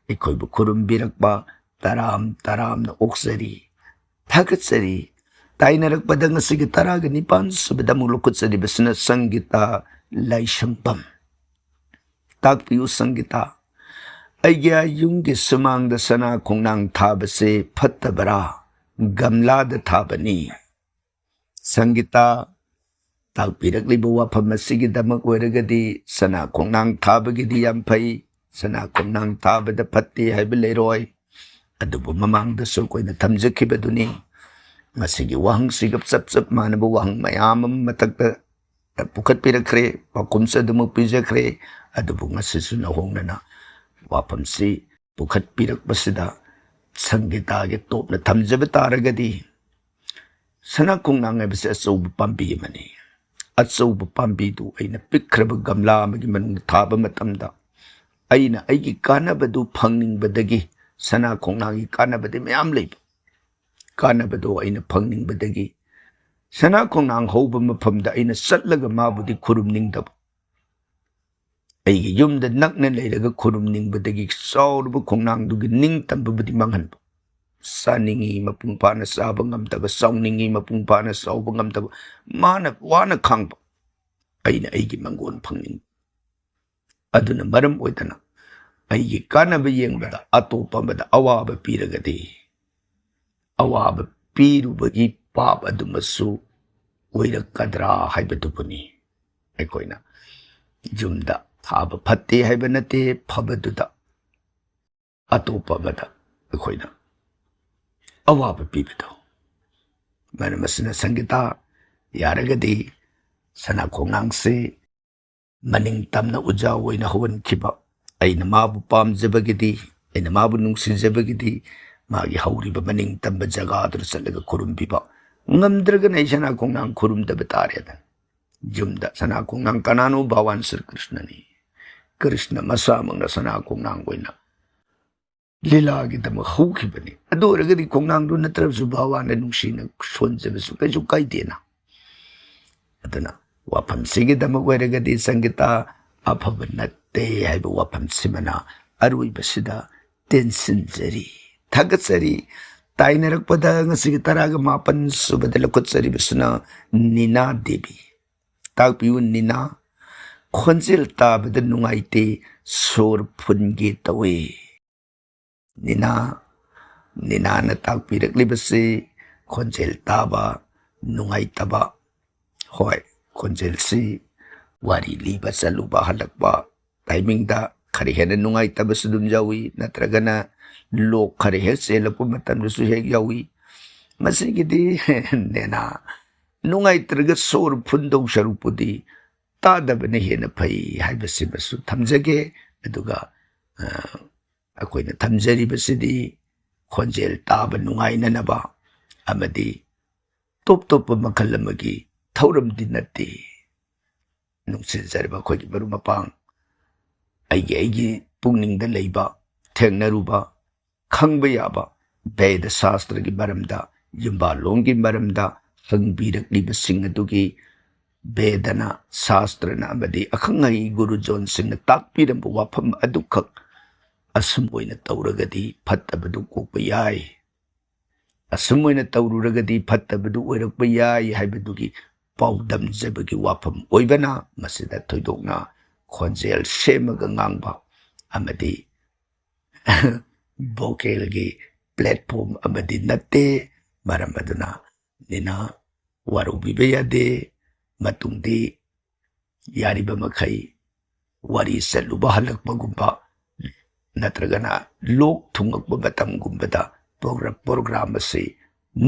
ꯑꯩꯈꯣꯏꯕꯨ ꯈꯨꯔꯨꯝꯕꯤꯔꯛꯄ ꯇꯔꯥꯝ ꯇꯔꯥꯝꯅ ꯑꯣꯛꯆꯔꯤ, ꯊꯥꯒꯠꯆꯔꯤ꯫ ꯇꯥꯏꯅꯔꯛꯄꯗ ꯉꯁꯤꯒꯤ ꯇꯔꯥꯒ ꯅꯤꯄꯥꯟ ꯁꯨꯕꯗ ꯑꯃꯨꯛ ꯂꯧꯈꯠꯆꯔꯤꯕꯁꯤꯅ ꯁꯪꯒꯤꯇꯥ ꯂꯥꯏꯁꯪꯕꯝ꯫ ꯇꯥꯛꯄꯤꯌꯨ ꯁꯪꯒꯤꯇꯥ, ꯑꯩꯒꯤ ꯌꯨꯝꯒꯤ ꯁꯨꯃꯥꯡꯗ ꯁꯅꯥ ꯈꯣꯡꯅꯥꯡ ꯊꯥꯕꯁꯦ ꯐꯠꯇꯕ꯭ꯔꯥ? ꯒꯝꯂꯥꯗ ꯊꯥꯕꯅꯤ꯫ ꯁꯪꯒꯤꯇꯥ, ꯇꯥꯛꯄꯤꯔꯛꯂꯤꯕ ꯋꯥꯐꯝ ꯑꯁꯤꯒꯤꯗꯃꯛ ꯑꯣꯏꯔꯒꯗꯤ ꯁꯅꯥ ꯈꯣꯡꯅꯥꯡ ꯊꯥꯕꯒꯤꯗꯤ ꯌꯥꯝ ꯐꯩ, ꯁꯅꯥ ꯈꯣꯡꯅꯥꯡ ꯊꯥꯕꯗ ꯐꯠꯇꯦ ꯍꯥꯏꯕ ꯂꯩꯔꯣꯏ꯫ ꯑꯗꯨꯕꯨ ꯃꯃꯥꯡꯗꯁꯨ ꯑꯩꯈꯣꯏꯅ ꯊꯝꯖꯈꯤꯕꯗꯨꯅꯤ, ꯃꯁꯤꯒꯤ ꯋꯥꯍꯪꯁꯤꯒ ꯆꯞ ꯆꯞ ꯃꯥꯟꯅꯕ ꯋꯥꯍꯪ ꯃꯌꯥꯝ ꯑꯃ ꯃꯊꯛꯇ ꯄꯨꯈꯠꯄꯤꯔꯛꯈ꯭ꯔꯦ, ꯄꯥꯎꯈꯨꯝꯁꯨ ꯑꯗꯨꯃꯛ ꯄꯤꯖꯈ꯭ꯔꯦ꯫ ꯑꯗꯨꯕꯨ ꯉꯁꯤꯁꯨ ꯅꯧꯍꯧꯅꯅ ꯋꯥꯐꯝꯁꯤ ꯄꯨꯈꯠꯄꯤꯔꯛꯄꯁꯤꯗ ꯁꯪꯒꯤꯇꯥꯒꯤ ꯇꯣꯞꯅ ꯊꯝꯖꯕ ꯇꯥꯔꯒꯗꯤ, ꯁꯅꯥ ꯈꯣꯡꯅꯥꯡ ꯍꯥꯏꯕꯁꯤ ꯑꯆꯧꯕ ꯄꯥꯝꯕꯤ ꯑꯃꯅꯤ꯫ ꯑꯆꯧꯕ ꯄꯥꯝꯕꯤꯗꯨ ꯑꯩꯅ ꯄꯤꯛꯈ꯭ꯔꯕ ꯒꯝꯂꯥ ꯑꯃꯒꯤ ꯃꯅꯨꯡꯗ ꯊꯥꯕ ꯃꯇꯝꯗ, ꯑꯩꯅ ꯑꯩꯒꯤ ꯀꯥꯟꯅꯕꯗꯨ ꯐꯪꯅꯤꯡꯕꯗꯒꯤ, ꯁꯅꯥ ꯈꯣꯡꯅꯥꯡꯒꯤ ꯀꯥꯟꯅꯕꯗꯤ ꯃꯌꯥꯝ ꯂꯩꯕ, ꯀꯥꯟꯅꯕꯗꯣ ꯑꯩꯅ ꯐꯪꯅꯤꯡꯕꯗꯒꯤ ꯁꯅꯥ ꯈꯣꯡꯅꯥꯡ ꯍꯧꯕ ꯃꯐꯝꯗ ꯑꯩꯅ ꯆꯠꯂꯒ ꯃꯥꯕꯨꯗꯤ ꯈꯨꯔꯨꯝꯅꯤꯡꯗꯕ, ꯑꯩꯒꯤ ꯌꯨꯝꯗ ꯅꯛꯅ ꯂꯩꯔꯒ ꯈꯨꯔꯨꯝꯅꯤꯡꯕꯗꯒꯤ ꯆꯥꯎꯔꯕ ꯈꯣꯡꯅꯥꯡꯗꯨꯒꯤ ꯅꯤꯡꯇꯝꯕꯕꯨꯗꯤ ꯃꯥꯡꯍꯟꯕ꯫ ꯆꯥꯅꯤꯡꯉꯤ ꯃꯄꯨꯡ ꯐꯥꯅ ꯆꯥꯕ ꯉꯝꯗꯕ, ꯆꯥꯎꯅꯤꯡꯉꯤ ꯃꯄꯨꯡ ꯐꯥꯅ ꯆꯥꯎꯕ ꯉꯝꯗꯕ, ꯃꯥꯅ ꯋꯥꯅ ꯈꯥꯡꯕ, ꯑꯩꯅ ꯑꯩꯒꯤ ꯃꯪꯒꯣꯟ ꯐꯪꯅꯤꯡꯕ꯫ ꯑꯗꯨꯅ ꯃꯔꯝ ꯑꯣꯏꯗꯅ ꯑꯩꯒꯤ ꯀꯥꯟꯅꯕ ꯌꯦꯡꯕꯗ ꯑꯇꯣꯞꯄ ꯑꯃꯗ ꯑꯋꯥꯕ ꯄꯤꯔꯒꯗꯤ, ꯑꯋꯥꯕ ꯄꯤꯔꯨꯕꯒꯤ ꯄꯥꯞ ꯑꯗꯨꯃꯁꯨ ꯑꯣꯏꯔꯛꯀꯗ꯭ꯔꯥ ꯍꯥꯏꯕꯗꯨꯕꯨꯅꯤ꯫ ꯑꯩꯈꯣꯏꯅ ꯌꯨꯝꯗ ꯐꯥꯕ ꯐꯠꯇꯦ ꯍꯥꯏꯕ ꯅꯠꯇꯦ, ꯐꯕꯗꯨꯗ ꯑꯇꯣꯞꯄ ꯑꯃꯗ ꯑꯩꯈꯣꯏꯅ ꯑꯋꯥꯕ ꯄꯤꯕꯗꯣ꯫ ꯃꯔꯝ ꯑꯁꯤꯅ ꯁꯪꯒꯤꯇꯥ, ꯌꯥꯔꯒꯗꯤ ꯁꯅꯥ ꯈꯣꯡꯅꯥꯡꯁꯤ ꯃꯅꯤꯡ ꯇꯝꯅ ꯑꯣꯖꯥ ꯑꯣꯏꯅ ꯍꯧꯍꯟꯈꯤꯕ, ꯑꯩꯅ ꯃꯥꯕꯨ ꯄꯥꯝꯖꯕꯒꯤꯗꯤ, ꯑꯩꯅ ꯃꯥꯕꯨ ꯅꯨꯡꯁꯤꯖꯕꯒꯤꯗꯤ ꯃꯥꯒꯤ ꯍꯧꯔꯤꯕ ꯃꯅꯤꯡ ꯇꯝꯕ ꯖꯒꯥꯗꯨꯗ ꯆꯠꯂꯒ ꯈꯨꯔꯨꯝꯕꯤꯕ꯫ ꯉꯝꯗ꯭ꯔꯒꯅ ꯑꯩ ꯁꯅꯥ ꯈꯣꯡꯅꯥꯡ ꯈꯨꯔꯨꯝꯗꯕ ꯇꯥꯔꯦꯗꯅ꯫ ꯌꯨꯝꯗ ꯁꯅꯥ ꯈꯣꯡꯅꯥꯡ ꯀꯅꯥꯅꯣ? ꯚꯒꯋꯥꯟ ꯁ꯭ꯔꯤ ꯀ꯭ꯔꯤꯁꯅꯅꯤ꯫ ꯀ꯭ꯔꯤꯁꯅ ꯃꯁꯥꯃꯛꯅ ꯁꯅꯥ ꯈꯣꯡꯅꯥꯡ ꯑꯣꯏꯅ ꯂꯤꯂꯥꯒꯤꯗꯃꯛ ꯍꯧꯈꯤꯕꯅꯤ꯫ ꯑꯗꯨ ꯑꯣꯏꯔꯒꯗꯤ ꯈꯣꯡꯅꯥꯡꯗꯨ ꯅꯠꯇ꯭ꯔꯕꯁꯨ ꯚꯒꯋꯥꯟꯗ ꯅꯨꯡꯁꯤꯅ ꯁꯣꯟꯖꯕꯁꯨ ꯀꯩꯁꯨ ꯀꯥꯏꯗꯦꯅ꯫ ꯑꯗꯨꯅ ꯋꯥꯐꯝꯁꯤꯒꯤꯗꯃꯛ ꯑꯣꯏꯔꯒꯗꯤ ꯁꯪꯒꯤꯇꯥ, ꯑꯐꯕ ꯅꯠꯇꯦ ꯍꯥꯏꯕ ꯋꯥꯐꯝꯁꯤꯃꯅ ꯑꯔꯣꯏꯕꯁꯤꯗ ꯇꯦꯟꯁꯤꯟꯖꯔꯤ, ꯊꯥꯒꯠꯆꯔꯤ꯫ ꯇꯥꯏꯅꯔꯛꯄꯗ ꯉꯁꯤꯒꯤ ꯇꯔꯥꯒ ꯃꯥꯄꯟ ꯁꯨꯕꯗ ꯂꯧꯈꯠꯆꯔꯤꯕꯁꯤꯅ ꯅꯤꯅꯥ ꯗꯦꯕꯤ꯫ ꯇꯥꯛꯄꯤꯌꯨ ꯅꯤꯅꯥ, ꯈꯣꯟꯖꯦꯜ ꯇꯥꯕꯗ ꯅꯨꯡꯉꯥꯏꯇꯦ, ꯁꯣꯔ ꯐꯨꯟꯒꯦ ꯇꯧꯏ꯫ ꯅꯤꯅꯥ, ꯅꯤꯅꯥꯅ ꯇꯥꯛꯄꯤꯔꯛꯂꯤꯕꯁꯤ ꯈꯣꯟꯖꯦꯜ ꯇꯥꯕ ꯅꯨꯡꯉꯥꯏꯇꯕ꯫ ꯍꯣꯏ, ꯈꯣꯟꯖꯦꯜꯁꯤ ꯋꯥꯔꯤ ꯂꯤꯕ ꯆꯠꯂꯨꯕ ꯍꯜꯂꯛꯄ ꯇꯥꯏꯃꯤꯡꯗ ꯈꯔ ꯍꯦꯟꯅ ꯅꯨꯡꯉꯥꯏꯇꯕꯁꯨ ꯑꯗꯨꯝ ꯌꯥꯎꯏ, ꯅꯠꯇ꯭ꯔꯒꯅ ꯂꯣꯛ ꯈꯔ ꯍꯦꯛ ꯆꯦꯜꯂꯛꯄ ꯃꯇꯝꯗꯁꯨ ꯍꯦꯛ ꯌꯥꯎꯏ꯫ ꯃꯁꯤꯒꯤꯗꯤ ꯅꯦꯅꯥ, ꯅꯨꯡꯉꯥꯏꯇ꯭ꯔꯒ ꯁꯣꯔ ꯐꯨꯟꯗꯧ ꯁꯔꯨꯛꯄꯨꯗꯤ ꯇꯥꯗꯕꯅ ꯍꯦꯟꯅ ꯐꯩ ꯍꯥꯏꯕꯁꯤꯃꯁꯨ ꯊꯝꯖꯒꯦ꯫ ꯑꯗꯨꯒ, ꯑ, ꯑꯩꯈꯣꯏꯅ ꯊꯝꯖꯔꯤꯕꯁꯤꯗꯤ ꯈꯣꯟꯖꯦꯜ ꯇꯥꯕ ꯅꯨꯡꯉꯥꯏꯅꯅꯕ ꯑꯃꯗꯤ ꯇꯣꯞ ꯇꯣꯞꯄ ꯃꯈꯜ ꯑꯃꯒꯤ ꯊꯧꯔꯝꯗꯤ ꯅꯠꯇꯦ꯫ ꯅꯨꯡꯁꯤꯖꯔꯕ ꯑꯩꯈꯣꯏꯒꯤ ꯃꯔꯨꯞ ꯃꯄꯥꯡ, ꯑꯩꯒꯤ, ꯑꯩꯒꯤ ꯄꯨꯛꯅꯤꯡꯗ ꯂꯩꯕ, ꯊꯦꯡꯅꯔꯨꯕ, ꯈꯪꯕ ꯌꯥꯕ ꯕꯦꯗ ꯁꯥꯁꯇ꯭ꯔꯒꯤ ꯃꯔꯝꯗ, ꯌꯨꯝꯕꯥꯜꯂꯣꯟꯒꯤ ꯃꯔꯝꯗ ꯍꯪꯕꯤꯔꯛꯂꯤꯕꯁꯤꯡ ꯑꯗꯨꯒꯤ ꯕꯦꯗꯅ, ꯁꯥꯁꯇ꯭ꯔꯅ ꯑꯃꯗꯤ ꯑꯈꯪ ꯑꯍꯩ ꯒꯨꯔꯨꯖꯣꯟꯁꯤꯡꯅ ꯇꯥꯛꯄꯤꯔꯝꯕ ꯋꯥꯐꯝ ꯑꯗꯨꯈꯛ ꯑꯁꯨꯝ ꯑꯣꯏꯅ ꯇꯧꯔꯒꯗꯤ ꯐꯠꯇꯕꯗꯨ ꯀꯣꯛꯄ ꯌꯥꯏ꯫ ꯑꯁꯨꯝ ꯑꯣꯏꯅ ꯇꯧꯔꯨꯔꯒꯗꯤ ꯐꯠꯇꯕꯗꯨ ꯑꯣꯏꯔꯛꯄ ꯌꯥꯏ ꯍꯥꯏꯕꯗꯨꯒꯤ ꯄꯥꯎꯗꯝꯖꯕꯒꯤ ꯋꯥꯐꯝ ꯑꯣꯏꯕꯅ, ꯃꯁꯤꯗ ꯊꯣꯏꯗꯣꯛꯅ ꯈꯣꯟꯖꯦꯜ ꯁꯦꯝꯃꯒ ꯉꯥꯡꯕ ꯑꯃꯗꯤ ꯚꯣꯀꯦꯜꯒꯤ ꯄ꯭ꯂꯦꯠꯐꯣꯝ ꯑꯃꯗꯤ ꯅꯠꯇꯦ꯫ ꯃꯔꯝ ꯑꯗꯨꯅ ꯅꯤꯅꯥ, ꯋꯥꯔꯧꯕꯤꯕ ꯌꯥꯗꯦ꯫ ꯃꯇꯨꯡꯗꯤ ꯌꯥꯔꯤꯕ ꯃꯈꯩ ꯋꯥꯔꯤ ꯆꯠꯂꯨꯕ ꯍꯜꯂꯛꯄꯒꯨꯝꯕ ꯅꯠꯇ꯭ꯔꯒꯅ ꯂꯣꯛ ꯊꯨꯡꯉꯛꯄ ꯃꯇꯝꯒꯨꯝꯕꯗ ꯄ꯭ꯔꯣꯒ꯭ꯔꯥ-, ꯄ꯭ꯔꯣꯒ꯭ꯔꯥꯝ ꯑꯁꯤ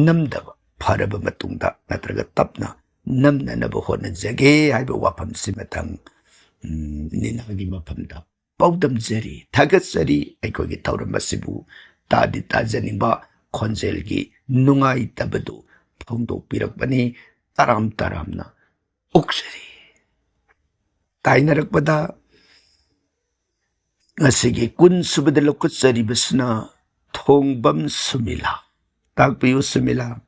ꯅꯝꯗꯕ, ꯐꯔꯕ ꯃꯇꯨꯡꯗ ꯅꯠꯇ꯭ꯔꯒ ꯇꯞꯅ ꯅꯝꯅꯅꯕ ꯍꯣꯠꯅꯖꯒꯦ ꯍꯥꯏꯕ ꯋꯥꯐꯝꯁꯤꯃꯇꯪ, ꯎꯝ, ꯅꯤꯅꯥꯒꯤ ꯃꯐꯝꯗ ꯄꯥꯎꯗꯝꯖꯔꯤ, ꯊꯥꯒꯠꯆꯔꯤ꯫ ꯑꯩꯈꯣꯏꯒꯤ ꯊꯧꯔꯝ ꯑꯁꯤꯕꯨ ꯇꯥꯗꯤ ꯇꯥꯖꯅꯤꯡꯕ ꯈꯣꯟꯖꯦꯜꯒꯤ ꯅꯨꯡꯉꯥꯏꯇꯕꯗꯨ ꯐꯣꯡꯗꯣꯛꯄꯤꯔꯛꯄꯅꯤ꯫ ꯇꯔꯥꯝ ꯇꯔꯥꯝꯅ ꯑꯣꯛꯆꯔꯤ꯫ ꯇꯥꯏꯅꯔꯛꯄꯗ ꯉꯁꯤꯒꯤ ꯀꯨꯟ ꯁꯨꯕꯗ ꯂꯧꯈꯠꯆꯔꯤꯕꯁꯤꯅ ꯊꯣꯡꯕꯝ ꯁꯨꯃꯤꯂꯥ꯫ ꯇꯥꯛꯄꯤꯌꯨ ꯁꯨꯃꯤꯂꯥ꯫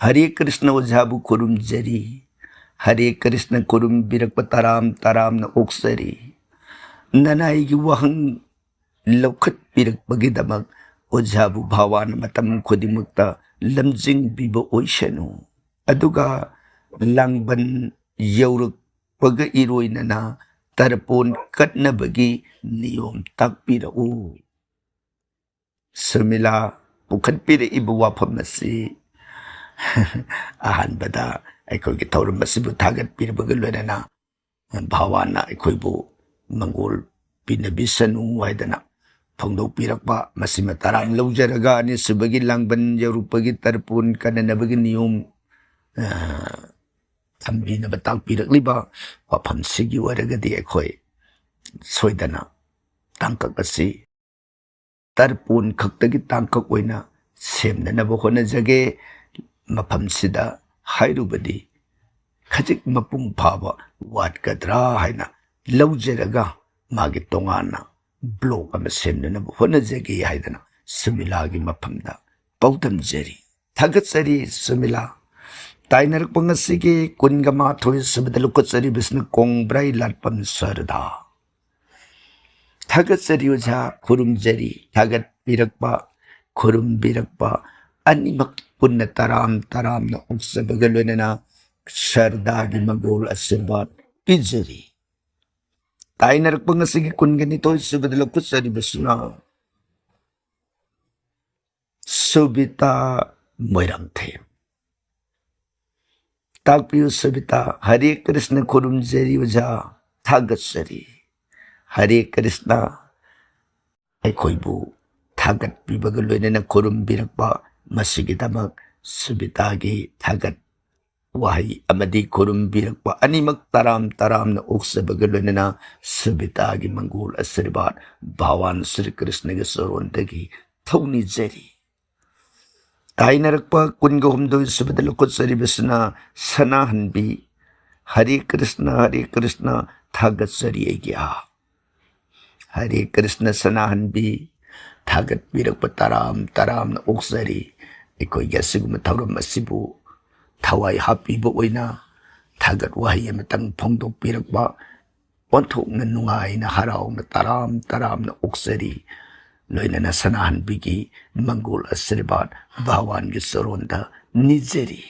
ꯍꯔꯦ ꯀ꯭ꯔꯤꯁꯅ ꯑꯣꯖꯥꯕꯨ ꯈꯨꯔꯨꯝꯖꯔꯤ꯫ ꯍꯔꯦ ꯀ꯭ꯔꯤꯁꯅ ꯈꯨꯔꯨꯝꯕꯤꯔꯛꯄ ꯇꯔꯥꯝ ꯇꯔꯥꯝꯅ ꯑꯣꯛꯆꯔꯤ꯫ ꯅꯅꯥꯏꯒꯤ ꯋꯥꯍꯪ ꯂꯧꯈꯠꯄꯤꯔꯛꯄꯒꯤꯗꯃꯛ ꯑꯣꯖꯥꯕꯨ ꯚꯥꯋꯥꯅ ꯃꯇꯝ ꯈꯨꯗꯤꯡꯃꯛꯇ ꯂꯝꯖꯤꯡꯕꯤꯕ ꯑꯣꯏꯁꯅꯨ꯫ ꯑꯗꯨꯒ ꯂꯥꯡꯕꯟ ꯌꯧꯔꯛꯄꯒ ꯏꯔꯣꯏꯅꯅ ꯇꯔꯄꯣꯟ ꯀꯠꯅꯕꯒꯤ ꯅꯤꯌꯣꯝ ꯇꯥꯛꯄꯤꯔꯛꯎ꯫ ꯁꯨꯃꯤꯂꯥ ꯄꯨꯈꯠꯄꯤꯔꯛꯏꯕ ꯋꯥꯐꯝ ꯑꯁꯤ ꯑꯍꯥꯟꯕꯗ ꯑꯩꯈꯣꯏꯒꯤ ꯊꯧꯔꯝ ꯑꯁꯤꯕꯨ ꯊꯥꯒꯠꯄꯤꯔꯕꯒ ꯂꯣꯏꯅꯅ ꯚꯥꯋꯥꯅ ꯑꯩꯈꯣꯏꯕꯨ ꯃꯪꯒꯣꯜ ꯄꯤꯅꯕꯤꯁꯅꯨ ꯍꯥꯏꯗꯅ ꯐꯣꯡꯗꯣꯛꯄꯤꯔꯛꯄ, ꯃꯁꯤꯃ ꯇꯔꯥꯝ ꯂꯧꯖꯔꯒ ꯑꯅꯤꯁꯨꯕꯒꯤ ꯂꯥꯡꯕꯟ ꯌꯧꯔꯛꯄꯒꯤ ꯇꯔꯄꯣꯟ ꯀꯠꯅꯅꯕꯒꯤ ꯅꯤꯌꯣꯝ, ꯑ, ꯊꯝꯕꯤꯅꯕ ꯇꯥꯛꯄꯤꯔꯛꯂꯤꯕ ꯋꯥꯐꯝꯁꯤꯒꯤ ꯑꯣꯏꯔꯒꯗꯤ ꯑꯩꯈꯣꯏ ꯁꯣꯏꯗꯅ ꯇꯥꯡꯀꯛ ꯑꯁꯤ ꯇꯔꯄꯣꯟ ꯈꯛꯇꯒꯤ ꯇꯥꯡꯀꯛ ꯑꯣꯏꯅ ꯁꯦꯝꯅꯅꯕ ꯍꯣꯠꯅꯖꯒꯦ꯫ ꯃꯐꯝꯁꯤꯗ ꯍꯥꯏꯔꯨꯕꯗꯤ ꯈꯖꯤꯛ ꯃꯄꯨꯡ ꯐꯥꯕ ꯋꯥꯠꯀꯗ꯭ꯔꯥ ꯍꯥꯏꯅ ꯂꯧꯖꯔꯒ ꯃꯥꯒꯤ ꯇꯣꯉꯥꯟꯅ ꯕ꯭ꯂꯣꯛ ꯑꯃ ꯁꯦꯝꯅꯅꯕ ꯍꯣꯠꯅꯖꯒꯦ ꯍꯥꯏꯗꯅ ꯁꯨꯃꯤꯂꯥꯒꯤ ꯃꯐꯝꯗ ꯄꯥꯎꯗꯝꯖꯔꯤ꯫ ꯊꯥꯒꯠꯆꯔꯤ ꯁꯨꯃꯤꯂꯥ꯫ ꯇꯥꯏꯅꯔꯛꯄ ꯉꯁꯤꯒꯤ ꯀꯨꯟꯒ ꯃꯥꯊꯣꯏ ꯁꯨꯕꯗ ꯂꯧꯈꯠꯆꯔꯤꯕꯁꯤꯅ ꯀꯣꯡꯕ꯭ꯔꯥꯏ ꯂꯥꯠꯄꯝ ꯁꯔꯗꯥ꯫ ꯊꯥꯒꯠꯆꯔꯤ ꯑꯣꯖꯥ, ꯈꯨꯔꯨꯝꯖꯔꯤ꯫ ꯊꯥꯒꯠꯄꯤꯔꯛꯄ, ꯈꯨꯔꯨꯝꯕꯤꯔꯛꯄ ꯑꯅꯤꯃꯛ ꯄꯨꯟꯅ ꯇꯔꯥꯝ ꯇꯔꯥꯝꯅ ꯑꯣꯛꯆꯕꯒ ꯂꯣꯏꯅꯅ ꯁꯔꯗꯥꯒꯤ ꯃꯪꯒꯣꯜ ꯑꯁꯤꯔꯕꯥꯗ ꯄꯤꯖꯔꯤ꯫ ꯇꯥꯏꯅꯔꯛꯄ ꯉꯁꯤꯒꯤ ꯀꯨꯟꯒ ꯅꯤꯊꯣꯏ ꯁꯨꯕꯗ ꯂꯧꯈꯠꯆꯔꯤꯕꯁꯤꯅ ꯁꯨꯕꯤꯇꯥ ꯃꯣꯏꯔꯥꯡꯊꯦꯝ꯫ ꯇꯥꯛꯄꯤꯌꯨ ꯁꯕꯤꯇꯥ꯫ ꯍꯔꯦ ꯀ꯭ꯔꯤꯁꯅ, ꯈꯨꯔꯨꯝꯖꯔꯤ ꯑꯣꯖꯥ, ꯊꯥꯒꯠꯆꯔꯤ꯫ ꯍꯔꯦ ꯀ꯭ꯔꯤꯁꯅ꯫ ꯑꯩꯈꯣꯏꯕꯨ ꯊꯥꯒꯠꯄꯤꯕꯒ ꯂꯣꯏꯅꯅ ꯈꯨꯔꯨꯝꯕꯤꯔꯛꯄ, ꯃꯁꯤꯒꯤꯗꯃꯛ ꯁꯕꯤꯇꯥꯒꯤ ꯊꯥꯒꯠ ꯋꯥꯍꯩ ꯑꯃꯗꯤ ꯈꯨꯔꯨꯝꯕꯤꯔꯛꯄ ꯑꯅꯤꯃꯛ ꯇꯔꯥꯝ ꯇꯔꯥꯝꯅ ꯑꯣꯛꯆꯕꯒ ꯂꯣꯏꯅꯅ ꯁꯕꯤꯇꯥꯒꯤ ꯃꯪꯒꯣꯜ ꯑꯁꯤꯔꯕꯥꯗ ꯚꯒꯋꯥꯟ ꯁ꯭ꯔꯤ ꯀ꯭ꯔꯤꯁꯅꯒꯤ ꯆꯔꯣꯟꯗꯒꯤ ꯊꯧꯅꯤꯖꯔꯤ꯫ ꯇꯥꯏꯅꯔꯛꯄ ꯀꯨꯟꯒ ꯍꯨꯝꯗꯣꯏ ꯁꯨꯕꯗ ꯂꯧꯈꯠꯆꯔꯤꯕꯁꯤꯅ ꯁꯅꯥꯍꯟꯕꯤ꯫ ꯍꯔꯦ ꯀ꯭ꯔꯤꯁꯅ, ꯍꯔꯦ ꯀ꯭ꯔꯤꯁꯅ, ꯊꯥꯒꯠꯆꯔꯤ ꯑꯩꯒꯤ ꯑꯥ꯫ ꯍꯔꯦ ꯀ꯭ꯔꯤꯁꯅ ꯁꯅꯥꯍꯟꯕꯤ, ꯊꯥꯒꯠꯄꯤꯔꯛꯄ ꯇꯔꯥꯝ ꯇꯔꯥꯝꯅ ꯑꯣꯛꯆꯔꯤ꯫ ꯑꯩꯈꯣꯏꯒꯤ ꯑꯁꯤꯒꯨꯝꯕ ꯊꯧꯔꯝ ꯑꯁꯤꯕꯨ ꯊꯋꯥꯏ ꯍꯥꯞꯄꯤꯕ ꯑꯣꯏꯅ ꯊꯥꯒꯠ ꯋꯥꯍꯩ ꯑꯃꯇꯪ ꯐꯣꯡꯗꯣꯛꯄꯤꯔꯛꯄ ꯑꯣꯟꯊꯣꯛꯅ ꯅꯨꯡꯉꯥꯏꯅ ꯍꯔꯥꯎꯅ ꯇꯔꯥꯝ ꯇꯔꯥꯝꯅ ꯑꯣꯛꯆꯔꯤ꯫ ꯂꯣꯏꯅꯅ ꯁꯅꯥꯍꯟꯕꯤꯒꯤ ꯃꯪꯒꯣꯜ ꯑꯁꯤꯔꯕꯥꯗ ꯚꯒꯋꯥꯟꯒꯤ ꯆꯔꯣꯟꯗ ꯅꯤꯖꯔꯤ꯫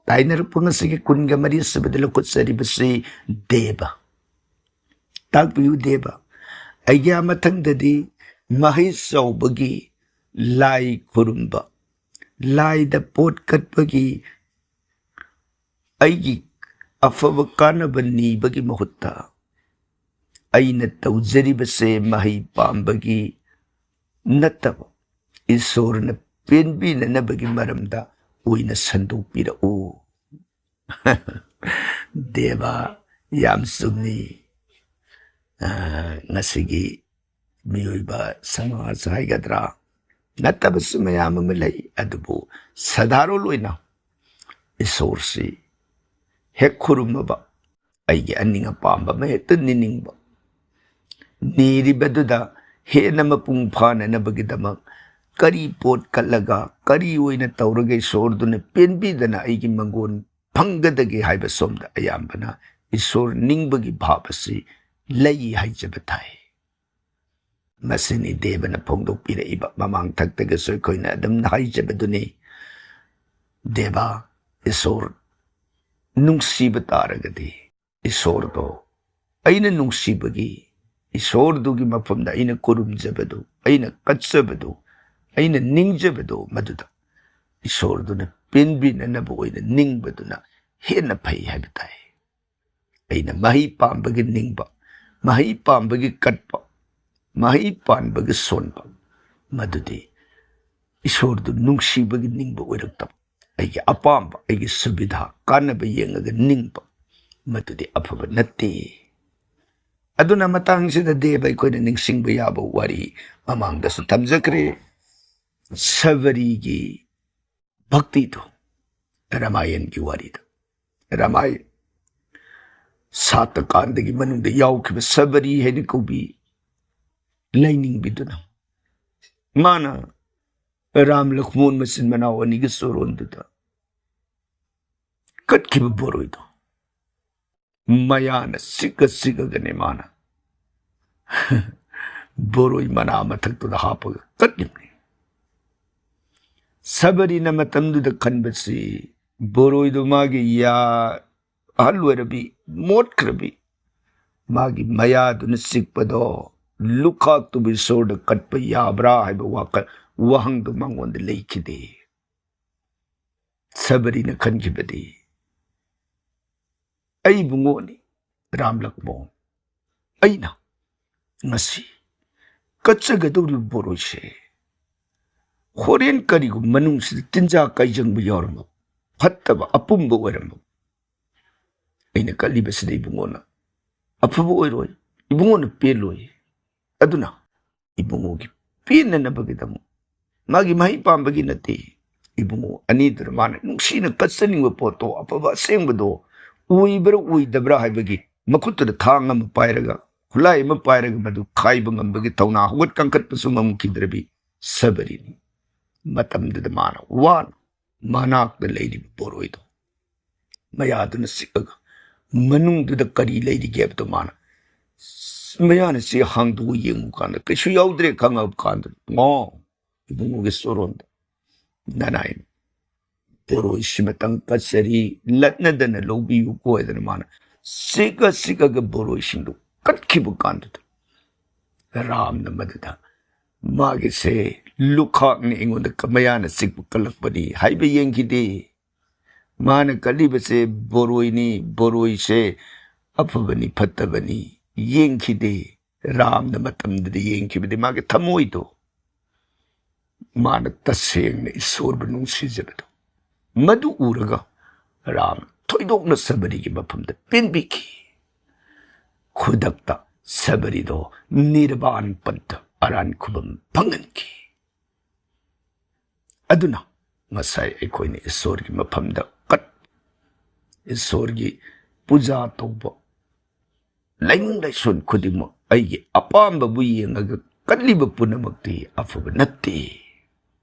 ꯇꯥꯏꯅꯔꯛꯄ ꯉꯁꯤꯒꯤ ꯀꯨꯟꯒ ꯃꯔꯤ ꯁꯨꯕꯗ ꯂꯧꯈꯠꯆꯔꯤꯕꯁꯤ ꯗꯦꯕ꯫ ꯇꯥꯛꯄꯤꯌꯨ ꯗꯦꯕ꯫ ꯑꯩꯒꯤ ꯑꯥ ꯃꯊꯪꯗꯗꯤ ꯃꯍꯩ ꯆꯥꯎꯕꯒꯤ, ꯂꯥꯏ ꯈꯨꯔꯨꯝꯕ, ꯂꯥꯏꯗ ꯄꯣꯠ ꯀꯠꯄꯒꯤ, ꯑꯩꯒꯤ ꯑꯐꯕ ꯀꯥꯟꯅꯕ ꯅꯤꯕꯒꯤ ꯃꯍꯨꯠꯇ ꯑꯩꯅ ꯇꯧꯖꯔꯤꯕꯁꯦ ꯃꯍꯩ ꯄꯥꯝꯕꯒꯤ ꯅꯠꯇꯕ, ꯏꯁꯣꯔꯅ ꯄꯦꯟꯕꯤꯅꯅꯕꯒꯤ ꯃꯔꯝꯗ ꯑꯣꯏꯅ ꯁꯟꯗꯣꯛꯄꯤꯔꯛꯎ꯫ ꯗꯦꯕ, ꯌꯥꯝ ꯆꯨꯝꯃꯤ꯫ ꯑ, ꯉꯁꯤꯒꯤ ꯃꯤꯑꯣꯏꯕ ꯁꯃꯥꯖ ꯍꯥꯏꯒꯗ꯭ꯔꯥ, ꯅꯠꯇꯕꯁꯨ ꯃꯌꯥꯝ ꯑꯃ ꯂꯩ, ꯑꯗꯨꯕꯨ ꯁꯗꯥꯔꯣꯜ ꯑꯣꯏꯅ ꯏꯁꯣꯔꯁꯤ ꯍꯦꯛ ꯈꯨꯔꯨꯝꯃꯕ, ꯑꯩꯒꯤ ꯑꯅꯤꯡ ꯑꯄꯥꯝꯕ ꯑꯃ ꯍꯦꯛꯇ ꯅꯤꯅꯤꯡꯕ, ꯅꯤꯔꯤꯕꯗꯨꯗ ꯍꯦꯟꯅ ꯃꯄꯨꯡ ꯐꯥꯅꯅꯕꯒꯤꯗꯃꯛ ꯀꯔꯤ ꯄꯣꯠ ꯀꯠꯂꯒ, ꯀꯔꯤ ꯑꯣꯏꯅ ꯇꯧꯔꯒ ꯏꯁꯣꯔꯗꯨꯅ ꯄꯦꯟꯕꯤꯗꯅ ꯑꯩꯒꯤ ꯃꯪꯒꯣꯟ ꯐꯪꯒꯗꯒꯦ ꯍꯥꯏꯕ ꯁꯣꯝꯗ ꯑꯌꯥꯝꯕꯅ ꯏꯁꯣꯔ ꯅꯤꯡꯕꯒꯤ ꯚꯥꯕ ꯑꯁꯤ ꯂꯩ ꯍꯥꯏꯖꯕ ꯊꯥꯏ꯫ ꯃꯁꯤꯅꯤ ꯗꯦꯕꯅ ꯐꯣꯡꯗꯣꯛꯄꯤꯔꯛꯏꯕ꯫ ꯃꯃꯥꯡ ꯊꯛꯇꯒꯁꯨ ꯑꯩꯈꯣꯏꯅ ꯑꯗꯨꯝ ꯍꯥꯏꯖꯕꯗꯨꯅꯤ, ꯗꯦꯕ, ꯏꯁꯣꯔ ꯅꯨꯡꯁꯤꯕ ꯇꯥꯔꯒꯗꯤ, ꯏꯁꯣꯔꯗꯣ ꯑꯩꯅ ꯅꯨꯡꯁꯤꯕꯒꯤ, ꯏꯁꯣꯔꯗꯨꯒꯤ ꯃꯐꯝꯗ ꯑꯩꯅ ꯈꯨꯔꯨꯝꯖꯕꯗꯨ, ꯑꯩꯅ ꯀꯠꯆꯕꯗꯨ, ꯑꯩꯅ ꯅꯤꯡꯖꯕꯗꯨ, ꯃꯗꯨꯗ ꯏꯁꯣꯔꯗꯨꯅ ꯄꯦꯟꯕꯤꯅꯅꯕ ꯑꯣꯏꯅ ꯅꯤꯡꯕꯗꯨꯅ ꯍꯦꯟꯅ ꯐꯩ ꯍꯥꯏꯕ ꯇꯥꯏ꯫ ꯑꯩꯅ ꯃꯍꯩ ꯄꯥꯝꯕꯒꯤ ꯅꯤꯡꯕ, ꯃꯍꯩ ꯄꯥꯝꯕꯒꯤ ꯀꯠꯄ, ꯃꯍꯩ ꯄꯥꯟꯕꯒꯤ ꯁꯣꯟꯕ, ꯃꯗꯨꯗꯤ ꯏꯁꯣꯔꯗꯨ ꯅꯨꯡꯁꯤꯕꯒꯤ ꯅꯤꯡꯕ ꯑꯣꯏꯔꯛꯇꯕ, ꯑꯩꯒꯤ ꯑꯄꯥꯝꯕ, ꯑꯩꯒꯤ ꯁꯨꯕꯤꯙꯥ, ꯀꯥꯟꯅꯕ ꯌꯦꯡꯉꯒ ꯅꯤꯡꯕ, ꯃꯗꯨꯗꯤ ꯑꯐꯕ ꯅꯠꯇꯦ꯫ ꯑꯗꯨꯅ ꯃꯇꯥꯡꯁꯤꯗ ꯗꯦꯕ ꯑꯩꯈꯣꯏꯅ ꯅꯤꯡꯁꯤꯡꯕ ꯌꯥꯕ ꯋꯥꯔꯤ ꯃꯃꯥꯡꯗꯁꯨ ꯊꯝꯖꯈ꯭ꯔꯦ, ꯁꯕꯔꯤꯒꯤ ꯚꯛꯇꯤꯗꯨ, ꯔꯥꯃꯥꯌꯟꯒꯤ ꯋꯥꯔꯤꯗ, ꯔꯥꯃꯥꯌꯟ ꯁꯥꯇꯀꯥꯟꯗꯒꯤ ꯃꯅꯨꯡꯗ ꯌꯥꯎꯈꯤꯕ ꯁꯕꯔꯤ ꯍꯥꯏꯅ ꯀꯧꯕꯤ ꯂꯥꯏꯅꯤꯡꯕꯤꯗꯨꯅ, ꯃꯥꯅ ꯔꯥꯝ ꯂꯛꯃꯣꯟ ꯃꯆꯤꯟ ꯃꯅꯥꯎ ꯑꯅꯤꯒꯤ ꯆꯣꯔꯣꯟꯗꯨꯗ ꯀꯠꯈꯤꯕ ꯕꯣꯔꯣꯏꯗꯣ ꯃꯌꯥꯅ ꯆꯤꯛꯑ ꯆꯤꯛꯑꯒꯅꯦ ꯃꯥꯅ ꯕꯣꯔꯣꯏ ꯃꯅꯥ ꯃꯊꯛꯇꯨꯗ ꯍꯥꯞꯄꯒ ꯀꯠꯂꯤꯕꯅꯤ꯫ ꯁꯕꯔꯤꯅ ꯃꯇꯝꯗꯨꯗ ꯈꯟꯕꯁꯤ, ꯕꯣꯔꯣꯏꯗꯣ ꯃꯥꯒꯤ ꯌꯥ ꯑꯍꯜ ꯑꯣꯏꯔꯕꯤ, ꯃꯣꯠꯈ꯭ꯔꯕꯤ, ꯃꯥꯒꯤ ꯃꯌꯥꯗꯨꯅ ꯆꯤꯛꯄꯗꯣ, ꯂꯨꯈꯥꯛꯇꯨꯕꯨ ꯏꯁꯣꯔꯗ ꯀꯠꯄ ꯌꯥꯕ꯭ꯔꯥ ꯍꯥꯏꯕ ꯋꯥꯈꯜ, ꯋꯥꯍꯪꯗꯨ ꯃꯉꯣꯟꯗ ꯂꯩꯈꯤꯗꯦ꯫ ꯁꯕꯔꯤꯅ ꯈꯟꯈꯤꯕꯗꯤ, "ꯑꯩ ꯏꯕꯨꯡꯉꯣꯅꯤ, ꯔꯥꯝ ꯂꯛꯃꯣꯟ, ꯑꯩꯅ ꯉꯁꯤ ꯀꯠꯆꯒꯗꯧꯔꯤꯕ ꯕꯣꯔꯣꯏꯁꯦ, ꯍꯣꯔꯦꯟ ꯀꯔꯤꯒꯨꯝꯕ ꯃꯅꯨꯡꯁꯤꯗ ꯇꯤꯟꯖꯥ ꯀꯥꯏꯖꯪꯕ ꯌꯥꯎꯔꯝꯕ, ꯐꯠꯇꯕ ꯑꯄꯨꯝꯕ ꯑꯣꯏꯔꯝꯕ, ꯑꯩꯅ ꯀꯠꯂꯤꯕꯁꯤꯗ ꯏꯕꯨꯡꯉꯣꯅ ꯑꯐꯕ ꯑꯣꯏꯔꯣꯏ, ꯏꯕꯨꯡꯉꯣꯅ ꯄꯦꯜꯂꯣꯏ꯫ ꯑꯗꯨꯅ ꯏꯕꯨꯡꯉꯣꯒꯤ ꯄꯦꯟꯅꯅꯕꯒꯤꯗꯃꯛ, ꯃꯥꯒꯤ ꯃꯍꯩ ꯄꯥꯝꯕꯒꯤ ꯅꯠꯇꯦ, ꯏꯕꯨꯡꯉꯣ ꯑꯅꯤꯗꯨꯅ ꯃꯥꯅ ꯅꯨꯡꯁꯤꯅ ꯀꯠꯆꯅꯤꯡꯕ ꯄꯣꯠꯇꯣ, ꯑꯐꯕ ꯑꯁꯦꯡꯕꯗꯣ ꯑꯣꯏꯕ꯭ꯔꯥ ꯑꯣꯏꯗꯕ꯭ꯔꯥ ꯍꯥꯏꯕꯒꯤ ꯃꯈꯨꯠꯇꯨꯗ ꯊꯥꯡ ꯑꯃ ꯄꯥꯏꯔꯒ, ꯈꯨꯠꯂꯥꯏ ꯑꯃ ꯄꯥꯏꯔꯒ ꯃꯗꯨ ꯈꯥꯏꯕ ꯉꯝꯕꯒꯤ ꯊꯧꯅꯥ, ꯍꯧꯒꯠ ꯀꯥꯡꯈꯠꯄꯁꯨ ꯉꯝꯈꯤꯗ꯭ꯔꯕꯤ ꯁꯕꯔꯤꯅꯤ꯫ ꯃꯇꯝꯗꯨꯗ ꯃꯥꯅ ꯋꯥꯅ ꯃꯅꯥꯛꯇ ꯂꯩꯔꯤꯕ ꯕꯣꯔꯣꯏꯗꯣ ꯃꯌꯥꯗꯨꯅ ꯆꯤꯛꯑꯒ, ꯃꯅꯨꯡꯗꯨꯗ ꯀꯔꯤ ꯂꯩꯔꯤꯒꯦ ꯍꯥꯏꯕꯗꯣ ꯃꯥꯅ ꯃꯌꯥꯅ ꯆꯦ ꯍꯥꯡꯗꯣꯛꯑ ꯌꯦꯡꯉꯨ ꯀꯥꯟꯗ ꯀꯩꯁꯨ ꯌꯥꯎꯗ꯭ꯔꯦ ꯈꯪꯉꯕ ꯀꯥꯟꯗ, "ꯉꯣ, ꯏꯕꯨꯡꯉꯣꯒꯤ ꯆꯣꯔꯣꯟꯗ ꯅꯅꯥꯏ ꯕꯣꯔꯣꯏꯁꯤꯃꯇꯪ ꯀꯠꯆꯔꯤ, ꯂꯠꯅꯗꯅ ꯂꯧꯕꯤꯌꯨꯀꯣ" ꯍꯥꯏꯗꯅ ꯃꯥꯅ ꯆꯤꯛꯑ ꯆꯤꯛꯑꯒ ꯕꯣꯔꯣꯏꯁꯤꯡꯗꯨ ꯀꯠꯈꯤꯕ ꯀꯥꯟꯗꯨꯗ, ꯔꯥꯝꯅ ꯃꯗꯨꯗ, "ꯃꯥꯒꯤꯁꯦ ꯂꯨꯈꯥꯛꯅꯤ, ꯑꯩꯉꯣꯟꯗ ꯃꯌꯥꯅ ꯆꯤꯛꯄ ꯀꯜꯂꯛꯄꯅꯤ" ꯍꯥꯏꯕ ꯌꯦꯡꯈꯤꯗꯦ꯫ ꯃꯥꯅ ꯀꯠꯂꯤꯕꯁꯦ ꯕꯣꯔꯣꯏꯅꯤ, ꯕꯣꯔꯣꯏꯁꯦ ꯑꯐꯕꯅꯤ ꯐꯠꯇꯕꯅꯤ ꯌꯦꯡꯈꯤꯗꯦ꯫ ꯔꯥꯝꯅ ꯃꯇꯝꯗꯨꯗ ꯌꯦꯡꯈꯤꯕꯗꯤ ꯃꯥꯒꯤ ꯊꯃꯣꯏꯗꯣ, ꯃꯥꯅ ꯇꯁꯦꯡꯅ ꯏꯁꯣꯔꯕꯨ ꯅꯨꯡꯁꯤꯖꯕꯗꯣ, ꯃꯗꯨ ꯎꯔꯒ ꯔꯥꯝ ꯊꯣꯏꯗꯣꯛꯅ ꯁꯕꯔꯤꯒꯤ ꯃꯐꯝꯗ ꯄꯦꯟꯕꯤꯈꯤ꯫ ꯈꯨꯗꯛꯇ ꯁꯕꯔꯤꯗꯣ ꯅꯤꯔꯕꯥꯟ ꯄꯟꯊ ꯑꯔꯥꯟ ꯈꯨꯕꯝ ꯐꯪꯍꯟꯈꯤ꯫ ꯑꯗꯨꯅ ꯉꯁꯥꯏ ꯑꯩꯈꯣꯏꯅ ꯏꯁꯣꯔꯒꯤ ꯃꯐꯝꯗ ꯀꯠ-, ꯏꯁꯣꯔꯒꯤ ꯄꯨꯖꯥ ꯇꯧꯕ, ꯂꯥꯏꯅꯤꯡ ꯂꯥꯏꯁꯣꯟ ꯈꯨꯗꯤꯡꯃꯛ ꯑꯩꯒꯤ ꯑꯄꯥꯝꯕꯕꯨ ꯌꯦꯡꯉꯒ ꯀꯠꯂꯤꯕ ꯄꯨꯝꯅꯃꯛꯇꯤ ꯑꯐꯕ ꯅꯠꯇꯦ꯫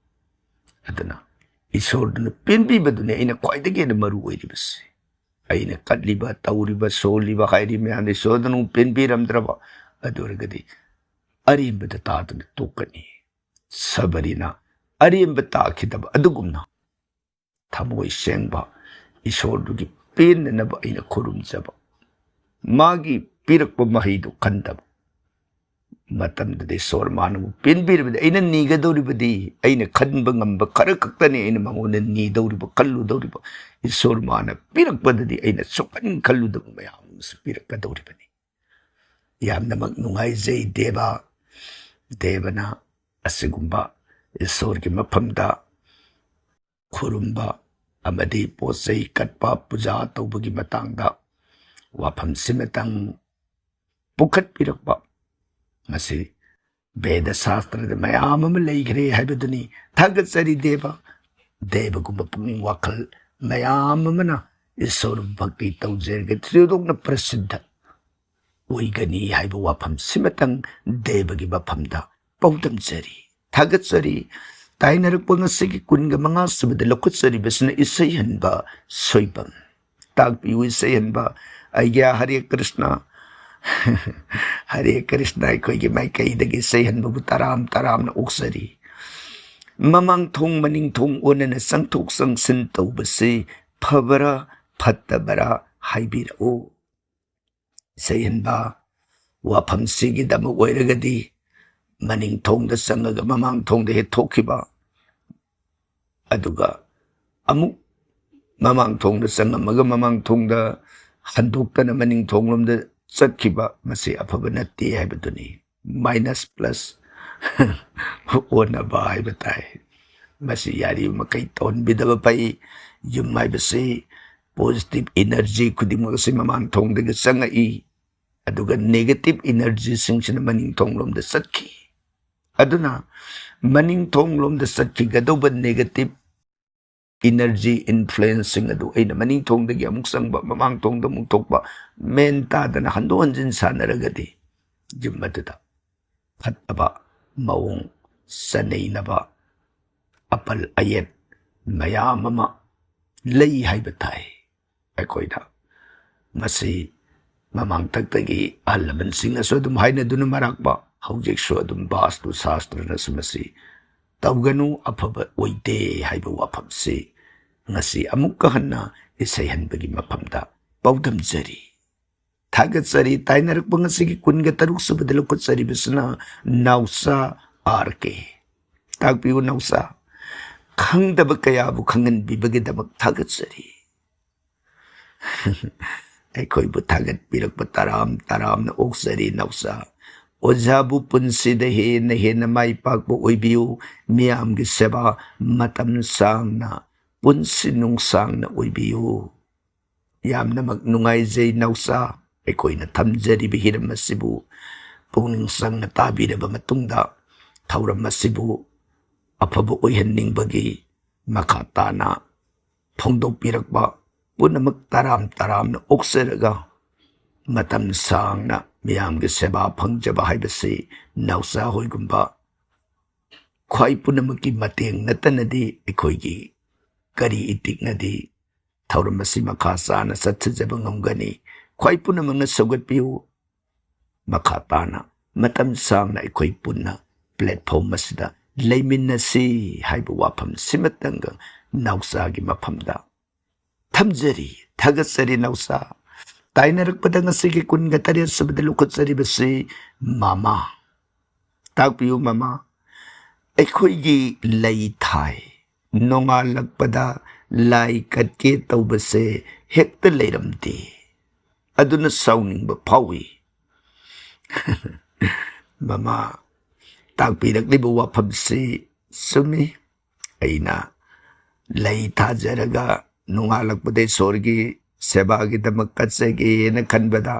ꯑꯗꯨꯅ ꯏꯁꯣꯔꯗꯨꯅ ꯄꯦꯟꯕꯤꯕꯗꯨꯅꯤ ꯑꯩꯅ ꯈ꯭ꯋꯥꯏꯗꯒꯤ ꯍꯦꯟꯅ ꯃꯔꯨ ꯑꯣꯏꯔꯤꯕꯁꯤ꯫ ꯑꯩꯅ ꯀꯠꯂꯤꯕ, ꯇꯧꯔꯤꯕ, ꯁꯣꯜꯂꯤꯕ, ꯍꯥꯏꯔꯤꯕ ꯃꯌꯥꯝꯗꯣ ꯏꯁꯣꯔꯗꯨꯅ ꯑꯃꯨꯛ ꯄꯦꯟꯕꯤꯔꯝꯗ꯭ꯔꯕ, ꯑꯗꯨ ꯑꯣꯏꯔꯒꯗꯤ ꯑꯔꯦꯝꯕꯗ ꯇꯥꯗꯨꯅ ꯇꯣꯛꯀꯅꯤ꯫ ꯁꯕꯔꯤꯅ ꯑꯔꯦꯝꯕ ꯇꯥꯈꯤꯗꯕ ꯑꯗꯨꯒꯨꯝꯅ ꯊꯃꯣꯏ ꯁꯦꯡꯕ ꯏꯁꯣꯔꯗꯨꯒꯤ ꯄꯦꯟꯅꯅꯕ ꯑꯩꯅ ꯈꯨꯔꯨꯝꯖꯕ, ꯃꯥꯒꯤ ꯄꯤꯔꯛꯄ ꯃꯍꯩꯗꯨ ꯈꯟꯗꯕ ꯃꯇꯝꯗꯨꯗ ꯏꯁꯣꯔ ꯃꯥꯅꯕꯨ ꯄꯦꯟꯕꯤꯔꯕꯗꯤ ꯑꯩꯅ ꯅꯤꯒꯗꯧꯔꯤꯕꯗꯤ, ꯑꯩꯅ ꯈꯟꯕ ꯉꯝꯕ ꯈꯔ ꯈꯛꯇꯅꯤ ꯑꯩꯅ ꯃꯉꯣꯟꯗ ꯅꯤꯗꯧꯔꯤꯕ, ꯈꯜꯂꯨꯗꯧꯔꯤꯕ꯫ ꯏꯁꯣꯔ ꯃꯥꯅ ꯄꯤꯔꯛꯄꯗꯗꯤ ꯑꯩꯅ ꯁꯨꯡꯈꯟ ꯈꯜꯂꯨꯗꯕ ꯃꯌꯥꯝ ꯑꯃꯁꯨ ꯄꯤꯔꯛꯀꯗꯧꯔꯤꯕꯅꯤ꯫ ꯌꯥꯝꯅꯃꯛ ꯅꯨꯡꯉꯥꯏꯖꯩ ꯗꯦꯕ꯫ ꯗꯦꯕꯅ ꯑꯁꯤꯒꯨꯝꯕ ꯏꯁꯣꯔꯒꯤ ꯃꯐꯝꯗ ꯈꯨꯔꯨꯝꯕ ꯑꯃꯗꯤ ꯄꯣꯠ ꯆꯩ ꯀꯠꯄ, ꯄꯨꯖꯥ ꯇꯧꯕꯒꯤ ꯃꯇꯥꯡꯗ ꯋꯥꯐꯝꯁꯤꯃꯇꯪ ꯄꯨꯈꯠꯄꯤꯔꯛꯄ, ꯃꯁꯤ ꯕꯦꯗ ꯁꯥꯁꯇ꯭ꯔꯗ ꯃꯌꯥꯝ ꯑꯃ ꯂꯩꯈ꯭ꯔꯦ ꯍꯥꯏꯕꯗꯨꯅꯤ꯫ ꯊꯥꯒꯠꯆꯔꯤ ꯗꯦꯕ꯫ ꯗꯦꯕꯒꯨꯝꯕ ꯄꯨꯛꯅꯤꯡ ꯋꯥꯈꯜ ꯃꯌꯥꯝ ꯑꯃꯅ ꯏꯁꯣꯔ ꯚꯛꯇꯤ ꯇꯧꯖꯔꯒ ꯊꯣꯏꯗꯣꯛꯅ ꯄ꯭ꯔꯁꯤꯗ ꯑꯣꯏꯒꯅꯤ ꯍꯥꯏꯕ ꯋꯥꯐꯝꯁꯤꯃꯇꯪ ꯗꯦꯕꯒꯤ ꯃꯐꯝꯗ ꯄꯥꯎꯗꯝꯖꯔꯤ, ꯊꯥꯒꯠꯆꯔꯤ꯫ ꯇꯥꯏꯅꯔꯛꯄ ꯉꯁꯤꯒꯤ ꯀꯨꯟꯒ ꯃꯉꯥ ꯁꯨꯕꯗ ꯂꯧꯈꯠꯆꯔꯤꯕꯁꯤꯅ ꯏꯁꯩ ꯍꯟꯕ ꯁꯣꯏꯕꯝ꯫ ꯇꯥꯛꯄꯤꯌꯨ ꯏꯁꯩ ꯍꯟꯕ꯫ ꯑꯩꯒꯤ ꯍꯔꯦ ꯀ꯭ꯔꯤꯁꯅ, ꯍꯔꯦ ꯀ꯭ꯔꯤꯁꯅ ꯑꯩꯈꯣꯏꯒꯤ ꯃꯥꯏꯀꯩꯗꯒꯤ ꯏꯁꯩ ꯍꯟꯕꯕꯨ ꯇꯔꯥꯝ ꯇꯔꯥꯝꯅ ꯑꯣꯛꯆꯔꯤ꯫ ꯃꯃꯥꯡ ꯊꯣꯡ ꯃꯅꯤꯡ ꯊꯣꯡ ꯑꯣꯟꯅꯅ ꯆꯪꯊꯣꯛ ꯆꯪꯁꯤꯟ ꯇꯧꯕꯁꯤ ꯐꯕꯔꯥ ꯐꯠꯇꯕꯔꯥ ꯍꯥꯏꯕꯤꯔꯛꯎ꯫ ꯏꯁꯩ ꯍꯟꯕ ꯋꯥꯐꯝꯁꯤꯒꯤꯗꯃꯛ ꯑꯣꯏꯔꯒꯗꯤ ꯃꯅꯤꯡ ꯊꯣꯡꯗ ꯆꯪꯉꯒ ꯃꯃꯥꯡ ꯊꯣꯡꯗ ꯍꯦꯛ ꯊꯣꯛꯈꯤꯕ, ꯑꯗꯨꯒ ꯑꯃꯨꯛ ꯃꯃꯥꯡ ꯊꯣꯡꯗ ꯆꯪꯉꯝꯃꯒ ꯃꯃꯥꯡ ꯊꯣꯡꯗ ꯍꯟꯗꯣꯛꯇꯅ ꯃꯅꯤꯡ ꯊꯣꯡꯂꯣꯝꯗ ꯆꯠꯈꯤꯕ, ꯃꯁꯤ ꯑꯐꯕ ꯅꯠꯇꯦ ꯍꯥꯏꯕꯗꯨꯅꯤ꯫ ꯃꯥꯏꯅꯁ ꯄ꯭ꯂꯁ ꯑꯣꯟꯅꯕ ꯍꯥꯏꯕ ꯇꯥꯏ꯫ ꯃꯁꯤ ꯌꯥꯔꯤꯕ ꯃꯈꯩ ꯇꯧꯍꯟꯕꯤꯗꯕ ꯐꯩ꯫ ꯌꯨꯝ ꯍꯥꯏꯕꯁꯤ ꯄꯣꯖꯤꯇꯤꯚ ꯏꯅꯔꯖꯤ ꯈꯨꯗꯤꯡꯃꯛ ꯑꯁꯤ ꯃꯃꯥꯡ ꯊꯣꯡꯗꯒꯤ ꯆꯪꯉꯛꯏ, ꯑꯗꯨꯒ ꯅꯦꯒꯦꯇꯤꯚ ꯏꯅꯔꯖꯤꯁꯤꯡꯁꯤꯅ ꯃꯅꯤꯡ ꯊꯣꯡꯂꯣꯝꯗ ꯆꯠꯈꯤ꯫ ꯑꯗꯨꯅ ꯃꯅꯤꯡ ꯊꯣꯡꯂꯣꯝꯗ ꯆꯠꯈꯤꯒꯗꯧꯕ ꯅꯦꯒꯦꯇꯤꯚ ꯏꯅꯔꯖꯤ ꯏꯟꯐ꯭ꯂꯨꯌꯦꯟꯁꯁꯤꯡ ꯑꯗꯨ ꯑꯩꯅ ꯃꯅꯤꯡ ꯊꯣꯡꯗꯒꯤ ꯑꯃꯨꯛ ꯆꯪꯕ, ꯃꯃꯥꯡ ꯊꯣꯡꯗ ꯑꯃꯨꯛ ꯊꯣꯛꯄ, ꯃꯦꯟ ꯇꯥꯗꯅ ꯍꯟꯗꯣꯛ ꯍꯟꯖꯤꯟ ꯁꯥꯟꯅꯔꯒꯗꯤ ꯌꯨꯝ ꯑꯗꯨꯗ ꯐꯠꯇꯕ ꯃꯑꯣꯡ, ꯆꯅꯩꯅꯕ ꯑꯄꯜ ꯑꯌꯦꯠ ꯃꯌꯥꯝ ꯑꯃ ꯂꯩ ꯍꯥꯏꯕ ꯇꯥꯏ꯫ ꯑꯩꯈꯣꯏꯅ ꯃꯁꯤ ꯃꯃꯥꯡꯊꯛꯇꯒꯤ ꯑꯍꯜ ꯂꯃꯟꯁꯤꯡꯅꯁꯨ ꯑꯗꯨꯝ ꯍꯥꯏꯅꯗꯨꯅ ꯃꯔꯥꯛꯄ, ꯍꯧꯖꯤꯛꯁꯨ ꯑꯗꯨꯝ ꯕꯥꯁꯇꯨ ꯁꯥꯁꯇ꯭ꯔꯅꯁꯨ ꯃꯁꯤ ꯇꯧꯒꯅꯨ, ꯑꯐꯕ ꯑꯣꯏꯗꯦ ꯍꯥꯏꯕ ꯋꯥꯐꯝꯁꯤ ꯉꯁꯤ ꯑꯃꯨꯛꯀ ꯍꯟꯅ ꯏꯁꯩ ꯍꯟꯕꯒꯤ ꯃꯐꯝꯗ ꯄꯥꯎꯗꯝꯖꯔꯤ꯫ ꯊꯥꯒꯠꯆꯔꯤ꯫ ꯇꯥꯏꯅꯔꯛꯄ ꯉꯁꯤꯒꯤ ꯀꯨꯟꯒ ꯇꯔꯨꯛ ꯁꯨꯕꯗ ꯂꯧꯈꯠꯆꯔꯤꯕꯁꯤꯅ ꯅꯥꯎꯆꯥ ꯑꯥꯔ ꯀꯦ꯫ ꯇꯥꯛꯄꯤꯌꯨ ꯅꯥꯎꯆꯥ꯫ ꯈꯪꯗꯕ ꯀꯌꯥꯕꯨ ꯈꯪꯍꯟꯕꯤꯕꯒꯤꯗꯃꯛ ꯊꯥꯒꯠꯆꯔꯤ꯫ ꯑꯩꯈꯣꯏꯕꯨ ꯊꯥꯒꯠꯄꯤꯔꯛꯄ ꯇꯔꯥꯝ ꯇꯔꯥꯝꯅ ꯑꯣꯛꯆꯔꯤ ꯅꯥꯎꯆꯥ꯫ ꯑꯣꯖꯥꯕꯨ ꯄꯨꯟꯁꯤꯗ ꯍꯦꯟꯅ ꯍꯦꯟꯅ ꯃꯥꯏ ꯄꯥꯛꯄ ꯑꯣꯏꯕꯤꯌꯨ꯫ ꯃꯤꯌꯥꯝꯒꯤ ꯁꯦꯕꯥ ꯃꯇꯝ ꯁꯥꯡꯅ, ꯄꯨꯟꯁꯤ ꯅꯨꯡꯁꯥꯡꯅ ꯑꯣꯏꯕꯤꯌꯨ꯫ ꯌꯥꯝꯅꯃꯛ ꯅꯨꯡꯉꯥꯏꯖꯩ ꯅꯥꯎꯆꯥ꯫ ꯑꯩꯈꯣꯏꯅ ꯊꯝꯖꯔꯤꯕ ꯍꯤꯔꯝ ꯑꯁꯤꯕꯨ ꯄꯨꯛꯅꯤꯡ ꯆꯪꯅ ꯇꯥꯕꯤꯔꯕ ꯃꯇꯨꯡꯗ, ꯊꯧꯔꯝ ꯑꯁꯤꯕꯨ ꯑꯐꯕ ꯑꯣꯏꯍꯟꯅꯤꯡꯕꯒꯤ ꯃꯈꯥ ꯇꯥꯅ ꯐꯣꯡꯗꯣꯛꯄꯤꯔꯛꯄ ꯄꯨꯝꯅꯃꯛ ꯇꯔꯥꯝ ꯇꯔꯥꯝꯅ ꯑꯣꯛꯆꯔꯒ, ꯃꯇꯝ ꯁꯥꯡꯅ ꯃꯤꯌꯥꯝꯒꯤ ꯁꯦꯕꯥ ꯐꯪꯖꯕ ꯍꯥꯏꯕꯁꯤ ꯅꯥꯎꯆꯥ ꯍꯣꯏꯒꯨꯝꯕ ꯈ꯭ꯋꯥꯏ ꯄꯨꯝꯅꯃꯛꯀꯤ ꯃꯇꯦꯡ ꯅꯠꯇꯅꯗꯤ ꯑꯩꯈꯣꯏꯒꯤ ꯀꯔꯤ ꯏꯇꯤꯛꯅꯗꯤ ꯊꯧꯔꯝ ꯑꯁꯤ ꯃꯈꯥ ꯆꯥꯅ ꯆꯠꯊꯖꯕ ꯉꯝꯒꯅꯤ? ꯈ꯭ꯋꯥꯏ ꯄꯨꯝꯅꯃꯛꯅ ꯁꯧꯒꯠꯄꯤꯌꯨ꯫ ꯃꯈꯥ ꯇꯥꯅ ꯃꯇꯝ ꯁꯥꯡꯅ ꯑꯩꯈꯣꯏ ꯄꯨꯟꯅ ꯄ꯭ꯂꯦꯠꯐꯣꯝ ꯑꯁꯤꯗ ꯂꯩꯃꯤꯟꯅꯁꯤ ꯍꯥꯏꯕ ꯋꯥꯐꯝ ꯁꯤꯃꯇꯪꯒ ꯅꯥꯎꯆꯥꯒꯤ ꯃꯐꯝꯗ ꯊꯝꯖꯔꯤ꯫ ꯊꯥꯒꯠꯆꯔꯤ ꯅꯥꯎꯆꯥ꯫ ꯇꯥꯏꯅꯔꯛꯄꯗ ꯉꯁꯤꯒꯤ ꯀꯨꯟꯒ ꯇꯔꯦꯠ ꯁꯨꯕꯗ ꯂꯧꯈꯠꯆꯔꯤꯕꯁꯤ ꯃꯃꯥ꯫ ꯇꯥꯛꯄꯤꯌꯨ ꯃꯃꯥ꯫ ꯑꯩꯈꯣꯏꯒꯤ ꯂꯩ ꯊꯥꯏ꯫ ꯅꯣꯡꯉꯥꯜꯂꯛꯄꯗ ꯂꯥꯏ ꯀꯠꯀꯦ ꯇꯧꯕꯁꯦ ꯍꯦꯛꯇ ꯂꯩꯔꯝꯗꯦ꯫ ꯑꯗꯨꯅ ꯁꯥꯎꯅꯤꯡꯕ ꯐꯥꯎꯏ꯫ ꯃꯃꯥ ꯇꯥꯛꯄꯤꯔꯛꯂꯤꯕ ꯋꯥꯐꯝꯁꯤ ꯆꯨꯝꯃꯤ꯫ ꯑꯩꯅ ꯂꯩ ꯊꯥꯖꯔꯒ ꯅꯣꯡꯉꯥꯜꯂꯛꯄꯗ ꯏꯁꯣꯔꯒꯤ ꯁꯦꯕꯥꯒꯤꯗꯃꯛ ꯀꯠꯆꯒꯦꯅ ꯈꯟꯕꯗ,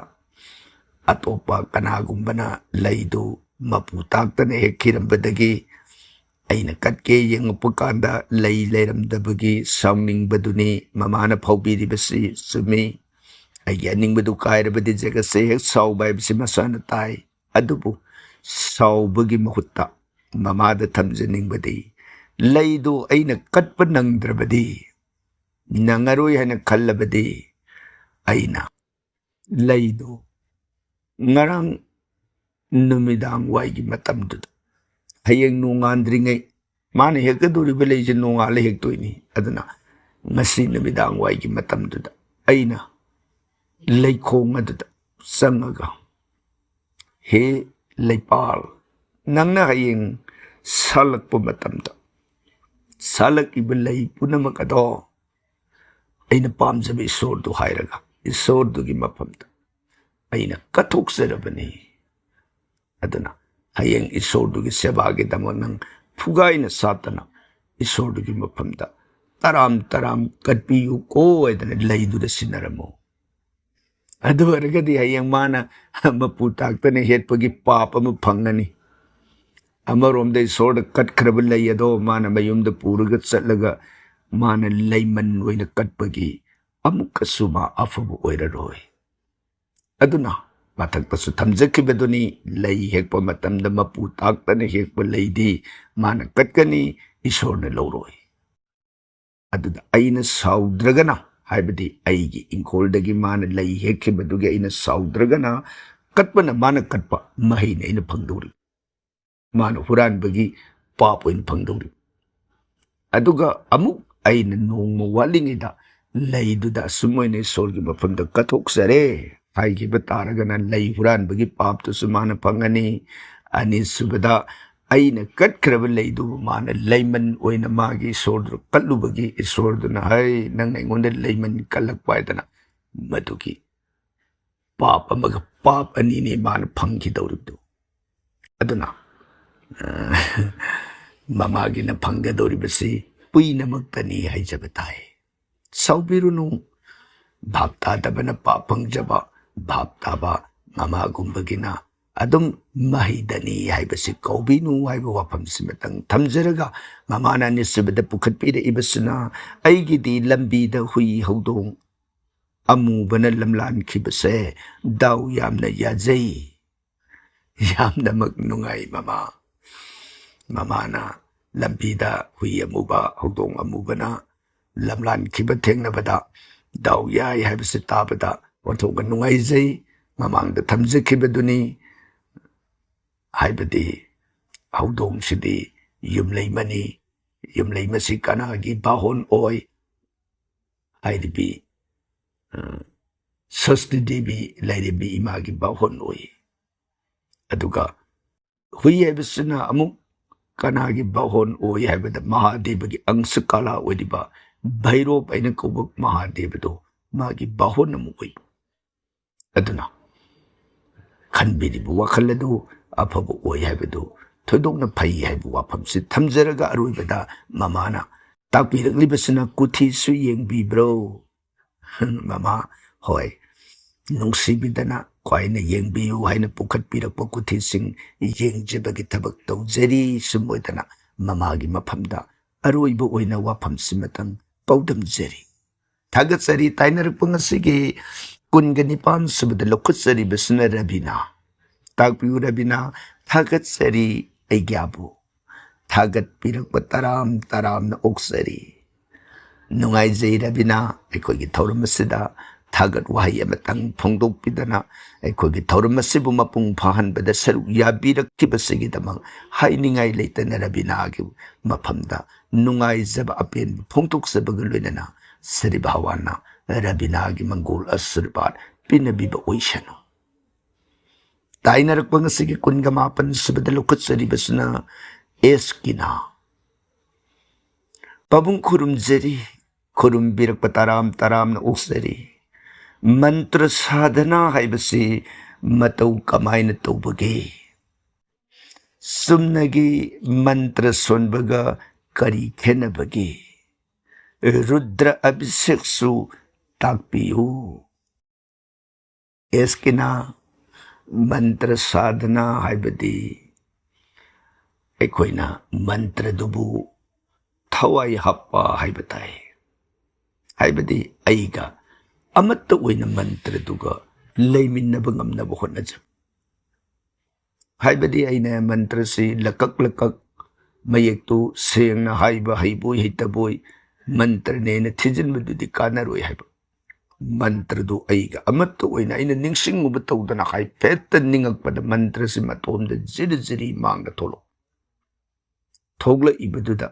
ꯑꯇꯣꯞꯄ ꯀꯅꯥꯒꯨꯝꯕꯅ ꯂꯩꯗꯨ ꯃꯄꯨ ꯇꯥꯛꯇꯅ ꯍꯦꯛꯈꯤꯔꯝꯕꯗꯒꯤ ꯑꯩꯅ ꯀꯠꯀꯦ ꯌꯦꯡꯉꯛꯄ ꯀꯥꯟꯗ ꯂꯩ ꯂꯩꯔꯝꯗꯕꯒꯤ ꯁꯥꯎꯅꯤꯡꯕꯗꯨꯅꯤ ꯃꯃꯥꯅ ꯐꯥꯎꯕꯤꯔꯤꯕꯁꯤ꯫ ꯆꯨꯝꯃꯤ, ꯑꯩꯒꯤ ꯑꯅꯤꯡꯕꯗꯨ ꯀꯥꯏꯔꯕꯗꯤ ꯖꯒꯠꯁꯦ ꯍꯦꯛ ꯁꯥꯎꯕ ꯍꯥꯏꯕꯁꯤ ꯃꯁꯥꯅ ꯇꯥꯏ꯫ ꯑꯗꯨꯕꯨ ꯁꯥꯎꯕꯒꯤ ꯃꯍꯨꯠꯇ ꯃꯃꯥꯗ ꯊꯝꯖꯅꯤꯡꯕꯗꯤ, ꯂꯩꯗꯨ ꯑꯩꯅ ꯀꯠꯄ ꯅꯪꯗ꯭ꯔꯕꯗꯤ, ꯅꯪꯉꯔꯣꯏ ꯍꯥꯏꯅ ꯈꯜꯂꯕꯗꯤ, ꯑꯩꯅ ꯂꯩꯗꯨ ꯉꯔꯥꯡ ꯅꯨꯃꯤꯗꯥꯡ ꯋꯥꯏꯒꯤ ꯃꯇꯝꯗꯨꯗ, ꯍꯌꯦꯡ ꯅꯣꯡꯉꯥꯟꯗ꯭ꯔꯤꯉꯩ, ꯃꯥꯅ ꯍꯦꯛꯀꯗꯧꯔꯤꯕ ꯂꯩꯁꯦ ꯅꯣꯡꯉꯥꯜꯂ ꯍꯦꯛꯇꯣꯏꯅꯤ꯫ ꯑꯗꯨꯅ ꯉꯁꯤ ꯅꯨꯃꯤꯗꯥꯡ ꯋꯥꯏꯒꯤ ꯃꯇꯝꯗꯨꯗ ꯑꯩꯅ ꯂꯩꯈꯣꯡ ꯑꯗꯨꯗ ꯆꯪꯉꯒ, "ꯍꯦ ꯂꯩꯄꯥꯜ, ꯅꯪꯅ ꯍꯌꯦꯡ ꯁꯥꯠꯂꯛꯄ ꯃꯇꯝꯗ ꯁꯥꯠꯂꯛꯏꯕ ꯂꯩ ꯄꯨꯝꯅꯃꯛ ꯑꯗꯣ ꯑꯩꯅ ꯄꯥꯝꯖꯕ ꯏꯁꯣꯔꯗꯨ ꯍꯥꯏꯔꯒ, ꯏꯁꯣꯔꯗꯨꯒꯤ ꯃꯐꯝꯗ ꯑꯩꯅ ꯀꯠꯊꯣꯛꯆꯔꯕꯅꯤ꯫ ꯑꯗꯨꯅ ꯍꯌꯦꯡ ꯏꯁꯣꯔꯗꯨꯒꯤ ꯁꯦꯕꯥꯒꯤꯗꯃꯛ ꯅꯪ ꯐꯨꯒꯥꯏꯅ ꯁꯥꯠꯇꯅ ꯏꯁꯣꯔꯗꯨꯒꯤ ꯃꯐꯝꯗ ꯇꯔꯥꯝ ꯇꯔꯥꯝ ꯀꯠꯄꯤꯌꯨꯀꯣ" ꯍꯥꯏꯗꯅ ꯂꯩꯗꯨꯗ ꯁꯤꯟꯅꯔꯝꯃꯨ꯫ ꯑꯗꯨ ꯑꯣꯏꯔꯒꯗꯤ ꯍꯌꯦꯡ ꯃꯥꯅ ꯃꯄꯨ ꯇꯥꯛꯇꯅ ꯍꯦꯛꯄꯒꯤ ꯄꯥꯞ ꯑꯃ ꯐꯪꯒꯅꯤ꯫ ꯑꯃꯔꯣꯝꯗ ꯏꯁꯣꯔꯗ ꯀꯠꯈ꯭ꯔꯕ ꯂꯩ ꯑꯗꯣ ꯃꯥꯅ ꯃꯌꯨꯝꯗ ꯄꯨꯔꯒ ꯆꯠꯂꯒ ꯃꯥꯅ ꯂꯩꯃꯟ ꯑꯣꯏꯅ ꯀꯠꯄꯒꯤ ꯑꯃꯨꯛꯀꯁꯨ ꯃꯥ ꯑꯐꯕ ꯑꯣꯏꯔꯔꯣꯏ꯫ ꯑꯗꯨꯅ ꯃꯊꯛꯇꯁꯨ ꯊꯝꯖꯈꯤꯕꯗꯨꯅꯤ, ꯂꯩ ꯍꯦꯛꯄ ꯃꯇꯝꯗ ꯃꯄꯨ ꯇꯥꯛꯇꯅ ꯍꯦꯛꯄ ꯂꯩꯗꯤ ꯃꯥꯅ ꯀꯠꯀꯅꯤ, ꯏꯁꯣꯔꯅ ꯂꯧꯔꯣꯏ꯫ ꯑꯗꯨꯗ ꯑꯩꯅ ꯁꯥꯎꯗ꯭ꯔꯒꯅ, ꯍꯥꯏꯕꯗꯤ ꯑꯩꯒꯤ ꯏꯪꯈꯣꯜꯗꯒꯤ ꯃꯥꯅ ꯂꯩ ꯍꯦꯛꯈꯤꯕꯗꯨꯒꯤ ꯑꯩꯅ ꯁꯥꯎꯗ꯭ꯔꯒꯅ, ꯀꯠꯄꯅ ꯃꯥꯅ ꯀꯠꯄ ꯃꯍꯩꯅ ꯑꯩꯅ ꯐꯪꯗꯧꯔꯤ, ꯃꯥꯅ ꯍꯨꯔꯥꯟꯕꯒꯤ ꯄꯥꯞ ꯑꯣꯏꯅ ꯐꯪꯗꯧꯔꯤ꯫ ꯑꯗꯨꯒ ꯑꯃꯨꯛ ꯑꯩꯅ ꯅꯣꯡꯃ ꯋꯥꯠꯂꯤꯉꯩꯗ ꯂꯩꯗꯨꯗ ꯑꯁꯨꯝ ꯑꯣꯏꯅ ꯏꯁꯣꯔꯒꯤ ꯃꯐꯝꯗ ꯀꯠꯊꯣꯛꯆꯔꯦ ꯍꯥꯏꯈꯤꯕ ꯇꯥꯔꯒꯅ, ꯂꯩ ꯍꯨꯔꯥꯟꯕꯒꯤ ꯄꯥꯞꯇꯨꯁꯨ ꯃꯥꯅ ꯐꯪꯉꯅꯤ꯫ ꯑꯅꯤꯁꯨꯕꯗ, ꯑꯩꯅ ꯀꯠꯈ꯭ꯔꯕ ꯂꯩꯗꯨꯕꯨ ꯃꯥꯅ ꯂꯩꯃꯟ ꯑꯣꯏꯅ ꯃꯥꯒꯤ ꯏꯁꯣꯔꯗꯨ ꯀꯠꯂꯨꯕꯒꯤ ꯏꯁꯣꯔꯗꯨꯅ, "ꯍꯩ, ꯅꯪꯅ ꯑꯩꯉꯣꯟꯗ ꯂꯩꯃꯟ ꯀꯠꯂꯛꯄ" ꯍꯥꯏꯗꯅ ꯃꯗꯨꯒꯤ ꯄꯥꯞ ꯑꯃꯒ ꯄꯥꯞ ꯑꯅꯤꯅꯤ ꯃꯥꯅ ꯐꯪꯈꯤꯗꯧꯔꯤꯕꯗꯨ꯫ ꯑꯗꯨꯅ, ꯑ, ꯃꯃꯥꯒꯤꯅ ꯐꯪꯒꯗꯧꯔꯤꯕꯁꯤ ꯄꯨꯏꯅꯃꯛꯇꯅꯤ ꯍꯥꯏꯖꯕ ꯇꯥꯏ꯫ ꯁꯥꯎꯕꯤꯔꯨꯅꯨ, ꯚꯥꯞ ꯇꯥꯗꯕꯅ ꯄꯥꯞ ꯐꯪꯖꯕ, ꯚꯥꯞ ꯇꯥꯕ ꯃꯃꯥꯒꯨꯝꯕꯒꯤꯅ ꯑꯗꯨꯝ ꯃꯍꯩꯗꯅꯤ ꯍꯥꯏꯕꯁꯤ ꯀꯧꯕꯤꯅꯨ ꯍꯥꯏꯕ ꯋꯥꯐꯝꯁꯤꯃꯇꯪ ꯊꯝꯖꯔꯒ, ꯃꯃꯥꯅ ꯑꯅꯤꯁꯨꯕꯗ ꯄꯨꯈꯠꯄꯤꯔꯛꯏꯕꯁꯤꯅ, "ꯑꯩꯒꯤꯗꯤ ꯂꯝꯕꯤꯗ ꯍꯨꯏ ꯍꯧꯗꯣꯡ ꯑꯃꯨꯕꯅ ꯂꯝꯂꯥꯟꯈꯤꯕꯁꯦ ꯗꯥꯎ ꯌꯥꯝꯅ ꯌꯥꯖꯩ, ꯌꯥꯝꯅꯃꯛ ꯅꯨꯡꯉꯥꯏ ꯃꯃꯥ"꯫ ꯃꯃꯥꯅ ꯂꯝꯕꯤꯗ ꯍꯨꯏ ꯑꯃꯨꯕ, ꯍꯧꯗꯣꯡ ꯑꯃꯨꯕꯅ ꯂꯝꯂꯥꯟꯈꯤꯕ ꯊꯦꯡꯅꯕꯗ ꯗꯥꯎ ꯌꯥꯏ ꯍꯥꯏꯕꯁꯤ ꯇꯥꯕꯗ ꯑꯣꯟꯊꯣꯛꯅ ꯅꯨꯡꯉꯥꯏꯖꯩ꯫ ꯃꯃꯥꯡꯗ ꯊꯝꯖꯈꯤꯕꯗꯨꯅꯤ, ꯍꯥꯏꯕꯗꯤ ꯍꯧꯗꯣꯡꯁꯤꯗꯤ ꯌꯨꯝꯂꯩꯃꯅꯤ, ꯌꯨꯝꯂꯩꯃꯁꯤ ꯀꯅꯥꯒꯤ ꯕꯥꯍꯣꯟ ꯑꯣꯏ? ꯍꯥꯏꯔꯤꯕꯤ, ꯑ, ꯁꯣꯁꯇꯤ ꯗꯦꯕꯤ ꯂꯥꯏꯔꯦꯝꯕꯤ ꯏꯃꯥꯒꯤ ꯕꯥꯍꯣꯟ ꯑꯣꯏ꯫ ꯑꯗꯨꯒ ꯍꯨꯏ ꯍꯥꯏꯕꯁꯤꯅ ꯑꯃꯨꯛ ꯀꯅꯥꯒꯤ ꯕꯥꯍꯣꯟ ꯑꯣꯏ ꯍꯥꯏꯕꯗ ꯃꯍꯥꯗꯦꯕꯒꯤ ꯑꯪꯁ ꯀꯂꯥ ꯑꯣꯏꯔꯤꯕ ꯚꯩꯔꯣꯞ ꯍꯥꯏꯅ ꯀꯧꯕ ꯃꯍꯥꯗꯦꯕꯗꯣ ꯃꯥꯒꯤ ꯕꯥꯍꯣꯟ ꯑꯃ ꯑꯣꯏꯕ꯫ ꯑꯗꯨꯅ ꯈꯟꯕꯤꯔꯤꯕ ꯋꯥꯈꯜ ꯑꯗꯨ ꯑꯐꯕ ꯑꯣꯏ ꯍꯥꯏꯕꯗꯨ ꯊꯣꯏꯗꯣꯛꯅ ꯐꯩ ꯍꯥꯏꯕ ꯋꯥꯐꯝꯁꯤ ꯊꯝꯖꯔꯒ, ꯑꯔꯣꯏꯕꯗ ꯃꯃꯥꯅ ꯇꯥꯛꯄꯤꯔꯛꯂꯤꯕꯁꯤꯅ, "ꯀꯨꯊꯤꯁꯨ ꯌꯦꯡꯕꯤꯕ꯭ꯔꯣ?" ꯃꯃꯥ, ꯍꯣꯏ, ꯅꯨꯡꯁꯤꯕꯤꯗꯅ ꯈ꯭ꯋꯥꯏꯅ ꯌꯦꯡꯕꯤꯌꯨ ꯍꯥꯏꯅ ꯄꯨꯈꯠꯄꯤꯔꯛꯄ ꯀꯨꯊꯤꯁꯤꯡ ꯌꯦꯡꯖꯕꯒꯤ ꯊꯕꯛ ꯇꯧꯖꯔꯤ꯫ ꯁꯨꯝ ꯑꯣꯏꯗꯅ ꯃꯃꯥꯒꯤ ꯃꯐꯝꯗ ꯑꯔꯣꯏꯕ ꯑꯣꯏꯅ ꯋꯥꯐꯝꯁꯤꯃꯇꯪ ꯄꯥꯎꯗꯝꯖꯔꯤ꯫ ꯊꯥꯒꯠꯆꯔꯤ꯫ ꯇꯥꯏꯅꯔꯛꯄ ꯉꯁꯤꯒꯤ ꯀꯨꯟꯒ ꯅꯤꯄꯥꯟ ꯁꯨꯕꯗ ꯂꯧꯈꯠꯆꯔꯤꯕꯁꯤꯅ ꯔꯕꯤꯅꯥ꯫ ꯇꯥꯛꯄꯤꯌꯨ ꯔꯕꯤꯅꯥ, ꯊꯥꯒꯠꯆꯔꯤ ꯑꯩꯒꯤ ꯑꯕꯨ꯫ ꯊꯥꯒꯠꯄꯤꯔꯛꯄ ꯇꯔꯥꯝ ꯇꯔꯥꯝꯅ ꯑꯣꯛꯆꯔꯤ꯫ ꯅꯨꯡꯉꯥꯏꯖꯩ ꯔꯕꯤꯅꯥ, ꯑꯩꯈꯣꯏꯒꯤ ꯊꯧꯔꯝ ꯑꯁꯤꯗ ꯊꯥꯒꯠ ꯋꯥꯍꯩ ꯑꯃꯇꯪ ꯐꯣꯡꯗꯣꯛꯄꯤꯗꯅ ꯑꯩꯈꯣꯏꯒꯤ ꯊꯧꯔꯝ ꯑꯁꯤꯕꯨ ꯃꯄꯨꯡ ꯐꯥꯍꯟꯕꯗ ꯁꯔꯨꯛ ꯌꯥꯕꯤꯔꯛꯈꯤꯕꯁꯤꯒꯤꯗꯃꯛ ꯍꯥꯏꯅꯤꯡꯉꯥꯏ ꯂꯩꯇꯅ ꯔꯕꯤꯅꯥꯒꯤ ꯃꯐꯝꯗ ꯅꯨꯡꯉꯥꯏꯖꯕ ꯑꯄꯦꯟꯕ ꯐꯣꯡꯗꯣꯛꯆꯕꯒ ꯂꯣꯏꯅꯅ ꯁ꯭ꯔꯤ ꯚꯒꯋꯥꯟꯅ ꯔꯕꯤꯅꯥꯒꯤ ꯃꯪꯒꯣꯜ ꯑꯥꯁꯤꯔꯕꯥꯗ ꯄꯤꯅꯕꯤꯕ ꯑꯣꯏꯁꯅꯨ꯫ ꯇꯥꯏꯅꯔꯛꯄ ꯉꯁꯤꯒꯤ ꯀꯨꯟꯒ ꯃꯥꯄꯟ ꯁꯨꯕꯗ ꯂꯧꯈꯠꯆꯔꯤꯕꯁꯤꯅ ꯑꯦꯁ ꯀꯤꯅꯥ꯫ ꯄꯥꯕꯨꯡ ꯈꯨꯔꯨꯝꯖꯔꯤ, ꯈꯨꯔꯨꯝꯕꯤꯔꯛꯄ ꯇꯔꯥꯝ ꯇꯔꯥꯝꯅ ꯑꯣꯛꯆꯔꯤ꯫ ꯃꯟꯇ꯭ꯔ ꯁꯥꯙꯅꯥ ꯍꯥꯏꯕꯁꯤ ꯃꯇꯧ ꯀꯃꯥꯏꯅ ꯇꯧꯕꯒꯦ? ꯆꯨꯝꯅꯒꯤ ꯃꯟꯇ꯭ꯔ ꯁꯣꯟꯕꯒ ꯀꯔꯤ ꯈꯦꯠꯅꯕꯒꯦ? ꯔꯨꯗ꯭ꯔ ꯑꯚꯤꯁꯦꯛꯁꯨ ꯇꯥꯛꯄꯤꯌꯨ꯫ ꯑꯦꯁ ꯀꯤꯅꯥ, ꯃꯟꯇ꯭ꯔ ꯁꯥꯙꯅꯥ ꯍꯥꯏꯕꯗꯤ ꯑꯩꯈꯣꯏꯅ ꯃꯟꯇ꯭ꯔꯗꯨꯕꯨ ꯊꯋꯥꯏ ꯍꯥꯞꯄ ꯍꯥꯏꯕ ꯇꯥꯏ꯫ ꯍꯥꯏꯕꯗꯤ ꯑꯩꯒ ꯑꯃꯠꯇ ꯑꯣꯏꯅ ꯃꯟꯇ꯭ꯔꯗꯨꯒ ꯂꯩꯃꯤꯟꯅꯕ ꯉꯝꯅꯕ ꯍꯣꯠꯅꯖꯕ꯫ ꯍꯥꯏꯕꯗꯤ ꯑꯩꯅ ꯃꯟꯇ꯭ꯔꯁꯤ ꯂꯀꯛ ꯂꯀꯛ ꯃꯌꯦꯛꯇꯨ ꯁꯦꯡꯅ ꯍꯥꯏꯕ ꯍꯩꯕꯣꯏ ꯍꯩꯇꯕꯣꯏ ꯃꯟꯇ꯭ꯔꯅꯦꯅ ꯊꯤꯖꯤꯟꯕꯗꯨꯗꯤ ꯀꯥꯟꯅꯔꯣꯏ ꯍꯥꯏꯕ꯫ ꯃꯟꯇ꯭ꯔꯗꯨ ꯑꯩꯒ ꯑꯃꯠꯇ ꯑꯣꯏꯅ ꯑꯩꯅ ꯅꯤꯡꯁꯤꯡꯉꯨꯕ ꯇꯧꯗꯅ ꯍꯥꯏꯐꯦꯠꯇ ꯅꯤꯡꯉꯛꯄꯗ ꯃꯟꯇ꯭ꯔꯁꯤ ꯃꯇꯣꯝꯗ ꯖꯤꯔꯤ ꯖꯤꯔꯤ ꯃꯥꯡꯗ ꯊꯣꯛꯂꯛ ꯊꯣꯛꯂꯛꯏꯕꯗꯨꯗ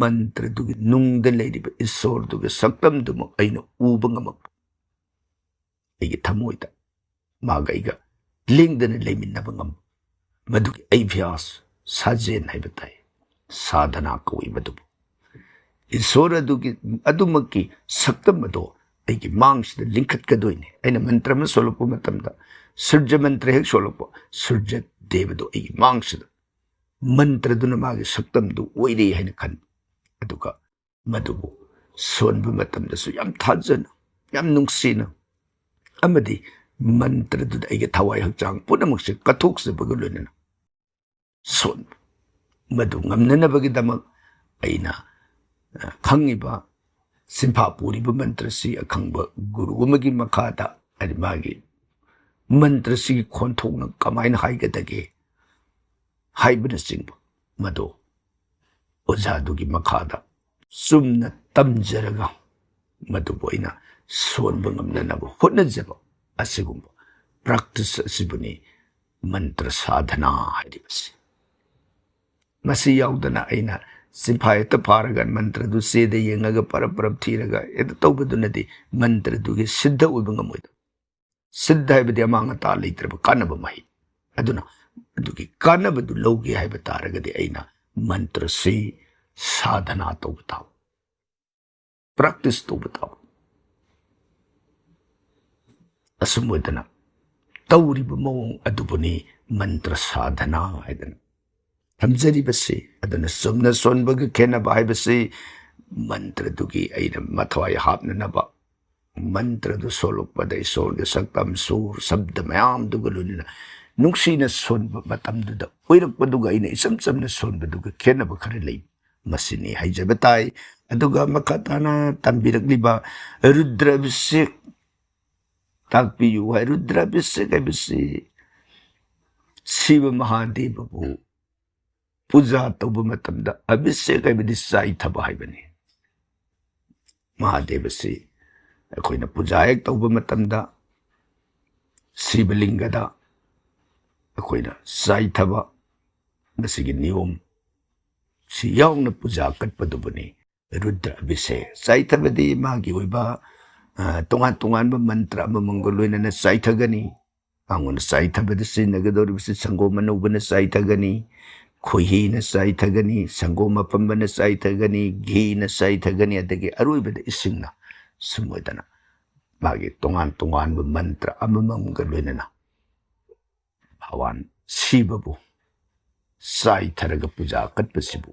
ꯃꯟꯇ꯭ꯔꯗꯨꯒꯤ ꯅꯨꯡꯗ ꯂꯩꯔꯤꯕ ꯏꯁꯣꯔꯗꯨꯒꯤ ꯁꯛꯇꯝꯗꯨꯃꯛ ꯑꯩꯅ ꯎꯕ ꯉꯝꯃꯛꯄ꯫ ꯑꯩꯒꯤ ꯊꯃꯣꯏꯗ ꯃꯥꯒ ꯑꯩꯒ ꯂꯦꯡꯗꯅ ꯂꯩꯃꯤꯟꯅꯕ ꯉꯝꯕ, ꯃꯗꯨꯒꯤ ꯑꯩꯚ꯭ꯌꯥꯁ, ꯁꯥꯖꯦꯟ ꯍꯥꯏꯕ ꯇꯥꯏ, ꯁꯥꯙꯅꯥ ꯀꯧꯏ ꯃꯗꯨꯕꯨ꯫ ꯏꯁꯣꯔ ꯑꯗꯨꯒꯤ, ꯑꯗꯨꯃꯛꯀꯤ ꯁꯛꯇꯝ ꯑꯗꯣ ꯑꯩꯒꯤ ꯃꯥꯡꯁꯤꯗ ꯂꯤꯡꯈꯠꯀꯗꯣꯏꯅꯤ꯫ ꯑꯩꯅ ꯃꯟꯇ꯭ꯔ ꯑꯃ ꯁꯣꯜꯂꯛꯄ ꯃꯇꯝꯗ, ꯁꯨꯔꯖ ꯃꯟꯇ꯭ꯔ ꯍꯦꯛ ꯁꯣꯜꯂꯛꯄ, ꯁꯨꯔꯖ ꯗꯦꯕꯗꯣ ꯑꯩꯒꯤ ꯃꯥꯡꯁꯤꯗ ꯃꯟꯇ꯭ꯔꯗꯨꯅ ꯃꯥꯒꯤ ꯁꯛꯇꯝꯗꯨ ꯑꯣꯏꯔꯦ ꯍꯥꯏꯅ ꯈꯟꯕ꯫ ꯑꯗꯨꯒ ꯃꯗꯨꯕꯨ ꯁꯣꯟꯕ ꯃꯇꯝꯗꯁꯨ ꯌꯥꯝ ꯊꯥꯖꯅ, ꯌꯥꯝ ꯅꯨꯡꯁꯤꯅ, ꯑꯃꯗꯤ ꯃꯟꯇ꯭ꯔꯗꯨꯗ ꯑꯩꯒꯤ ꯊꯋꯥꯏ ꯍꯛꯆꯥꯡ ꯄꯨꯝꯅꯃꯛꯁꯦ ꯀꯠꯊꯣꯛꯆꯕꯒ ꯂꯣꯏꯅꯅ ꯁꯣꯟꯕ꯫ ꯃꯗꯨ ꯉꯝꯅꯅꯕꯒꯤꯗꯃꯛ ꯑꯩꯅ, ꯑ, ꯈꯪꯉꯤꯕ, ꯁꯤꯟꯐꯥ ꯄꯨꯔꯤꯕ ꯃꯟꯇ꯭ꯔꯁꯤ ꯑꯈꯪꯕ ꯒꯨꯔꯨ ꯑꯃꯒꯤ ꯃꯈꯥꯗ, ꯍꯥꯏꯗꯤ ꯃꯥꯒꯤ ꯃꯟꯇ꯭ꯔꯁꯤꯒꯤ ꯈꯣꯟꯊꯣꯛꯅ ꯀꯃꯥꯏꯅ ꯍꯥꯏꯒꯗꯒꯦ ꯍꯥꯏꯕꯅꯆꯤꯡꯕ, ꯃꯗꯨ ꯑꯣꯖꯥꯗꯨꯒꯤ ꯃꯈꯥꯗ ꯆꯨꯝꯅ ꯇꯝꯖꯔꯒ ꯃꯗꯨꯕꯨ ꯑꯩꯅ ꯁꯣꯟꯕ ꯉꯝꯅꯅꯕ ꯍꯣꯠꯅꯖꯕ, ꯑꯁꯤꯒꯨꯝꯕ ꯄ꯭ꯔꯥꯛꯇꯤꯁ ꯑꯁꯤꯕꯨꯅꯤ ꯃꯟꯇ꯭ꯔ ꯁꯥꯙꯅꯥ ꯍꯥꯏꯔꯤꯕꯁꯤ꯫ ꯃꯁꯤ ꯌꯥꯎꯗꯅ ꯑꯩꯅ ꯆꯤꯟꯐꯥ ꯍꯦꯛꯇ ꯐꯥꯔꯒ ꯃꯟꯇ꯭ꯔꯗꯨ ꯆꯦꯗ ꯌꯦꯡꯉꯒ ꯄꯔꯞ ꯄꯔꯞ ꯊꯤꯔꯒ ꯍꯦꯛꯇ ꯇꯧꯕꯗꯨꯅꯗꯤ ꯃꯟꯇ꯭ꯔꯗꯨꯒꯤ ꯁꯤꯗ ꯑꯣꯏꯕ ꯉꯝꯃꯣꯏꯗꯕ꯫ ꯁꯤꯗ ꯍꯥꯏꯕꯗꯤ ꯑꯃꯥꯡ ꯑꯇꯥ ꯂꯩꯇ꯭ꯔꯕ ꯀꯥꯟꯅꯕ ꯃꯍꯩ꯫ ꯑꯗꯨꯅ ꯑꯗꯨꯒꯤ ꯀꯥꯟꯅꯕꯗꯨ ꯂꯧꯒꯦ ꯍꯥꯏꯕ ꯇꯥꯔꯒꯗꯤ ꯑꯩꯅ ꯃꯟꯇ꯭ꯔꯁꯤ ꯁꯥꯙꯅꯥ ꯇꯧꯕ ꯇꯥꯕ, ꯄ꯭ꯔꯦꯛꯇꯤꯁ ꯇꯧꯕ ꯇꯥꯕ꯫ ꯑꯁꯨꯝ ꯑꯣꯏꯗꯅ ꯇꯧꯔꯤꯕ ꯃꯑꯣꯡ ꯑꯗꯨꯕꯨꯅꯤ ꯃꯟꯇ꯭ꯔ ꯁꯥꯙꯅꯥ ꯍꯥꯏꯗꯅ ꯊꯝꯖꯔꯤꯕꯁꯤ꯫ ꯑꯗꯨꯅ ꯆꯨꯝꯅ ꯁꯣꯟꯕꯒ ꯈꯦꯠꯅꯕ ꯍꯥꯏꯕꯁꯤ ꯃꯟꯇ꯭ꯔꯗꯨꯒꯤ ꯑꯩꯅ ꯃꯊ꯭ꯋꯥꯏ ꯍꯥꯞꯅꯅꯕ ꯃꯟꯇ꯭ꯔꯗꯨ ꯁꯣꯜꯂꯛꯄꯗ ꯏꯁꯣꯔꯒꯤ ꯁꯛꯇꯝ, ꯁꯨꯔ, ꯁꯕꯗ ꯃꯌꯥꯝꯗꯨꯒ ꯂꯣꯏꯅꯅ ꯅꯨꯡꯁꯤꯅ ꯁꯣꯟꯕ ꯃꯇꯝꯗꯨꯗ ꯑꯣꯏꯔꯛꯄꯗꯨꯒ ꯑꯩꯅ ꯏꯆꯝ ꯆꯝꯅ ꯁꯣꯟꯕꯗꯨꯒ ꯈꯦꯠꯅꯕ ꯈꯔ ꯂꯩ꯫ ꯃꯁꯤꯅꯤ ꯍꯥꯏꯖꯕ ꯇꯥꯏ꯫ ꯑꯗꯨꯒ ꯃꯈꯥ ꯇꯥꯅ ꯇꯝꯕꯤꯔꯛꯂꯤꯕ ꯔꯨꯗ꯭ꯔ ꯑꯚꯤꯁꯦꯛ ꯇꯥꯛꯄꯤꯌꯨ ꯍꯥꯏ꯫ ꯔꯨꯗ꯭ꯔ ꯑꯚꯤꯁꯦꯛ ꯍꯥꯏꯕꯁꯤ ꯁꯤꯕ ꯃꯍꯥꯗꯦꯕꯕꯨ ꯄꯨꯖꯥ ꯇꯧꯕ ꯃꯇꯝꯗ ꯑꯚꯤꯁꯦꯛ ꯍꯥꯏꯕꯗꯤ ꯆꯥꯏꯊꯕ ꯍꯥꯏꯕꯅꯤ꯫ ꯃꯍꯥꯗꯦꯕꯁꯤ ꯑꯩꯈꯣꯏꯅ ꯄꯨꯖꯥ ꯍꯦꯛ ꯇꯧꯕ ꯃꯇꯝꯗ ꯁꯤꯕꯂꯤꯡꯒꯗ ꯑꯩꯈꯣꯏꯅ ꯆꯥꯏꯊꯕ, ꯃꯁꯤꯒꯤ ꯅꯤꯌꯣꯝ ꯁꯤ ꯌꯥꯎꯅ ꯄꯨꯖꯥ ꯀꯠꯄꯗꯨꯕꯨꯅꯤ ꯔꯨꯗ꯭ꯔ ꯑꯚꯤꯁꯦꯛ꯫ ꯆꯥꯏꯊꯕꯗꯤ ꯃꯥꯒꯤ ꯑꯣꯏꯕ, ꯑ, ꯇꯣꯉꯥꯟ ꯇꯣꯉꯥꯟꯕ ꯃꯟꯇ꯭ꯔ ꯑꯃꯃꯝꯒ ꯂꯣꯏꯅꯅ ꯆꯥꯏꯊꯒꯅꯤ꯫ ꯃꯉꯣꯟꯗ ꯆꯥꯏꯊꯕꯗ ꯁꯤꯖꯤꯟꯅꯒꯗꯧꯔꯤꯕꯁꯤ ꯁꯪꯒꯣꯝ ꯑꯅꯧꯕꯅ ꯆꯥꯏꯊꯒꯅꯤ, ꯈꯣꯏꯍꯤꯅ ꯆꯥꯏꯊꯒꯅꯤ, ꯁꯪꯒꯣꯝ ꯑꯐꯝꯕꯅ ꯆꯥꯏꯊꯒꯅꯤ, ꯘꯤꯅ ꯆꯥꯏꯊꯒꯅꯤ, ꯑꯗꯒꯤ ꯑꯔꯣꯏꯕꯗ ꯏꯁꯤꯡꯅ꯫ ꯁꯨꯝ ꯑꯣꯏꯗꯅ ꯃꯥꯒꯤ ꯇꯣꯉꯥꯟ ꯇꯣꯉꯥꯟꯕ ꯃꯟꯇ꯭ꯔ ꯑꯃꯃꯝꯒ ꯂꯣꯏꯅꯅ ꯚꯒꯋꯥꯟ ꯁꯤꯕꯕꯨ ꯆꯥꯏꯊꯔꯒ ꯄꯨꯖꯥ ꯀꯠꯄꯁꯤꯕꯨ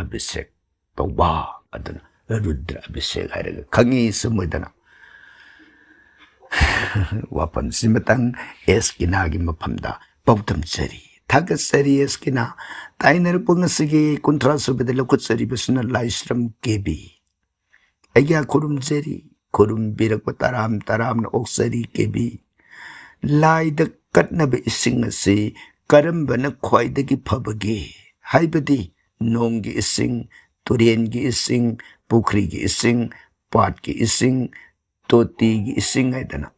ꯑꯚꯤꯁꯦꯛ ꯇꯧꯕ, ꯑꯗꯨꯅ ꯔꯨꯗ꯭ꯔ ꯑꯚꯤꯁꯦꯛ ꯍꯥꯏꯔꯒ ꯈꯪꯉꯤ꯫ ꯁꯨꯝ ꯑꯣꯏꯗꯅ ꯋꯥꯐꯝꯁꯤꯃꯇꯪ ꯑꯦꯁ ꯀꯤꯅꯥꯒꯤ ꯃꯐꯝꯗ ꯄꯥꯎꯗꯝꯖꯔꯤ꯫ ꯊꯥꯒꯠꯆꯔꯤ ꯑꯦꯁ ꯀꯤꯅꯥ꯫ ꯇꯥꯏꯅꯔꯛꯄ ꯉꯁꯤꯒꯤ ꯀꯨꯟꯊ꯭ꯔꯥ ꯁꯨꯕꯗ ꯂꯧꯈꯠꯆꯔꯤꯕꯁꯤꯅ ꯂꯥꯏꯁ꯭ꯔꯝ ꯀꯦ ꯕꯤ꯫ ꯑꯩꯒ꯭ꯌꯥ ꯈꯨꯔꯨꯝꯖꯔꯤ, ꯈꯨꯔꯨꯝꯕꯤꯔꯛꯄ ꯇꯔꯥꯝ ꯇꯔꯥꯝꯅ ꯑꯣꯛꯆꯔꯤ ꯀꯦ ꯕꯤ꯫ ꯂꯥꯏꯗ ꯀꯠꯅꯕ ꯏꯁꯤꯡ ꯑꯁꯤ ꯀꯔꯝꯕꯅ ꯈ꯭ꯋꯥꯏꯗꯒꯤ ꯐꯕꯒꯦ? ꯍꯥꯏꯕꯗꯤ ꯅꯣꯡꯒꯤ ꯏꯁꯤꯡ, ꯇꯨꯔꯦꯟꯒꯤ ꯏꯁꯤꯡ, ꯄꯨꯈ꯭ꯔꯤꯒꯤ ꯏꯁꯤꯡ, ꯄꯥꯠꯀꯤ ꯏꯁꯤꯡ, ꯇꯣꯇꯤꯒꯤ ꯏꯁꯤꯡ ꯍꯥꯏꯗꯅ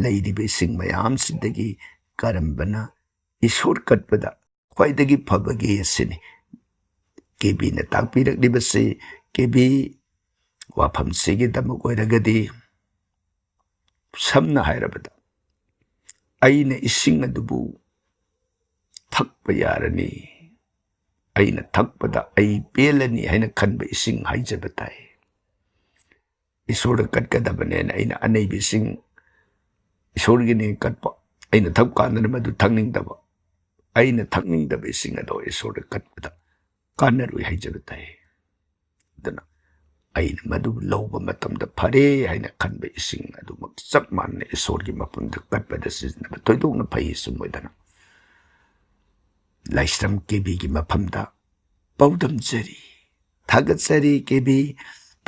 ꯂꯩꯔꯤꯕ ꯏꯁꯤꯡ ꯃꯌꯥꯝꯁꯤꯗꯒꯤ ꯀꯔꯝꯕꯅ ꯏꯁꯣꯔ ꯀꯠꯄꯗ ꯈ꯭ꯋꯥꯏꯗꯒꯤ ꯐꯕꯒꯦ ꯑꯁꯤꯅꯤ꯫ ꯀꯦ ꯕꯤꯅ ꯇꯥꯛꯄꯤꯔꯛꯂꯤꯕꯁꯤ꯫ ꯀꯦ ꯕꯤ, ꯋꯥꯐꯝꯁꯤꯒꯤꯗꯃꯛ ꯑꯣꯏꯔꯒꯗꯤ ꯁꯝꯅ ꯍꯥꯏꯔꯕꯗ ꯑꯩꯅ ꯏꯁꯤꯡ ꯑꯗꯨꯕꯨ ꯊꯛꯄ ꯌꯥꯔꯅꯤ, ꯑꯩꯅ ꯊꯛꯄꯗ ꯑꯩ ꯄꯦꯜꯂꯅꯤ ꯍꯥꯏꯅ ꯈꯟꯕ ꯏꯁꯤꯡ ꯍꯥꯏꯖꯕ ꯇꯥꯏ꯫ ꯏꯁꯣꯔꯗ ꯀꯠꯀꯗꯕꯅꯦꯅ ꯑꯩꯅ ꯑꯅꯩꯕ ꯏꯁꯤꯡ ꯏꯁꯣꯔꯒꯤꯅꯦ ꯀꯠꯄ, ꯑꯩꯅ ꯊꯛꯄ ꯀꯥꯟꯗꯅ ꯃꯗꯨ ꯊꯛꯅꯤꯡꯗꯕ, ꯑꯩꯅ ꯊꯛꯅꯤꯡꯗꯕ ꯏꯁꯤꯡ ꯑꯗꯣ ꯏꯁꯣꯔꯗ ꯀꯠꯄꯗ ꯀꯥꯟꯅꯔꯣꯏ ꯍꯥꯏꯖꯕ ꯇꯥꯏ꯫ ꯑꯗꯨꯅ ꯑꯩꯅ ꯃꯗꯨ ꯂꯧꯕ ꯃꯇꯝꯗ ꯐꯔꯦ ꯍꯥꯏꯅ ꯈꯟꯕ ꯏꯁꯤꯡ ꯑꯗꯨꯃꯛ ꯆꯞ ꯃꯥꯟꯅꯅ ꯏꯁꯣꯔꯒꯤ ꯃꯐꯝꯗ ꯀꯠꯄꯗ ꯁꯤꯖꯤꯟꯅꯕ ꯊꯣꯏꯗꯣꯛꯅ ꯐꯩ꯫ ꯁꯨꯝ ꯑꯣꯏꯗꯅ ꯂꯥꯏꯁ꯭ꯔꯝ ꯀꯦꯕꯤꯒꯤ ꯃꯐꯝꯗ ꯄꯥꯎꯗꯝꯖꯔꯤ꯫ ꯊꯥꯒꯠꯆꯔꯤ ꯀꯦꯕꯤ꯫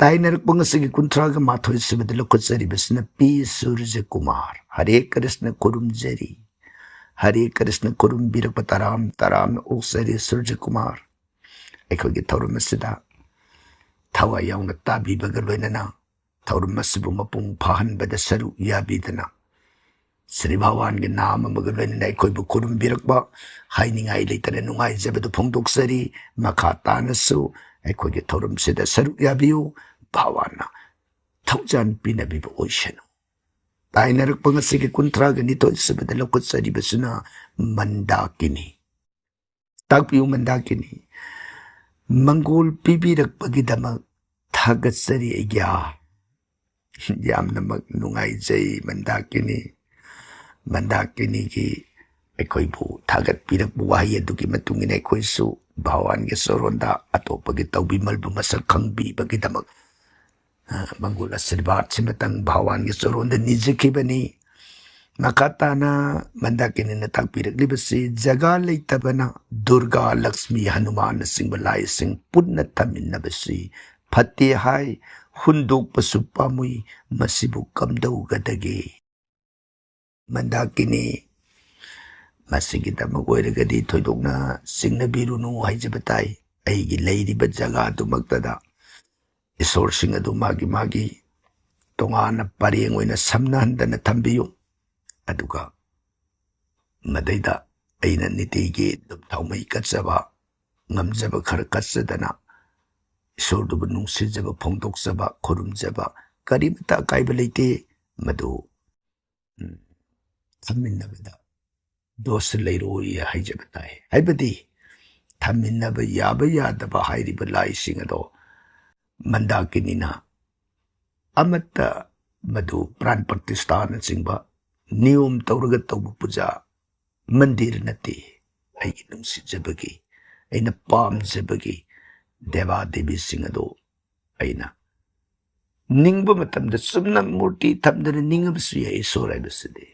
ꯇꯥꯏꯅꯔꯛꯄ ꯉꯁꯤꯒꯤ ꯀꯨꯟꯊ꯭ꯔꯥꯒ ꯃꯥꯊꯣꯏ ꯁꯨꯕꯗ ꯂꯧꯈꯠꯆꯔꯤꯕꯁꯤꯅ ꯄꯤ ꯁꯨꯔꯖ ꯀꯨꯃꯥꯔ꯫ ꯍꯔꯦ ꯀ꯭ꯔꯤꯁꯅ ꯈꯨꯔꯨꯝꯖꯔꯤ꯫ ꯍꯔꯦ ꯀ꯭ꯔꯤꯁꯅ ꯈꯨꯔꯨꯝꯕꯤꯔꯛꯄ ꯇꯔꯥꯝ ꯇꯔꯥꯝꯅ ꯑꯣꯛꯆꯔꯤ ꯁꯨꯔꯖ ꯀꯨꯃꯥꯔ꯫ ꯑꯩꯈꯣꯏꯒꯤ ꯊꯧꯔꯝ ꯑꯁꯤꯗ ꯊꯋꯥꯏ ꯌꯥꯎꯅ ꯇꯥꯕꯤꯕꯒ ꯂꯣꯏꯅꯅ ꯊꯧꯔꯝ ꯑꯁꯤꯕꯨ ꯃꯄꯨꯡ ꯐꯥꯍꯟꯕꯗ ꯁꯔꯨꯛ ꯌꯥꯕꯤꯗꯅ ꯁ꯭ꯔꯤ ꯚꯒꯋꯥꯟꯒꯤ ꯅꯥꯝ ꯑꯃꯒ ꯂꯣꯏꯅꯅ ꯑꯩꯈꯣꯏꯕꯨ ꯈꯨꯔꯨꯝꯕꯤꯔꯛꯄ, ꯍꯥꯏꯅꯤꯡꯉꯥꯏ ꯂꯩꯇꯅ ꯅꯨꯡꯉꯥꯏꯖꯕꯗꯨ ꯐꯣꯡꯗꯣꯛꯆꯔꯤ꯫ ꯃꯈꯥ ꯇꯥꯅꯁꯨ ꯑꯩꯈꯣꯏꯒꯤ ꯊꯧꯔꯝꯁꯤꯗ ꯁꯔꯨꯛ ꯌꯥꯕꯤꯌꯨ꯫ ꯚꯒꯋꯥꯟꯅ ꯊꯧꯖꯥꯟ ꯄꯤꯅꯕꯤꯕ ꯑꯣꯏꯁꯅꯨ꯫ ꯇꯥꯏꯅꯔꯛꯄ ꯉꯁꯤꯒꯤ ꯀꯨꯟꯊ꯭ꯔꯥꯒ ꯅꯤꯊꯣꯏ ꯁꯨꯕꯗ ꯂꯧꯈꯠꯆꯔꯤꯕꯁꯤꯅ ꯃꯟꯗꯥꯀꯤꯅꯤ꯫ ꯇꯥꯛꯄꯤꯌꯨ ꯃꯟꯗꯥꯀꯤꯅꯤ꯫ ꯃꯪꯒꯣꯜ ꯄꯤꯕꯤꯔꯛꯄꯒꯤꯗꯃꯛ ꯊꯥꯒꯠꯆꯔꯤ ꯑꯩꯒꯤ꯫ ꯌꯥꯝꯅꯃꯛ ꯅꯨꯡꯉꯥꯏꯖꯩ ꯃꯟꯗꯥꯀꯤꯅꯤ꯫ ꯃꯟꯗꯥꯀꯤꯅꯤꯒꯤ ꯑꯩꯈꯣꯏꯕꯨ ꯊꯥꯒꯠꯄꯤꯔꯛꯄ ꯋꯥꯍꯩ ꯑꯗꯨꯒꯤ ꯃꯇꯨꯡ ꯏꯟꯅ ꯑꯩꯈꯣꯏꯁꯨ ꯚꯒꯋꯥꯟꯒꯤ ꯆꯔꯣꯟꯗ ꯑꯇꯣꯞꯄꯒꯤ ꯇꯧꯕꯤꯃꯜꯕꯨ ꯃꯁꯛ ꯈꯪꯕꯤꯕꯒꯤꯗꯃꯛ, ꯑ, ꯃꯪꯒꯣꯜ ꯑꯁꯤꯔꯕꯥꯗꯁꯤꯃꯇꯪ ꯚꯒꯋꯥꯟꯒꯤ ꯆꯔꯣꯟꯗ ꯅꯤꯖꯈꯤꯕꯅꯤ꯫ ꯃꯈꯥ ꯇꯥꯅ ꯃꯟꯗꯥꯀꯤꯅꯤꯅ ꯇꯥꯛꯄꯤꯔꯛꯂꯤꯕꯁꯤ, ꯖꯒꯥ ꯂꯩꯇꯕꯅ ꯗꯨꯔꯒꯥ, ꯂꯛꯁꯃꯤ, ꯍꯅꯨꯃꯥꯟꯅꯆꯤꯡꯕ ꯂꯥꯏꯁꯤꯡ ꯄꯨꯟꯅ ꯊꯝꯃꯤꯟꯅꯕꯁꯤ ꯐꯠꯇꯦ ꯍꯥꯏ, ꯍꯨꯟꯗꯣꯛꯄꯁꯨ ꯄꯥꯝꯃꯨꯏ, ꯃꯁꯤꯕꯨ ꯀꯝꯗꯧꯒꯗꯒꯦ? ꯃꯟꯗꯥꯀꯤꯅꯤ, ꯃꯁꯤꯒꯤꯗꯃꯛ ꯑꯣꯏꯔꯒꯗꯤ ꯊꯣꯏꯗꯣꯛꯅ ꯆꯤꯡꯅꯕꯤꯔꯨꯅꯨ ꯍꯥꯏꯖꯕ ꯇꯥꯏ꯫ ꯑꯩꯒꯤ ꯂꯩꯔꯤꯕ ꯖꯒꯥꯗꯨꯃꯛꯇꯗ ꯏꯁꯣꯔꯁꯤꯡ ꯑꯗꯨ ꯃꯥꯒꯤ ꯃꯥꯒꯤ ꯇꯣꯉꯥꯟꯅ ꯄꯔꯦꯡ ꯑꯣꯏꯅ ꯁꯝꯅꯍꯟꯗꯅ ꯊꯝꯕꯤꯌꯨ꯫ ꯑꯗꯨꯒ ꯃꯗꯩꯗ ꯑꯩꯅ ꯅꯤꯇꯤꯒꯤ ꯙꯨꯞ ꯊꯥꯎꯃꯩ ꯀꯠꯆꯕ, ꯉꯝꯖꯕ ꯈꯔ ꯀꯠꯆꯗꯅ ꯏꯁꯣꯔꯗꯨꯕꯨ ꯅꯨꯡꯁꯤꯖꯕ ꯐꯣꯡꯗꯣꯛꯆꯕ, ꯈꯨꯔꯨꯝꯖꯕ ꯀꯔꯤꯃꯇ ꯑꯀꯥꯏꯕ ꯂꯩꯇꯦ꯫ ꯃꯗꯨ, ꯎꯝ, ꯊꯝꯃꯤꯟꯅꯕꯗ ꯗꯣꯁ ꯂꯩꯔꯣꯏ ꯍꯥꯏꯖꯕ ꯇꯥꯏ꯫ ꯍꯥꯏꯕꯗꯤ ꯊꯝꯃꯤꯟꯅꯕ ꯌꯥꯕ ꯌꯥꯗꯕ ꯍꯥꯏꯔꯤꯕ ꯂꯥꯏꯁꯤꯡ ꯑꯗꯣ ꯃꯟꯗꯥꯀꯤꯅꯤꯅ ꯑꯃꯠꯇ ꯃꯗꯨ ꯄ꯭ꯔꯥꯟ ꯄ꯭ꯔꯇꯤꯁꯊꯥꯅꯆꯤꯡꯕ ꯅꯤꯌꯣꯝ ꯇꯧꯔꯒ ꯇꯧꯕ ꯄꯨꯖꯥ ꯃꯟꯗꯤꯔ ꯅꯠꯇꯦ꯫ ꯑꯩꯒꯤ ꯅꯨꯡꯁꯤꯖꯕꯒꯤ, ꯑꯩꯅ ꯄꯥꯝꯖꯕꯒꯤ ꯗꯦꯕꯥ ꯗꯦꯕꯤꯁꯤꯡ ꯑꯗꯨ ꯑꯩꯅ ꯅꯤꯡꯕ ꯃꯇꯝꯗ ꯆꯨꯝꯅ ꯃꯨꯔꯇꯤ ꯊꯝꯗꯅ ꯅꯤꯡꯉꯕꯁꯨ ꯌꯥꯏ꯫ ꯏꯁꯣꯔ ꯍꯥꯏꯕꯁꯤꯗꯤ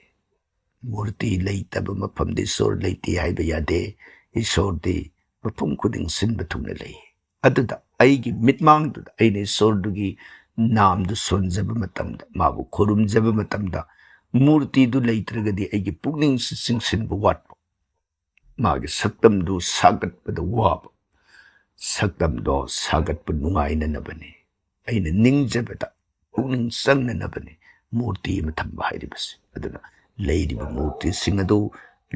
ꯃꯨꯔꯇꯤ ꯂꯩꯇꯕ ꯃꯐꯝꯗ ꯏꯁꯣꯔ ꯂꯩꯇꯦ ꯍꯥꯏꯕ ꯌꯥꯗꯦ꯫ ꯏꯁꯣꯔꯗꯤ ꯃꯐꯝ ꯈꯨꯗꯤꯡ ꯁꯤꯟꯕ ꯊꯨꯡꯅ ꯂꯩ꯫ ꯑꯗꯨꯗ ꯑꯩꯒꯤ ꯃꯤꯠꯃꯥꯡꯗꯨꯗ ꯑꯩꯅ ꯏꯁꯣꯔꯗꯨꯒꯤ ꯅꯥꯝꯗꯨ ꯁꯣꯟꯖꯕ ꯃꯇꯝꯗ, ꯃꯥꯕꯨ ꯈꯨꯔꯨꯝꯖꯕ ꯃꯇꯝꯗ, ꯃꯨꯔꯇꯤꯗꯨ ꯂꯩꯇ꯭ꯔꯒꯗꯤ ꯑꯩꯒꯤ ꯄꯨꯛꯅꯤꯡꯁꯤ ꯆꯤꯡꯁꯤꯟꯕ ꯋꯥꯠꯄ, ꯃꯥꯒꯤ ꯁꯛꯇꯝꯗꯨ ꯁꯥꯒꯠꯄꯗ ꯋꯥꯕ, ꯁꯛꯇꯝꯗꯣ ꯁꯥꯒꯠꯄ ꯅꯨꯡꯉꯥꯏꯅꯅꯕꯅꯤ꯫ ꯑꯩꯅ ꯅꯤꯡꯖꯕꯗ ꯄꯨꯛꯅꯤꯡ ꯆꯪꯅꯅꯕꯅꯤ ꯃꯨꯔꯇꯤ ꯑꯃ ꯊꯝꯕ ꯍꯥꯏꯔꯤꯕꯁꯤ꯫ ꯑꯗꯨꯅ ꯂꯩꯔꯤꯕ ꯃꯨꯔꯇꯤꯁꯤꯡ ꯑꯗꯨ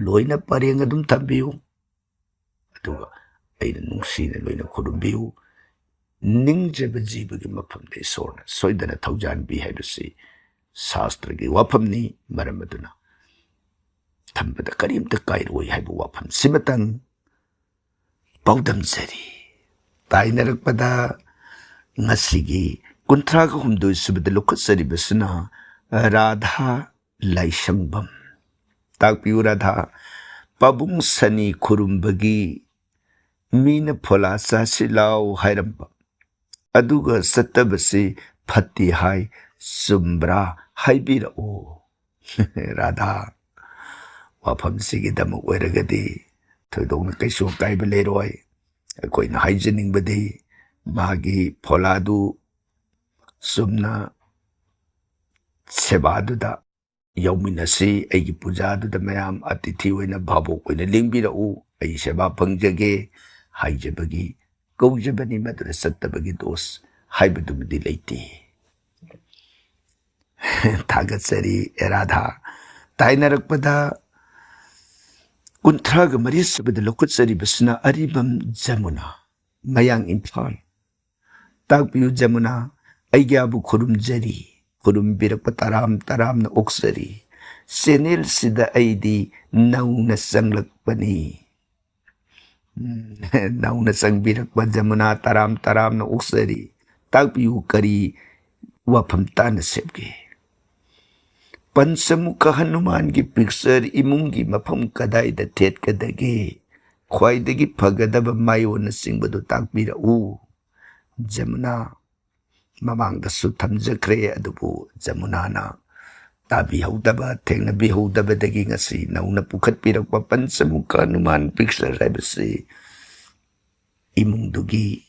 ꯂꯣꯏꯅ ꯄꯔꯦꯡ ꯑꯗꯨꯝ ꯊꯝꯕꯤꯌꯨ, ꯑꯗꯨꯒ ꯑꯩꯅ ꯅꯨꯡꯁꯤꯅ ꯂꯣꯏꯅ ꯈꯨꯔꯨꯝꯕꯤꯌꯨ꯫ ꯅꯤꯡꯖꯕ ꯖꯤꯕꯒꯤ ꯃꯐꯝꯗ ꯏꯁꯣꯔꯅ ꯁꯣꯏꯗꯅ ꯊꯧꯖꯥꯟ ꯄꯤ ꯍꯥꯏꯕꯁꯤ ꯁꯥꯁꯇ꯭ꯔꯒꯤ ꯋꯥꯐꯝꯅꯤ꯫ ꯃꯔꯝ ꯑꯗꯨꯅ ꯊꯝꯕꯗ ꯀꯔꯤꯝꯇ ꯀꯥꯏꯔꯣꯏ ꯍꯥꯏꯕ ꯋꯥꯐꯝꯁꯤꯃꯇꯪ ꯄꯥꯎꯗꯝꯖꯔꯤ꯫ ꯇꯥꯏꯅꯔꯛꯄꯗ ꯉꯁꯤꯒꯤ ꯀꯨꯟꯊ꯭ꯔꯥꯒ ꯍꯨꯝꯗꯣꯏ ꯁꯨꯕꯗ ꯂꯧꯈꯠꯆꯔꯤꯕꯁꯤꯅ ꯔꯥꯙꯥ ꯂꯥꯏꯁꯪꯕꯝ꯫ ꯇꯥꯛꯄꯤꯌꯨ ꯔꯥꯙꯥ, ꯄꯥꯕꯨꯡ ꯁꯅꯤ ꯈꯨꯔꯨꯝꯕꯒꯤ ꯃꯤꯅ ꯐꯣꯂꯥ ꯆꯥꯁꯤ ꯂꯥꯎ ꯍꯥꯏꯔꯝꯕ, ꯑꯗꯨꯒ ꯆꯠꯇꯕꯁꯤ ꯐꯠꯇꯦ ꯍꯥꯏ, ꯆꯨꯝꯕ꯭ꯔꯥ? ꯍꯥꯏꯕꯤꯔꯛꯎ꯫ ꯔꯥꯙꯥ, ꯋꯥꯐꯝꯁꯤꯒꯤꯗꯃꯛ ꯑꯣꯏꯔꯒꯗꯤ ꯊꯣꯏꯗꯣꯛꯅ ꯀꯩꯁꯨ ꯑꯀꯥꯏꯕ ꯂꯩꯔꯣꯏ꯫ ꯑꯩꯈꯣꯏꯅ ꯍꯥꯏꯖꯅꯤꯡꯕꯗꯤ ꯃꯥꯒꯤ ꯐꯣꯂꯥꯗꯨ ꯆꯨꯝꯅ ꯁꯦꯕꯥꯗꯨꯗ ꯌꯥꯎꯃꯤꯟꯅꯁꯤ, ꯑꯩꯒꯤ ꯄꯨꯖꯥꯗꯨꯗ ꯃꯌꯥꯝ ꯑꯇꯤꯊꯤ ꯑꯣꯏꯅ, ꯚꯥꯕꯣꯛ ꯑꯣꯏꯅ ꯂꯦꯡꯕꯤꯔꯛꯎ, ꯑꯩ ꯁꯦꯕꯥ ꯐꯪꯖꯒꯦ ꯍꯥꯏꯖꯕꯒꯤ ꯀꯧꯖꯕꯅꯤ꯫ ꯃꯗꯨꯗ ꯆꯠꯇꯕꯒꯤ ꯗꯣꯁ ꯍꯥꯏꯕꯗꯨꯃꯗꯤ ꯂꯩꯇꯦ꯫ ꯊꯥꯒꯠꯆꯔꯤ ꯑꯦ ꯔꯥꯙꯥ꯫ ꯇꯥꯏꯅꯔꯛꯄꯗ ꯀꯨꯟꯊ꯭ꯔꯥꯒ ꯃꯔꯤ ꯁꯨꯕꯗ ꯂꯧꯈꯠꯆꯔꯤꯕꯁꯤꯅ ꯑꯔꯤꯕꯝ ꯖꯃꯨꯅꯥ, ꯃꯌꯥꯡ ꯏꯝꯐꯥꯜ꯫ ꯇꯥꯛꯄꯤꯌꯨ ꯖꯃꯨꯅꯥ, ꯑꯩꯒꯤꯕꯨ ꯈꯨꯔꯨꯝꯖꯔꯤ, ꯈꯨꯔꯨꯝꯕꯤꯔꯛꯄ ꯇꯔꯥꯝ ꯇꯔꯥꯝꯅ ꯑꯣꯛꯆꯔꯤ꯫ ꯆꯦꯅꯦꯜꯁꯤꯗ ꯑꯩꯗꯤ ꯅꯧꯅ ꯆꯪꯂꯛꯄꯅꯤ꯫ ꯎꯝ, ꯅꯧꯅ ꯆꯪꯕꯤꯔꯛꯄ ꯖꯃꯨꯅꯥ ꯇꯔꯥꯝ ꯇꯔꯥꯝꯅ ꯑꯣꯛꯆꯔꯤ꯫ ꯇꯥꯛꯄꯤꯌꯨ, ꯀꯔꯤ ꯋꯥꯐꯝ ꯇꯥꯅ ꯁꯦꯝꯒꯦ? ꯄꯟꯆꯃꯨꯈ ꯍꯅꯨꯃꯥꯟꯒꯤ ꯄꯤꯛꯆꯔ ꯏꯃꯨꯡꯒꯤ ꯃꯐꯝ ꯀꯗꯥꯏꯗ ꯊꯦꯠꯀꯗꯒꯦ? ꯈ꯭ꯋꯥꯏꯗꯒꯤ ꯐꯒꯗꯕ ꯃꯥꯏꯑꯣꯟꯅꯆꯤꯡꯕꯗꯨ ꯇꯥꯛꯄꯤꯔꯛꯎ꯫ ꯖꯃꯨꯅꯥ ꯃꯃꯥꯡꯗꯁꯨ ꯊꯝꯖꯈ꯭ꯔꯦ, ꯑꯗꯨꯕꯨ ꯖꯃꯨꯅꯥꯅ ꯇꯥꯕꯤꯍꯧꯗꯕ, ꯊꯦꯡꯅꯕꯤꯍꯧꯗꯕꯗꯒꯤ ꯉꯁꯤ ꯅꯧꯅ ꯄꯨꯈꯠꯄꯤꯔꯛꯄ ꯄꯟꯆꯃꯨꯈ ꯍꯅꯨꯃꯥꯟ ꯄꯤꯛꯆꯔ ꯍꯥꯏꯕꯁꯤ ꯏꯃꯨꯡꯗꯨꯒꯤ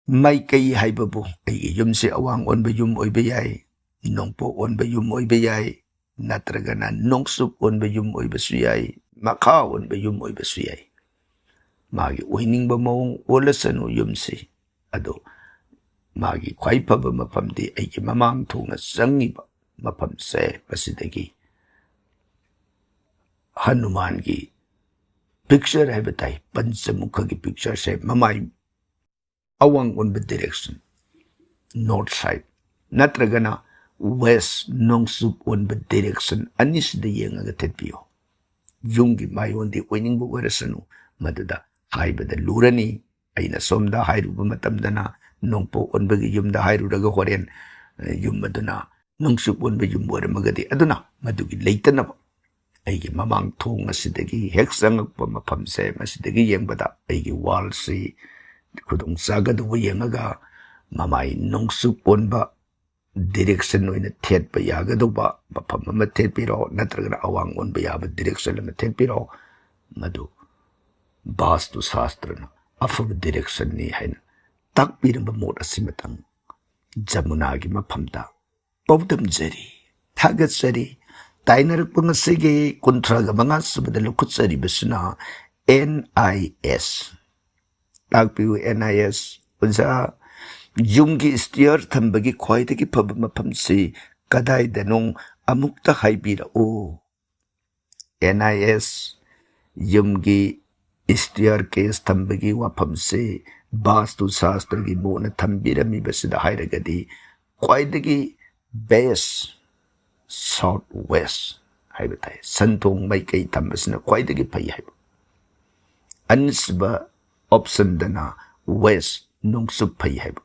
ꯃꯥꯏꯀꯩ ꯍꯥꯏꯕꯕꯨ ꯑꯩꯒꯤ ꯌꯨꯝꯁꯤ ꯑꯋꯥꯡ ꯑꯣꯟꯕ ꯌꯨꯝ ꯑꯣꯏꯕ ꯌꯥꯏ, ꯅꯣꯡꯄꯣꯛ ꯑꯣꯟꯕ ꯌꯨꯝ ꯑꯣꯏꯕ ꯌꯥꯏ, ꯅꯠꯇ꯭ꯔꯒꯅ ꯅꯣꯡꯆꯨꯞ ꯑꯣꯟꯕ ꯌꯨꯝ ꯑꯣꯏꯕꯁꯨ ꯌꯥꯏ, ꯃꯈꯥ ꯑꯣꯟꯕ ꯌꯨꯝ ꯑꯣꯏꯕꯁꯨ ꯌꯥꯏ꯫ ꯃꯥꯒꯤ ꯑꯣꯏꯅꯤꯡꯕ ꯃꯑꯣꯡ ꯑꯣꯜꯂꯁꯅꯨ ꯌꯨꯝꯁꯤ, ꯑꯗꯣ ꯃꯥꯒꯤ ꯈ꯭ꯋꯥꯏ ꯐꯕ ꯃꯐꯝꯗꯤ ꯑꯩꯒꯤ ꯃꯃꯥꯡ ꯊꯣꯡꯅ ꯆꯪꯉꯤꯕ ꯃꯐꯝꯁꯦ, ꯃꯁꯤꯗꯒꯤ ꯍꯅꯨꯃꯥꯟꯒꯤ ꯄꯤꯛꯆꯔ ꯍꯥꯏꯕ ꯇꯥꯏ, ꯄꯟꯆꯃꯨꯈꯒꯤ ꯄꯤꯛꯆꯔꯁꯦ ꯃꯃꯥꯏ ꯑꯋꯥꯡ ꯑꯣꯟꯕ ꯗꯤꯔꯦꯛꯁꯟ, ꯅꯣꯔꯠ ꯁꯥꯏꯠ, ꯅꯠꯇ꯭ꯔꯒꯅ ꯋꯦꯁ, ꯅꯣꯡꯆꯨꯞ ꯑꯣꯟꯕ ꯗꯤꯔꯦꯛꯁꯟ ꯑꯅꯤꯁꯤꯗ ꯌꯦꯡꯉꯒ ꯊꯦꯠꯄꯤꯌꯨ꯫ ꯌꯨꯝꯒꯤ ꯃꯥꯏꯑꯣꯟꯗꯤ ꯑꯣꯏꯅꯤꯡꯕ ꯑꯣꯏꯔꯁꯅꯨ, ꯃꯗꯨꯗ ꯍꯥꯏꯕꯗ ꯂꯨꯔꯅꯤ꯫ ꯑꯩꯅ ꯁꯣꯝꯗ ꯍꯥꯏꯔꯨꯕ ꯃꯇꯝꯗꯅ ꯅꯣꯡꯄꯣꯛ ꯑꯣꯟꯕꯒꯤ ꯌꯨꯝꯗ ꯍꯥꯏꯔꯨꯔꯒ ꯍꯣꯔꯦꯟ, ꯑ, ꯌꯨꯝ ꯑꯗꯨꯅ ꯅꯣꯡꯆꯨꯞ ꯑꯣꯟꯕ ꯌꯨꯝ ꯑꯣꯏꯔꯝꯃꯒꯗꯤ, ꯑꯗꯨꯅ ꯃꯗꯨꯒꯤ ꯂꯩꯇꯅꯕ ꯑꯩꯒꯤ ꯃꯃꯥꯡ ꯊꯣꯡ ꯑꯁꯤꯗꯒꯤ ꯍꯦꯛ ꯆꯪꯉꯛꯄ ꯃꯐꯝꯁꯦ, ꯃꯁꯤꯗꯒꯤ ꯌꯦꯡꯕꯗ ꯑꯩꯒꯤ ꯋꯥꯜꯁꯤ ꯈꯨꯗꯣꯡ ꯆꯥꯒꯗꯧꯕ ꯌꯦꯡꯉꯒ ꯃꯃꯥꯏ ꯅꯣꯡꯆꯨꯞ ꯑꯣꯟꯕ ꯗꯤꯔꯦꯛꯁꯟ ꯑꯣꯏꯅ ꯊꯦꯠꯄ ꯌꯥꯒꯗꯧꯕ ꯃꯐꯝ ꯑꯃ ꯊꯦꯠꯄꯤꯔꯣ, ꯅꯠꯇ꯭ꯔꯒꯅ ꯑꯋꯥꯡ ꯑꯣꯟꯕ ꯌꯥꯕ ꯗꯤꯔꯦꯛꯁꯟ ꯑꯃ ꯊꯦꯠꯄꯤꯔꯣ꯫ ꯃꯗꯨ ꯕꯥꯁꯇꯨ ꯁꯥꯁꯇ꯭ꯔꯅ ꯑꯐꯕ ꯗꯤꯔꯦꯛꯁꯟꯅꯤ ꯍꯥꯏꯅ ꯇꯥꯛꯄꯤꯔꯝꯕ ꯃꯣꯠ ꯑꯁꯤꯃꯇꯪ ꯖꯃꯨꯅꯥꯒꯤ ꯃꯐꯝꯗ ꯄꯥꯎꯗꯝꯖꯔꯤ, ꯊꯥꯒꯠꯆꯔꯤ꯫ ꯇꯥꯏꯅꯔꯛꯄ ꯉꯁꯤꯒꯤ ꯀꯨꯟꯊ꯭ꯔꯥꯒ ꯃꯉꯥ ꯁꯨꯕꯗ ꯂꯧꯈꯠꯆꯔꯤꯕꯁꯤꯅ ꯑꯦꯟ ꯑꯥꯏ ꯑꯦꯁ꯫ ꯇꯥꯛꯄꯤꯌꯨ, ꯑꯦꯟ ꯑꯥꯏ ꯑꯦꯁ꯫ ꯑꯣꯖꯥ, ꯌꯨꯝꯒꯤ ꯁ꯭ꯇꯤꯌꯔ ꯊꯝꯕꯒꯤ ꯈ꯭ꯋꯥꯏꯗꯒꯤ ꯐꯕ ꯃꯐꯝꯁꯤ ꯀꯗꯥꯏꯗꯅꯣ? ꯑꯃꯨꯛꯇ ꯍꯥꯏꯕꯤꯔꯛꯎ꯫ ꯑꯦꯟ ꯑꯥꯏ ꯑꯦꯁ, ꯌꯨꯝꯒꯤ ꯁ꯭ꯇꯤꯌꯔ ꯀꯦꯁ ꯊꯝꯕꯒꯤ ꯋꯥꯐꯝꯁꯤ ꯕꯥꯁꯇꯨ ꯁꯥꯁꯇ꯭ꯔꯒꯤ ꯃꯣꯠꯅ ꯊꯝꯕꯤꯔꯝꯃꯤꯕꯁꯤꯗ ꯍꯥꯏꯔꯒꯗꯤ ꯈ꯭ꯋꯥꯏꯗꯒꯤ ꯕꯦꯁ South West ꯍꯥꯏꯕ ꯇꯥꯏ꯫ ꯁꯟꯊꯣꯡ ꯃꯥꯏꯀꯩ ꯊꯝꯕꯁꯤꯅ ꯈ꯭ꯋꯥꯏꯗꯒꯤ ꯐꯩ ꯍꯥꯏꯕ꯫ ꯑꯅꯤꯁꯨꯕ optionꯗꯅ West, ꯅꯣꯡꯆꯨꯞ ꯐꯩ ꯍꯥꯏꯕ꯫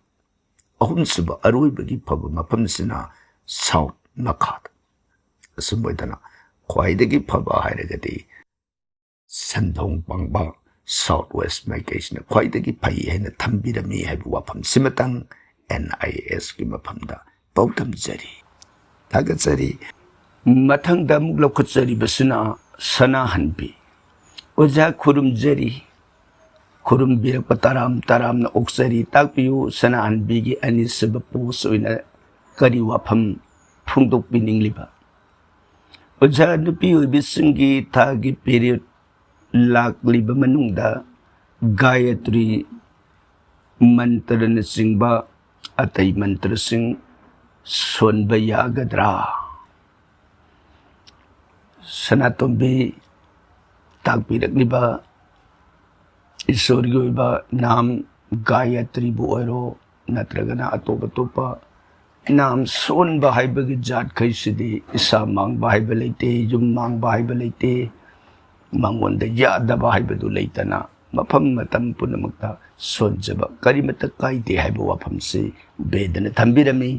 ꯑꯍꯨꯝꯁꯨꯕ ꯑꯔꯣꯏꯕꯒꯤ ꯐꯕ ꯃꯐꯝꯁꯤꯅ South, ꯃꯈꯥꯗ꯫ ꯑꯁꯨꯝ ꯑꯣꯏꯗꯅ ꯈ꯭ꯋꯥꯏꯗꯒꯤ ꯐꯕ ꯍꯥꯏꯔꯒꯗꯤ ꯁꯟꯊꯣꯡ ꯄꯥꯡꯕ South West ꯃꯥꯏꯀꯩꯁꯤꯅ ꯈ꯭ꯋꯥꯏꯗꯒꯤ ꯐꯩ ꯍꯥꯏꯅ ꯊꯝꯕꯤꯔꯝꯃꯤ ꯍꯥꯏꯕ ꯋꯥꯐꯝꯁꯤꯃꯇꯪ NISꯀꯤ ꯃꯐꯝꯗ ꯄꯥꯎꯗꯝꯖꯔꯤ꯫ ꯊꯥꯒꯠꯆꯔꯤ꯫ ꯃꯊꯪꯗ ꯑꯃꯨꯛ ꯂꯧꯈꯠꯆꯔꯤꯕꯁꯤꯅ ꯁꯅꯥꯍꯟꯕꯤ꯫ ꯑꯣꯖꯥ ꯈꯨꯔꯨꯝꯖꯔꯤ꯫ ꯈꯨꯔꯨꯝꯕꯤꯔꯛꯄ ꯇꯔꯥꯝ ꯇꯔꯥꯝꯅ ꯑꯣꯛꯆꯔꯤ꯫ ꯇꯥꯛꯄꯤꯌꯨ, ꯁꯅꯥꯍꯟꯕꯤꯒꯤ ꯑꯅꯤꯁꯨꯕ post ꯑꯣꯏꯅ ꯀꯔꯤ ꯋꯥꯐꯝ ꯐꯣꯡꯗꯣꯛꯄꯤꯅꯤꯡꯂꯤꯕ? ꯑꯣꯖꯥ, ꯅꯨꯄꯤ ꯑꯣꯏꯕꯤꯁꯤꯡꯒꯤ ꯊꯥꯒꯤ period ꯂꯥꯛꯂꯤꯕ ꯃꯅꯨꯡꯗ ꯒꯥꯌꯇ꯭ꯔꯤ ꯃꯟꯇ꯭ꯔꯅꯆꯤꯡꯕ ꯑꯇꯩ ꯃꯟꯇ꯭ꯔꯁꯤꯡ ꯁꯣꯟꯕ ꯌꯥꯒꯗ꯭ꯔꯥ? ꯁꯅꯥꯇꯣꯝꯕꯤ, ꯇꯥꯛꯄꯤꯔꯛꯂꯤꯕ ꯏꯁꯣꯔꯒꯤ ꯑꯣꯏꯕ ꯅꯥꯝ ꯒꯥꯌꯇ꯭ꯔꯤꯕꯨ ꯑꯣꯏꯔꯣ, ꯅꯠꯇ꯭ꯔꯒꯅ ꯑꯇꯣꯞ ꯑꯇꯣꯞꯄ ꯅꯥꯝ ꯁꯣꯟꯕ ꯍꯥꯏꯕꯒꯤ ꯖꯥꯠꯈꯩꯁꯤꯗꯤ ꯏꯁꯥ ꯃꯥꯡꯕ ꯍꯥꯏꯕ ꯂꯩꯇꯦ, ꯌꯨꯝ ꯃꯥꯡꯕ ꯍꯥꯏꯕ ꯂꯩꯇꯦ, ꯃꯉꯣꯟꯗ ꯌꯥꯗꯕ ꯍꯥꯏꯕꯗꯨ ꯂꯩꯇꯅ ꯃꯐꯝ ꯃꯇꯝ ꯄꯨꯝꯅꯃꯛꯇ ꯁꯣꯟꯖꯕ ꯀꯔꯤꯃꯠꯇ ꯀꯥꯏꯗꯦ ꯍꯥꯏꯕ ꯋꯥꯐꯝꯁꯤ ꯕꯦꯗꯅ ꯊꯝꯕꯤꯔꯝꯃꯤ꯫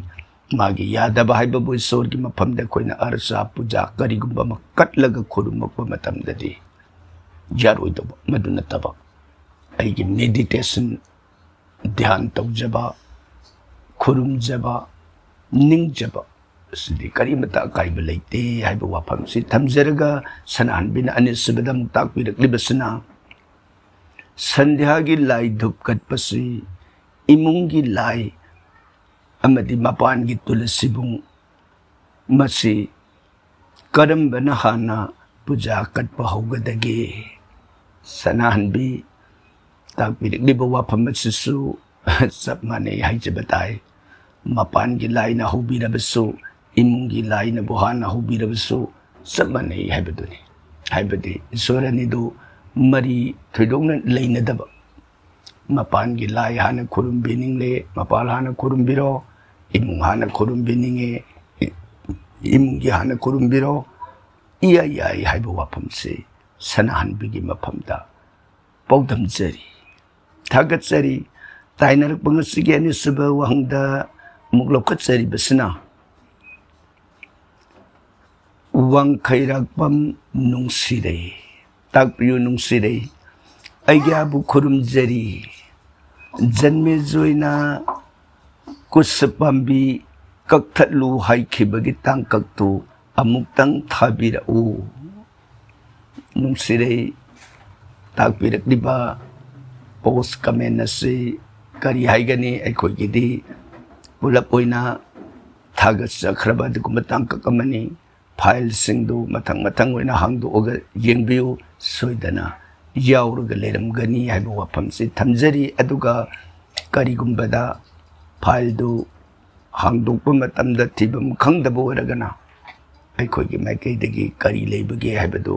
ꯃꯥꯒꯤ ꯌꯥꯗꯕ ꯍꯥꯏꯕꯕꯨ ꯏꯁꯣꯔꯒꯤ ꯃꯐꯝꯗ ꯑꯩꯈꯣꯏꯅ ꯑꯔꯆꯥ ꯄꯨꯖꯥ ꯀꯔꯤꯒꯨꯝꯕ ꯑꯃ ꯀꯠꯂꯒ ꯈꯨꯔꯨꯝꯃꯛꯄ ꯃꯇꯝꯗꯗꯤ ꯌꯥꯔꯣꯏꯗꯧꯕ꯫ ꯃꯗꯨ ꯅꯠꯇꯕ ꯑꯩꯒꯤ meditation, ꯙ꯭ꯌꯥꯟ ꯇꯧꯖꯕ, ꯈꯨꯔꯨꯝꯖꯕ, ꯅꯤꯡꯖꯕ ꯑꯁꯤꯗꯤ ꯀꯔꯤꯃꯠꯇ ꯑꯀꯥꯏꯕ ꯂꯩꯇꯦ ꯍꯥꯏꯕ ꯋꯥꯐꯝꯁꯤ ꯊꯝꯖꯔꯒ, ꯁꯅꯥꯍꯟꯕꯤꯅ ꯑꯅꯤꯁꯨꯕꯗ ꯑꯃꯨꯛ ꯇꯥꯛꯄꯤꯔꯛꯂꯤꯕꯁꯤꯅ, ꯁꯟꯙ꯭ꯌꯥꯒꯤ ꯂꯥꯏ ꯙꯨꯞ ꯀꯠꯄꯁꯤ ꯏꯃꯨꯡꯒꯤ ꯂꯥꯏ ꯑꯃꯗꯤ ꯃꯄꯥꯟꯒꯤ ꯇꯨꯂꯁꯤꯕꯨꯡ ꯃꯁꯤ ꯀꯔꯝꯕꯅ ꯍꯥꯟꯅ ꯄꯨꯖꯥ ꯀꯠꯄ ꯍꯧꯒꯗꯒꯦ? ꯁꯅꯥꯍꯟꯕꯤ ꯇꯥꯛꯄꯤꯔꯛꯂꯤꯕ ꯋꯥꯐꯝ ꯑꯁꯤꯁꯨ ꯆꯞ ꯃꯥꯟꯅꯩ ꯍꯥꯏꯖꯕ ꯇꯥꯏ꯫ ꯃꯄꯥꯟꯒꯤ ꯂꯥꯏꯅ ꯍꯧꯕꯤꯔꯕꯁꯨ, ꯏꯃꯨꯡꯒꯤ ꯂꯥꯏꯅꯕꯨ ꯍꯥꯟꯅ ꯍꯧꯕꯤꯔꯕꯁꯨ ꯆꯞ ꯃꯥꯟꯅꯩ ꯍꯥꯏꯕꯗꯨꯅꯤ꯫ ꯍꯥꯏꯕꯗꯤ ꯏꯁꯣꯔ ꯑꯅꯤꯗꯨ ꯃꯔꯤ ꯊꯣꯏꯗꯣꯛꯅ ꯂꯩꯅꯗꯕ꯫ ꯃꯄꯥꯟꯒꯤ ꯂꯥꯏ ꯍꯥꯟꯅ ꯈꯨꯔꯨꯝꯕꯤꯅꯤꯡꯂꯦ, ꯃꯄꯥꯜ ꯍꯥꯟꯅ ꯈꯨꯔꯨꯝꯕꯤꯔꯣ, ꯏꯃꯨꯡ ꯍꯥꯟꯅ ꯈꯨꯔꯨꯝꯕꯤꯅꯤꯡꯉꯦ, ꯏ-, ꯏꯃꯨꯡꯒꯤ ꯍꯥꯟꯅ ꯈꯨꯔꯨꯝꯕꯤꯔꯣ꯫ ꯏꯌꯥ ꯌꯥꯏ ꯍꯥꯏꯕ ꯋꯥꯐꯝꯁꯤ ꯁꯅꯥꯍꯟꯕꯤꯒꯤ ꯃꯐꯝꯗ ꯄꯥꯎꯗꯝꯖꯔꯤ꯫ ꯊꯥꯒꯠꯆꯔꯤ꯫ ꯇꯥꯏꯅꯔꯛꯄ ꯉꯁꯤꯒꯤ ꯑꯅꯤꯁꯨꯕ ꯋꯥꯍꯪꯗ ꯑꯃꯨꯛ ꯂꯧꯈꯠꯆꯔꯤꯕꯁꯤꯅ, ꯋꯥꯡꯈꯩꯔꯥꯛꯄꯝ ꯅꯨꯡꯁꯤꯔꯩ꯫ ꯇꯥꯛꯄꯤꯌꯨ ꯅꯨꯡꯁꯤꯔꯩ, ꯑꯩꯒꯤ ꯑꯥꯕꯨ ꯈꯨꯔꯨꯝꯖꯔꯤ꯫ ꯖꯟꯃꯦꯖꯣꯏꯅ ꯀꯨꯠꯁꯨ ꯄꯥꯝꯕꯤ ꯀꯛꯊꯠꯂꯨ ꯍꯥꯏꯈꯤꯕꯒꯤ ꯇꯥꯡꯀꯛꯇꯨ ꯑꯃꯨꯛꯇꯪ ꯊꯥꯕꯤꯔꯛꯎ꯫ ꯅꯨꯡꯁꯤꯔꯩ, ꯇꯥꯛꯄꯤꯔꯛꯂꯤꯕ ꯄꯣꯁ ꯀꯃꯦꯟ ꯑꯁꯤ ꯀꯔꯤ ꯍꯥꯏꯒꯅꯤ? ꯑꯩꯈꯣꯏꯒꯤꯗꯤ ꯄꯨꯂꯞ ꯑꯣꯏꯅ ꯊꯥꯒꯠꯆꯈ꯭ꯔꯕ ꯑꯗꯨꯒꯨꯝꯕ ꯇꯥꯡꯀꯛ ꯑꯃꯅꯤ꯫ ꯐꯥꯏꯜꯁꯤꯡꯗꯨ ꯃꯊꯪ ꯃꯊꯪ ꯑꯣꯏꯅ ꯍꯥꯡꯗꯣꯛꯑꯒ ꯌꯦꯡꯕꯤꯌꯨ꯫ ꯁꯣꯏꯗꯅ ꯌꯥꯎꯔꯒ ꯂꯩꯔꯝꯒꯅꯤ ꯍꯥꯏꯕ ꯋꯥꯐꯝꯁꯤ ꯊꯝꯖꯔꯤ꯫ ꯑꯗꯨꯒ ꯀꯔꯤꯒꯨꯝꯕꯗ ꯐꯥꯏꯜꯗꯨ ꯍꯥꯡꯗꯣꯛꯄ ꯃꯇꯝꯗ ꯊꯤꯐꯝ ꯈꯪꯗꯕ ꯑꯣꯏꯔꯒꯅ, ꯑꯩꯈꯣꯏꯒꯤ ꯃꯥꯏꯀꯩꯗꯒꯤ ꯀꯔꯤ ꯂꯩꯕꯒꯦ ꯍꯥꯏꯕꯗꯨ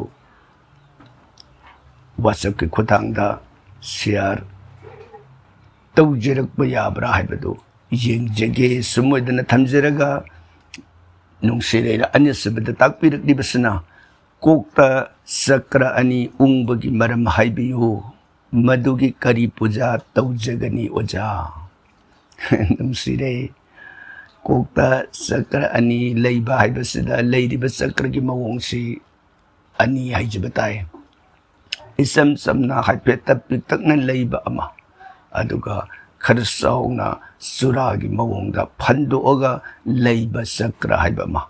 WhatsApp-ꯀꯤ ꯈꯨꯠꯊꯥꯡꯗ ꯁꯤꯌꯥꯔ ꯇꯧꯖꯔꯛꯄ ꯌꯥꯕ꯭ꯔꯥ ꯍꯥꯏꯕꯗꯨ ꯌꯦꯡꯖꯒꯦ꯫ ꯁꯨꯝ ꯑꯣꯏꯗꯅ ꯊꯝꯖꯔꯒ, ꯅꯨꯡꯁꯤꯔꯩꯅ ꯑꯅꯤꯁꯨꯕꯗ ꯇꯥꯛꯄꯤꯔꯛꯂꯤꯕꯁꯤꯅ, ꯀꯣꯛꯇ ꯆꯀ꯭ꯔ ꯑꯅꯤ ꯎꯪꯕꯒꯤ ꯃꯔꯝ ꯍꯥꯏꯕꯤꯌꯨ꯫ ꯃꯗꯨꯒꯤ ꯀꯔꯤ ꯄꯨꯖꯥ ꯇꯧꯖꯒꯅꯤ ꯑꯣꯖꯥ? ꯅꯨꯡꯁꯤꯔꯩ, ꯀꯣꯛꯇ ꯆꯀ꯭ꯔ ꯑꯅꯤ ꯂꯩꯕ ꯍꯥꯏꯕꯁꯤꯗ ꯂꯩꯔꯤꯕ ꯆꯀ꯭ꯔꯒꯤ ꯃꯑꯣꯡꯁꯤ ꯑꯅꯤ ꯍꯥꯏꯖꯕ ꯇꯥꯏ꯫ ꯏꯆꯝ ꯆꯝꯅ ꯍꯥꯏꯐꯦꯠꯇ ꯄꯤꯛꯇꯛꯅ ꯂꯩꯕ ꯑꯃ, ꯑꯗꯨꯒ ꯈꯔ ꯆꯥꯎꯅ ꯆꯨꯔꯥꯒꯤ ꯃꯑꯣꯡꯗ ꯐꯟꯗꯣꯛꯑꯒ ꯂꯩꯕ ꯆꯀ꯭ꯔ ꯍꯥꯏꯕ ꯑꯃ꯫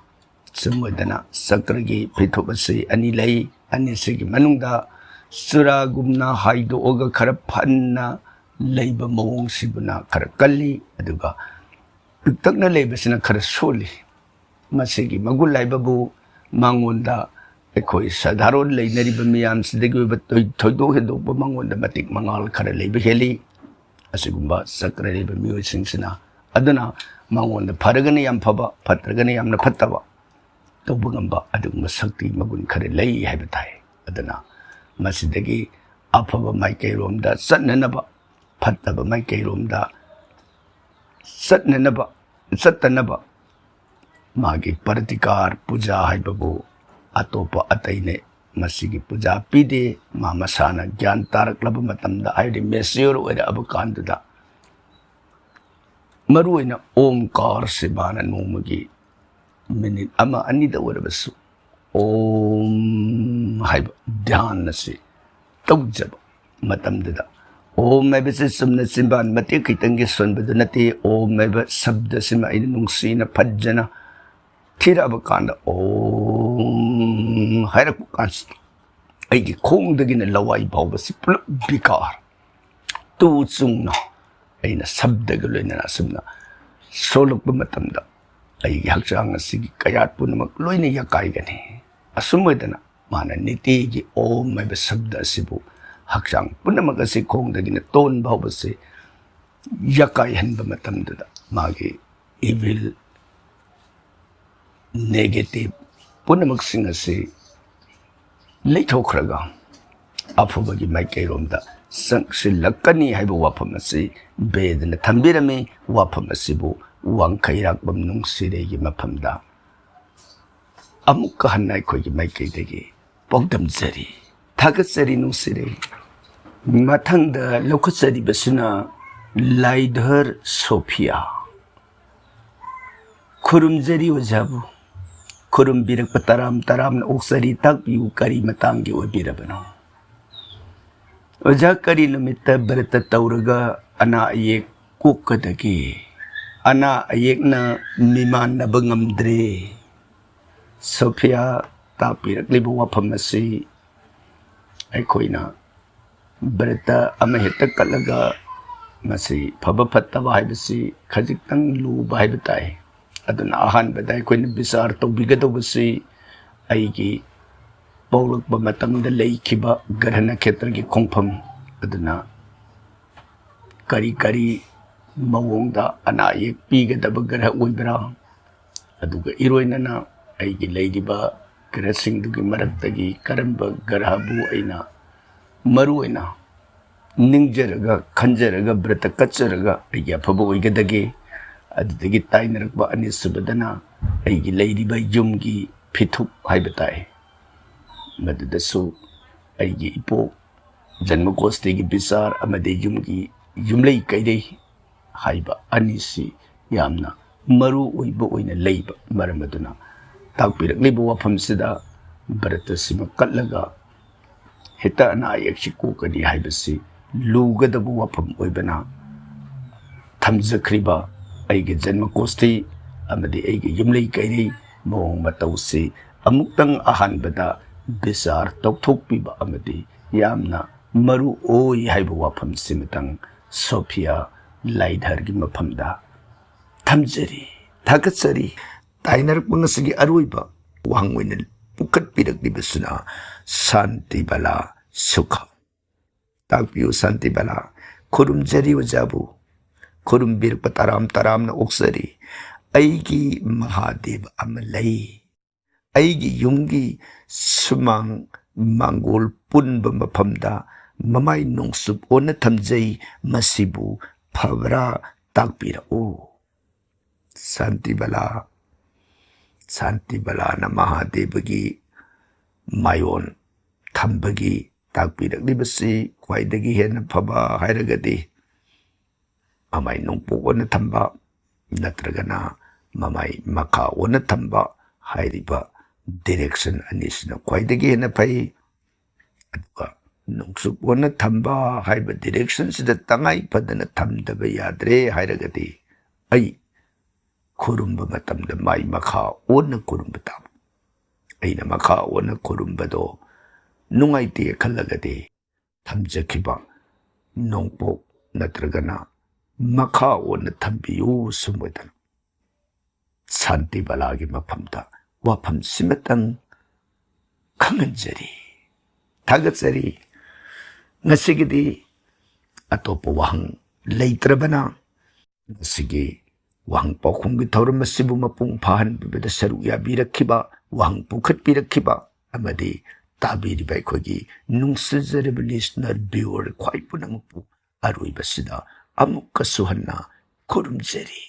ꯁꯨꯝ ꯑꯣꯏꯗꯅ ꯆꯀ꯭ꯔꯒꯤ ꯐꯤꯊꯨꯞ ꯑꯁꯤ ꯑꯅꯤ ꯂꯩ꯫ ꯑꯅꯤꯁꯤꯒꯤ ꯃꯅꯨꯡꯗ ꯆꯨꯔꯥꯒꯨꯝꯅ ꯍꯥꯏꯗꯣꯛꯑꯒ ꯈꯔ ꯐꯟꯅ ꯂꯩꯕ ꯃꯑꯣꯡꯁꯤꯕꯨꯅ ꯈꯔ ꯀꯜꯂꯤ, ꯑꯗꯨꯒ ꯄꯤꯛꯇꯛꯅ ꯂꯩꯕꯁꯤꯅ ꯈꯔ ꯁꯣꯜꯂꯤ꯫ ꯃꯁꯤꯒꯤ ꯃꯒꯨꯟ ꯍꯥꯏꯕꯕꯨ ꯃꯉꯣꯟꯗ ꯑꯩꯈꯣꯏ ꯁꯥꯙꯥꯔꯣꯟ ꯂꯩꯅꯔꯤꯕ ꯃꯤꯌꯥꯝꯁꯤꯗꯒꯤ ꯑꯣꯏꯕ ꯊꯣꯏ-, ꯊꯣꯏꯗꯣꯛ ꯍꯦꯟꯗꯣꯛꯄ ꯃꯉꯣꯟꯗ ꯃꯇꯤꯛ ꯃꯉꯥꯜ ꯈꯔ ꯂꯩꯕ ꯍꯦꯜꯂꯤ꯫ ꯑꯁꯤꯒꯨꯝꯕ ꯆꯀ꯭ꯔ ꯂꯩꯕ ꯃꯤꯑꯣꯏꯁꯤꯡꯁꯤꯅ, ꯑꯗꯨꯅ ꯃꯉꯣꯟꯗ ꯐꯔꯒꯅ ꯌꯥꯝ ꯐꯕ, ꯐꯠꯇ꯭ꯔꯒꯅ ꯌꯥꯝꯅ ꯐꯠꯇꯕ ꯇꯧꯕ ꯉꯝꯕ ꯑꯗꯨꯒꯨꯝꯕ ꯁꯛꯇꯤ ꯃꯒꯨꯟ ꯈꯔ ꯂꯩ ꯍꯥꯏꯕ ꯇꯥꯏ꯫ ꯑꯗꯨꯅ ꯃꯁꯤꯗꯒꯤ ꯑꯐꯕ ꯃꯥꯏꯀꯩꯔꯣꯝꯗ ꯆꯠꯅꯅꯕ, ꯐꯠꯇꯕ ꯃꯥꯏꯀꯩꯔꯣꯝꯗ ꯆꯠꯅꯅꯕ, ꯆꯠꯇꯅꯕ ꯃꯥꯒꯤ ꯄ꯭ꯔꯇꯤꯀꯥꯔ ꯄꯨꯖꯥ ꯍꯥꯏꯕꯕꯨ ꯑꯇꯣꯞꯄ ꯑꯇꯩꯅ ꯃꯁꯤꯒꯤ ꯄꯨꯖꯥ ꯄꯤꯗꯦ꯫ ꯃꯥ ꯃꯁꯥꯅ ꯒ꯭ꯌꯥꯟ ꯇꯥꯔꯛꯂꯕ ꯃꯇꯝꯗ, ꯍꯥꯏꯕꯗꯤ mature ꯑꯣꯏꯔꯛꯑꯕ ꯀꯥꯟꯗꯨꯗ, ꯃꯔꯨꯑꯣꯏꯅ ꯑꯣꯝꯀꯥꯔꯁꯦ ꯃꯥꯅ ꯅꯣꯡꯃꯒꯤ ꯃꯤꯅꯤꯠ ꯑꯃ ꯑꯅꯤꯗ ꯑꯣꯏꯔꯕꯁꯨ ꯑꯣꯝ ꯍꯥꯏꯕ ꯙ꯭ꯌꯥꯟ ꯑꯁꯤ ꯇꯧꯖꯕ ꯃꯇꯝꯗꯨꯗ, ꯑꯣꯝ ꯍꯥꯏꯕꯁꯤ ꯆꯨꯝꯅ ꯆꯤꯟꯕꯥꯟ ꯃꯇꯦꯛ ꯈꯤꯇꯪꯒꯤ ꯁꯣꯟꯕꯗꯨ ꯅꯠꯇꯦ꯫ ꯑꯣꯝ ꯍꯥꯏꯕ ꯁꯕꯗꯁꯤꯃ ꯑꯩꯅ ꯅꯨꯡꯁꯤꯅ ꯐꯖꯅ ꯊꯤꯔꯛꯑꯕ ꯀꯥꯟꯗ, ꯑꯣꯝ ꯍꯥꯏꯔꯛꯄ ꯀꯥꯟꯁꯤꯗ, ꯑꯩꯒꯤ ꯈꯣꯡꯗꯒꯤꯅ ꯂꯋꯥꯏ ꯐꯥꯎꯕꯁꯤ ꯄꯨꯂꯞ ꯕꯤꯀꯥꯔ ꯇꯨ ꯆꯨꯡꯅ ꯑꯩꯅ ꯁꯕꯗꯒ ꯂꯣꯏꯅꯅ ꯑꯁꯨꯝꯅ ꯁꯣꯜꯂꯛꯄ ꯃꯇꯝꯗ, ꯑꯩꯒꯤ ꯍꯛꯆꯥꯡ ꯑꯁꯤꯒꯤ ꯀꯌꯥꯠ ꯄꯨꯝꯅꯃꯛ ꯂꯣꯏꯅ ꯌꯥꯀꯥꯏꯒꯅꯤ꯫ ꯑꯁꯨꯝ ꯑꯣꯏꯗꯅ ꯃꯥꯅ ꯅꯤꯇꯤꯒꯤ ꯑꯣꯝ ꯍꯥꯏꯕ ꯁꯕꯗ ꯑꯁꯤꯕꯨ ꯍꯛꯆꯥꯡ ꯄꯨꯝꯅꯃꯛ ꯑꯁꯤ ꯈꯣꯡꯗꯒꯤꯅ ꯇꯣꯟ ꯐꯥꯎꯕꯁꯤ ꯌꯥꯀꯥꯏꯍꯟꯕ ꯃꯇꯝꯗꯨꯗ, ꯃꯥꯒꯤ evil, negative ꯄꯨꯝꯅꯃꯛꯁꯤꯡ ꯑꯁꯤ ꯂꯩꯊꯣꯛꯈ꯭ꯔꯒ, ꯑꯐꯕꯒꯤ ꯃꯥꯏꯀꯩꯔꯣꯝꯗ ꯆꯪꯁꯤꯜꯂꯛꯀꯅꯤ ꯍꯥꯏꯕ ꯋꯥꯐꯝ ꯑꯁꯤ ꯕꯦꯗꯅ ꯊꯝꯕꯤꯔꯝꯃꯤ꯫ ꯋꯥꯐꯝ ꯑꯁꯤꯕꯨ ꯋꯥꯡꯈꯩꯔꯥꯛꯄꯝ ꯅꯨꯡꯁꯤꯔꯩꯒꯤ ꯃꯐꯝꯗ ꯑꯃꯨꯛꯀ ꯍꯟꯅ ꯑꯩꯈꯣꯏꯒꯤ ꯃꯥꯏꯀꯩꯗꯒꯤ ꯄꯥꯎꯗꯝꯖꯔꯤ꯫ ꯊꯥꯒꯠꯆꯔꯤ ꯅꯨꯡꯁꯤꯔꯩ꯫ ꯃꯊꯪꯗ ꯂꯧꯈꯠꯆꯔꯤꯕꯁꯤꯅ ꯂꯥꯏꯙꯔ ꯁꯣꯐꯤꯌꯥ꯫ ꯈꯨꯔꯨꯝꯖꯔꯤ ꯑꯣꯖꯥꯕꯨ꯫ ꯈꯨꯔꯨꯝꯕꯤꯔꯛꯄ ꯇꯔꯥꯝ ꯇꯔꯥꯝꯅ ꯑꯣꯛꯆꯔꯤ꯫ ꯇꯥꯛꯄꯤꯌꯨ, ꯀꯔꯤ ꯃꯇꯥꯡꯒꯤ ꯑꯣꯏꯕꯤꯔꯕꯅꯣ? ꯑꯣꯖꯥ, ꯀꯔꯤ ꯅꯨꯃꯤꯠꯇ ꯕ꯭ꯔꯇ ꯇꯧꯔꯒ ꯑꯅꯥ ꯑꯌꯦꯛ ꯀꯣꯛꯀꯗꯒꯦ? ꯑꯅꯥ ꯑꯌꯦꯛꯅ ꯃꯤꯃꯥꯟꯅꯕ ꯉꯝꯗ꯭ꯔꯦ꯫ ꯁꯣꯐꯤꯌꯥ, ꯇꯥꯛꯄꯤꯔꯛꯂꯤꯕ ꯋꯥꯐꯝ ꯑꯁꯤ ꯑꯩꯈꯣꯏꯅ ꯕ꯭ꯔꯇ ꯑꯃꯍꯦꯛꯇ ꯀꯠꯂꯒ ꯃꯁꯤ ꯐꯕ ꯐꯠꯇꯕ ꯍꯥꯏꯕꯁꯤ ꯈꯖꯤꯛꯇꯪ ꯂꯨꯕ ꯍꯥꯏꯕ ꯇꯥꯏ꯫ ꯑꯗꯨꯅ ꯑꯍꯥꯟꯕꯗ ꯑꯩꯈꯣꯏꯅ ꯕꯤꯆꯥꯔ ꯇꯧꯕꯤꯒꯗꯧꯕꯁꯤ ꯑꯩꯒꯤ ꯄꯣꯛꯂꯛꯄ ꯃꯇꯝꯗ ꯂꯩꯈꯤꯕ ꯒ꯭ꯔꯍ ꯅꯈꯦꯇ꯭ꯔꯒꯤ ꯈꯣꯡꯐꯝ ꯑꯗꯨꯅ ꯀꯔꯤ ꯀꯔꯤ ꯃꯑꯣꯡꯗ ꯑꯅꯥ ꯑꯌꯦꯛ ꯄꯤꯒꯗꯕ ꯒ꯭ꯔꯍ ꯑꯣꯏꯕ꯭ꯔꯥ? ꯑꯗꯨꯒ ꯏꯔꯣꯏꯅꯅ ꯑꯩꯒꯤ ꯂꯩꯔꯤꯕ ꯒ꯭ꯔꯍꯁꯤꯡꯗꯨꯒꯤ ꯃꯔꯛꯇꯒꯤ ꯀꯔꯝꯕ ꯒ꯭ꯔꯍꯕꯨ ꯑꯩꯅ ꯃꯔꯨ ꯑꯣꯏꯅ ꯅꯤꯡꯖꯔꯒ, ꯈꯟꯖꯔꯒ, ꯕ꯭ꯔꯇ ꯀꯠꯆꯔꯒ ꯑꯩꯒꯤ ꯑꯐꯕ ꯑꯣꯏꯒꯗꯒꯦ? ꯑꯗꯨꯗꯒꯤ ꯇꯥꯏꯅꯔꯛꯄ ꯑꯅꯤꯁꯨꯕꯗꯅ ꯑꯩꯒꯤ ꯂꯩꯔꯤꯕ ꯌꯨꯝꯒꯤ ꯐꯤꯊꯨꯞ ꯍꯥꯏꯕ ꯇꯥꯏ꯫ ꯃꯗꯨꯗꯁꯨ ꯑꯩꯒꯤ ꯏꯄꯣꯛ ꯖꯟꯃꯒꯣꯁꯇꯤꯒꯤ ꯕꯤꯆꯥꯔ ꯑꯃꯗꯤ ꯌꯨꯝꯒꯤ ꯌꯨꯝꯂꯩ ꯀꯩꯔꯩ ꯍꯥꯏꯕ ꯑꯅꯤꯁꯤ ꯌꯥꯝꯅ ꯃꯔꯨ ꯑꯣꯏꯕ ꯑꯣꯏꯅ ꯂꯩꯕ ꯃꯔꯝ ꯑꯗꯨꯅ, ꯇꯥꯛꯄꯤꯔꯛꯂꯤꯕ ꯋꯥꯐꯝꯁꯤꯗ ꯚꯥꯔꯠꯇ ꯁꯤꯃ ꯀꯠꯂꯒ ꯍꯦꯛꯇ ꯑꯅꯥ ꯑꯌꯦꯛꯁꯤ ꯀꯣꯛꯀꯅꯤ ꯍꯥꯏꯕꯁꯤ ꯂꯨꯒꯗꯕ ꯋꯥꯐꯝ ꯑꯣꯏꯕꯅ, ꯊꯝꯖꯈ꯭ꯔꯤꯕ ꯑꯩꯒꯤ ꯖꯟꯃꯒꯣꯁꯇꯤ ꯑꯃꯗꯤ ꯑꯩꯒꯤ ꯌꯨꯝꯂꯩ ꯀꯩꯔꯩ ꯃꯑꯣꯡ ꯃꯇꯧꯁꯤ ꯑꯃꯨꯛꯇꯪ ꯑꯍꯥꯟꯕꯗ ꯕꯤꯆꯥꯔ ꯇꯧꯊꯣꯛꯄꯤꯕ ꯑꯃꯗꯤ ꯌꯥꯝꯅ ꯃꯔꯨ ꯑꯣꯏ ꯍꯥꯏꯕ ꯋꯥꯐꯝꯁꯤꯃꯇꯪ ꯁꯣꯐꯤꯌꯥ ꯂꯥꯏꯙꯔꯒꯤ ꯃꯐꯝꯗ ꯊꯝꯖꯔꯤ, ꯊꯥꯒꯠꯆꯔꯤ꯫ ꯇꯥꯏꯅꯔꯛꯄ ꯉꯁꯤꯒꯤ ꯑꯔꯣꯏꯕ ꯋꯥꯍꯪ ꯑꯣꯏꯅ ꯄꯨꯈꯠꯄꯤꯔꯛꯂꯤꯕꯁꯤꯅ ꯁꯥꯟꯇꯤ ꯕꯂꯥ ꯁꯨꯈ꯫ ꯇꯥꯛꯄꯤꯌꯨ ꯁꯥꯟꯇꯤ ꯕꯂꯥ꯫ ꯈꯨꯔꯨꯝꯖꯔꯤ ꯑꯣꯖꯥꯕꯨ꯫ ꯈꯨꯔꯨꯝꯕꯤꯔꯛꯄ ꯇꯔꯥꯝ ꯇꯔꯥꯝꯅ ꯑꯣꯛꯆꯔꯤ꯫ ꯑꯩꯒꯤ ꯃꯍꯥꯗꯦꯕ ꯑꯃ ꯂꯩ꯫ ꯑꯩꯒꯤ ꯌꯨꯝꯒꯤ ꯁꯨꯃꯥꯡ ꯃꯥꯡꯒꯣꯜ ꯄꯨꯟꯕ ꯃꯐꯝꯗ ꯃꯃꯥꯏ ꯅꯣꯡꯆꯨꯞ ꯑꯣꯟꯅ ꯊꯝꯖꯩ꯫ ꯃꯁꯤꯕꯨ ꯐꯕ꯭ꯔꯥ? ꯇꯥꯛꯄꯤꯔꯛꯎ꯫ ꯁꯥꯟꯇꯤ ꯕꯂꯥ꯫ ꯁꯥꯟꯇꯤ ꯕꯂꯥꯅ ꯃꯍꯥꯗꯦꯕꯒꯤ ꯃꯥꯏꯑꯣꯟ ꯊꯝꯕꯒꯤ ꯇꯥꯛꯄꯤꯔꯛꯂꯤꯕꯁꯤ ꯈ꯭ꯋꯥꯏꯗꯒꯤ ꯍꯦꯟꯅ ꯐꯕ ꯍꯥꯏꯔꯒꯗꯤ ꯃꯃꯥꯏ ꯅꯣꯡꯄꯣꯛ ꯑꯣꯟꯅ ꯊꯝꯕ ꯅꯠꯇ꯭ꯔꯒꯅ ꯃꯃꯥꯏ ꯃꯈꯥ ꯑꯣꯟꯅ ꯊꯝꯕ ꯍꯥꯏꯔꯤꯕ direction ꯑꯅꯤꯁꯤꯅ ꯈ꯭ꯋꯥꯏꯗꯒꯤ ꯍꯦꯟꯅ ꯐꯩ꯫ ꯑꯗꯨꯒ ꯅꯣꯡꯆꯨꯞ ꯑꯣꯟꯅ ꯊꯝꯕ ꯍꯥꯏꯕ directionꯁꯤꯗ ꯇꯉꯥꯏ ꯐꯗꯅ ꯊꯝꯗꯕ ꯌꯥꯗ꯭ꯔꯦ ꯍꯥꯏꯔꯒꯗꯤ ꯑꯩ ꯈꯨꯔꯨꯝꯕ ꯃꯇꯝꯗ ꯃꯥꯏ ꯃꯈꯥ ꯑꯣꯟꯅ ꯈꯨꯔꯨꯝꯕ ꯇꯥꯕ꯫ ꯑꯩꯅ ꯃꯈꯥ ꯑꯣꯟꯅ ꯈꯨꯔꯨꯝꯕꯗꯣ ꯅꯨꯡꯉꯥꯏꯇꯦ ꯈꯜꯂꯒꯗꯤ ꯊꯝꯖꯈꯤꯕ ꯅꯣꯡꯄꯣꯛ ꯅꯠꯇ꯭ꯔꯒꯅ ꯃꯈꯥ ꯑꯣꯟꯅ ꯊꯝꯕꯤꯌꯨ ꯁꯨꯝꯕꯗꯅ꯫ ꯁꯥꯟꯇꯤ ꯕꯂꯥꯒꯤ ꯃꯐꯝꯗ ꯋꯥꯐꯝꯁꯤꯃꯇꯪ ꯈꯪꯍꯟꯖꯔꯤ꯫ ꯊꯥꯒꯠꯆꯔꯤ꯫ ꯉꯁꯤꯒꯤꯗꯤ ꯑꯇꯣꯞꯄ ꯋꯥꯍꯪ ꯂꯩꯇ꯭ꯔꯕꯅ, ꯉꯁꯤꯒꯤ ꯋꯥꯍꯪ ꯄꯥꯎꯈꯨꯝꯒꯤ ꯊꯧꯔꯝ ꯑꯁꯤꯕꯨ ꯃꯄꯨꯡ ꯐꯥꯍꯟꯕꯤꯕꯗ ꯁꯔꯨꯛ ꯌꯥꯕꯤꯔꯛꯈꯤꯕ, ꯋꯥꯍꯪ ꯄꯨꯈꯠꯄꯤꯔꯛꯈꯤꯕ ꯑꯃꯗꯤ ꯇꯥꯕꯤꯔꯤꯕ ꯑꯩꯈꯣꯏꯒꯤ ꯅꯨꯡꯁꯤꯖꯔꯕ listener, viewer ꯈ꯭ꯋꯥꯏ ꯄꯨꯝꯅꯃꯛꯄꯨ ꯑꯔꯣꯏꯕꯁꯤꯗ ꯑꯃꯨꯛꯀꯁꯨ ꯍꯟꯅ ꯈꯨꯔꯨꯝꯖꯔꯤ꯫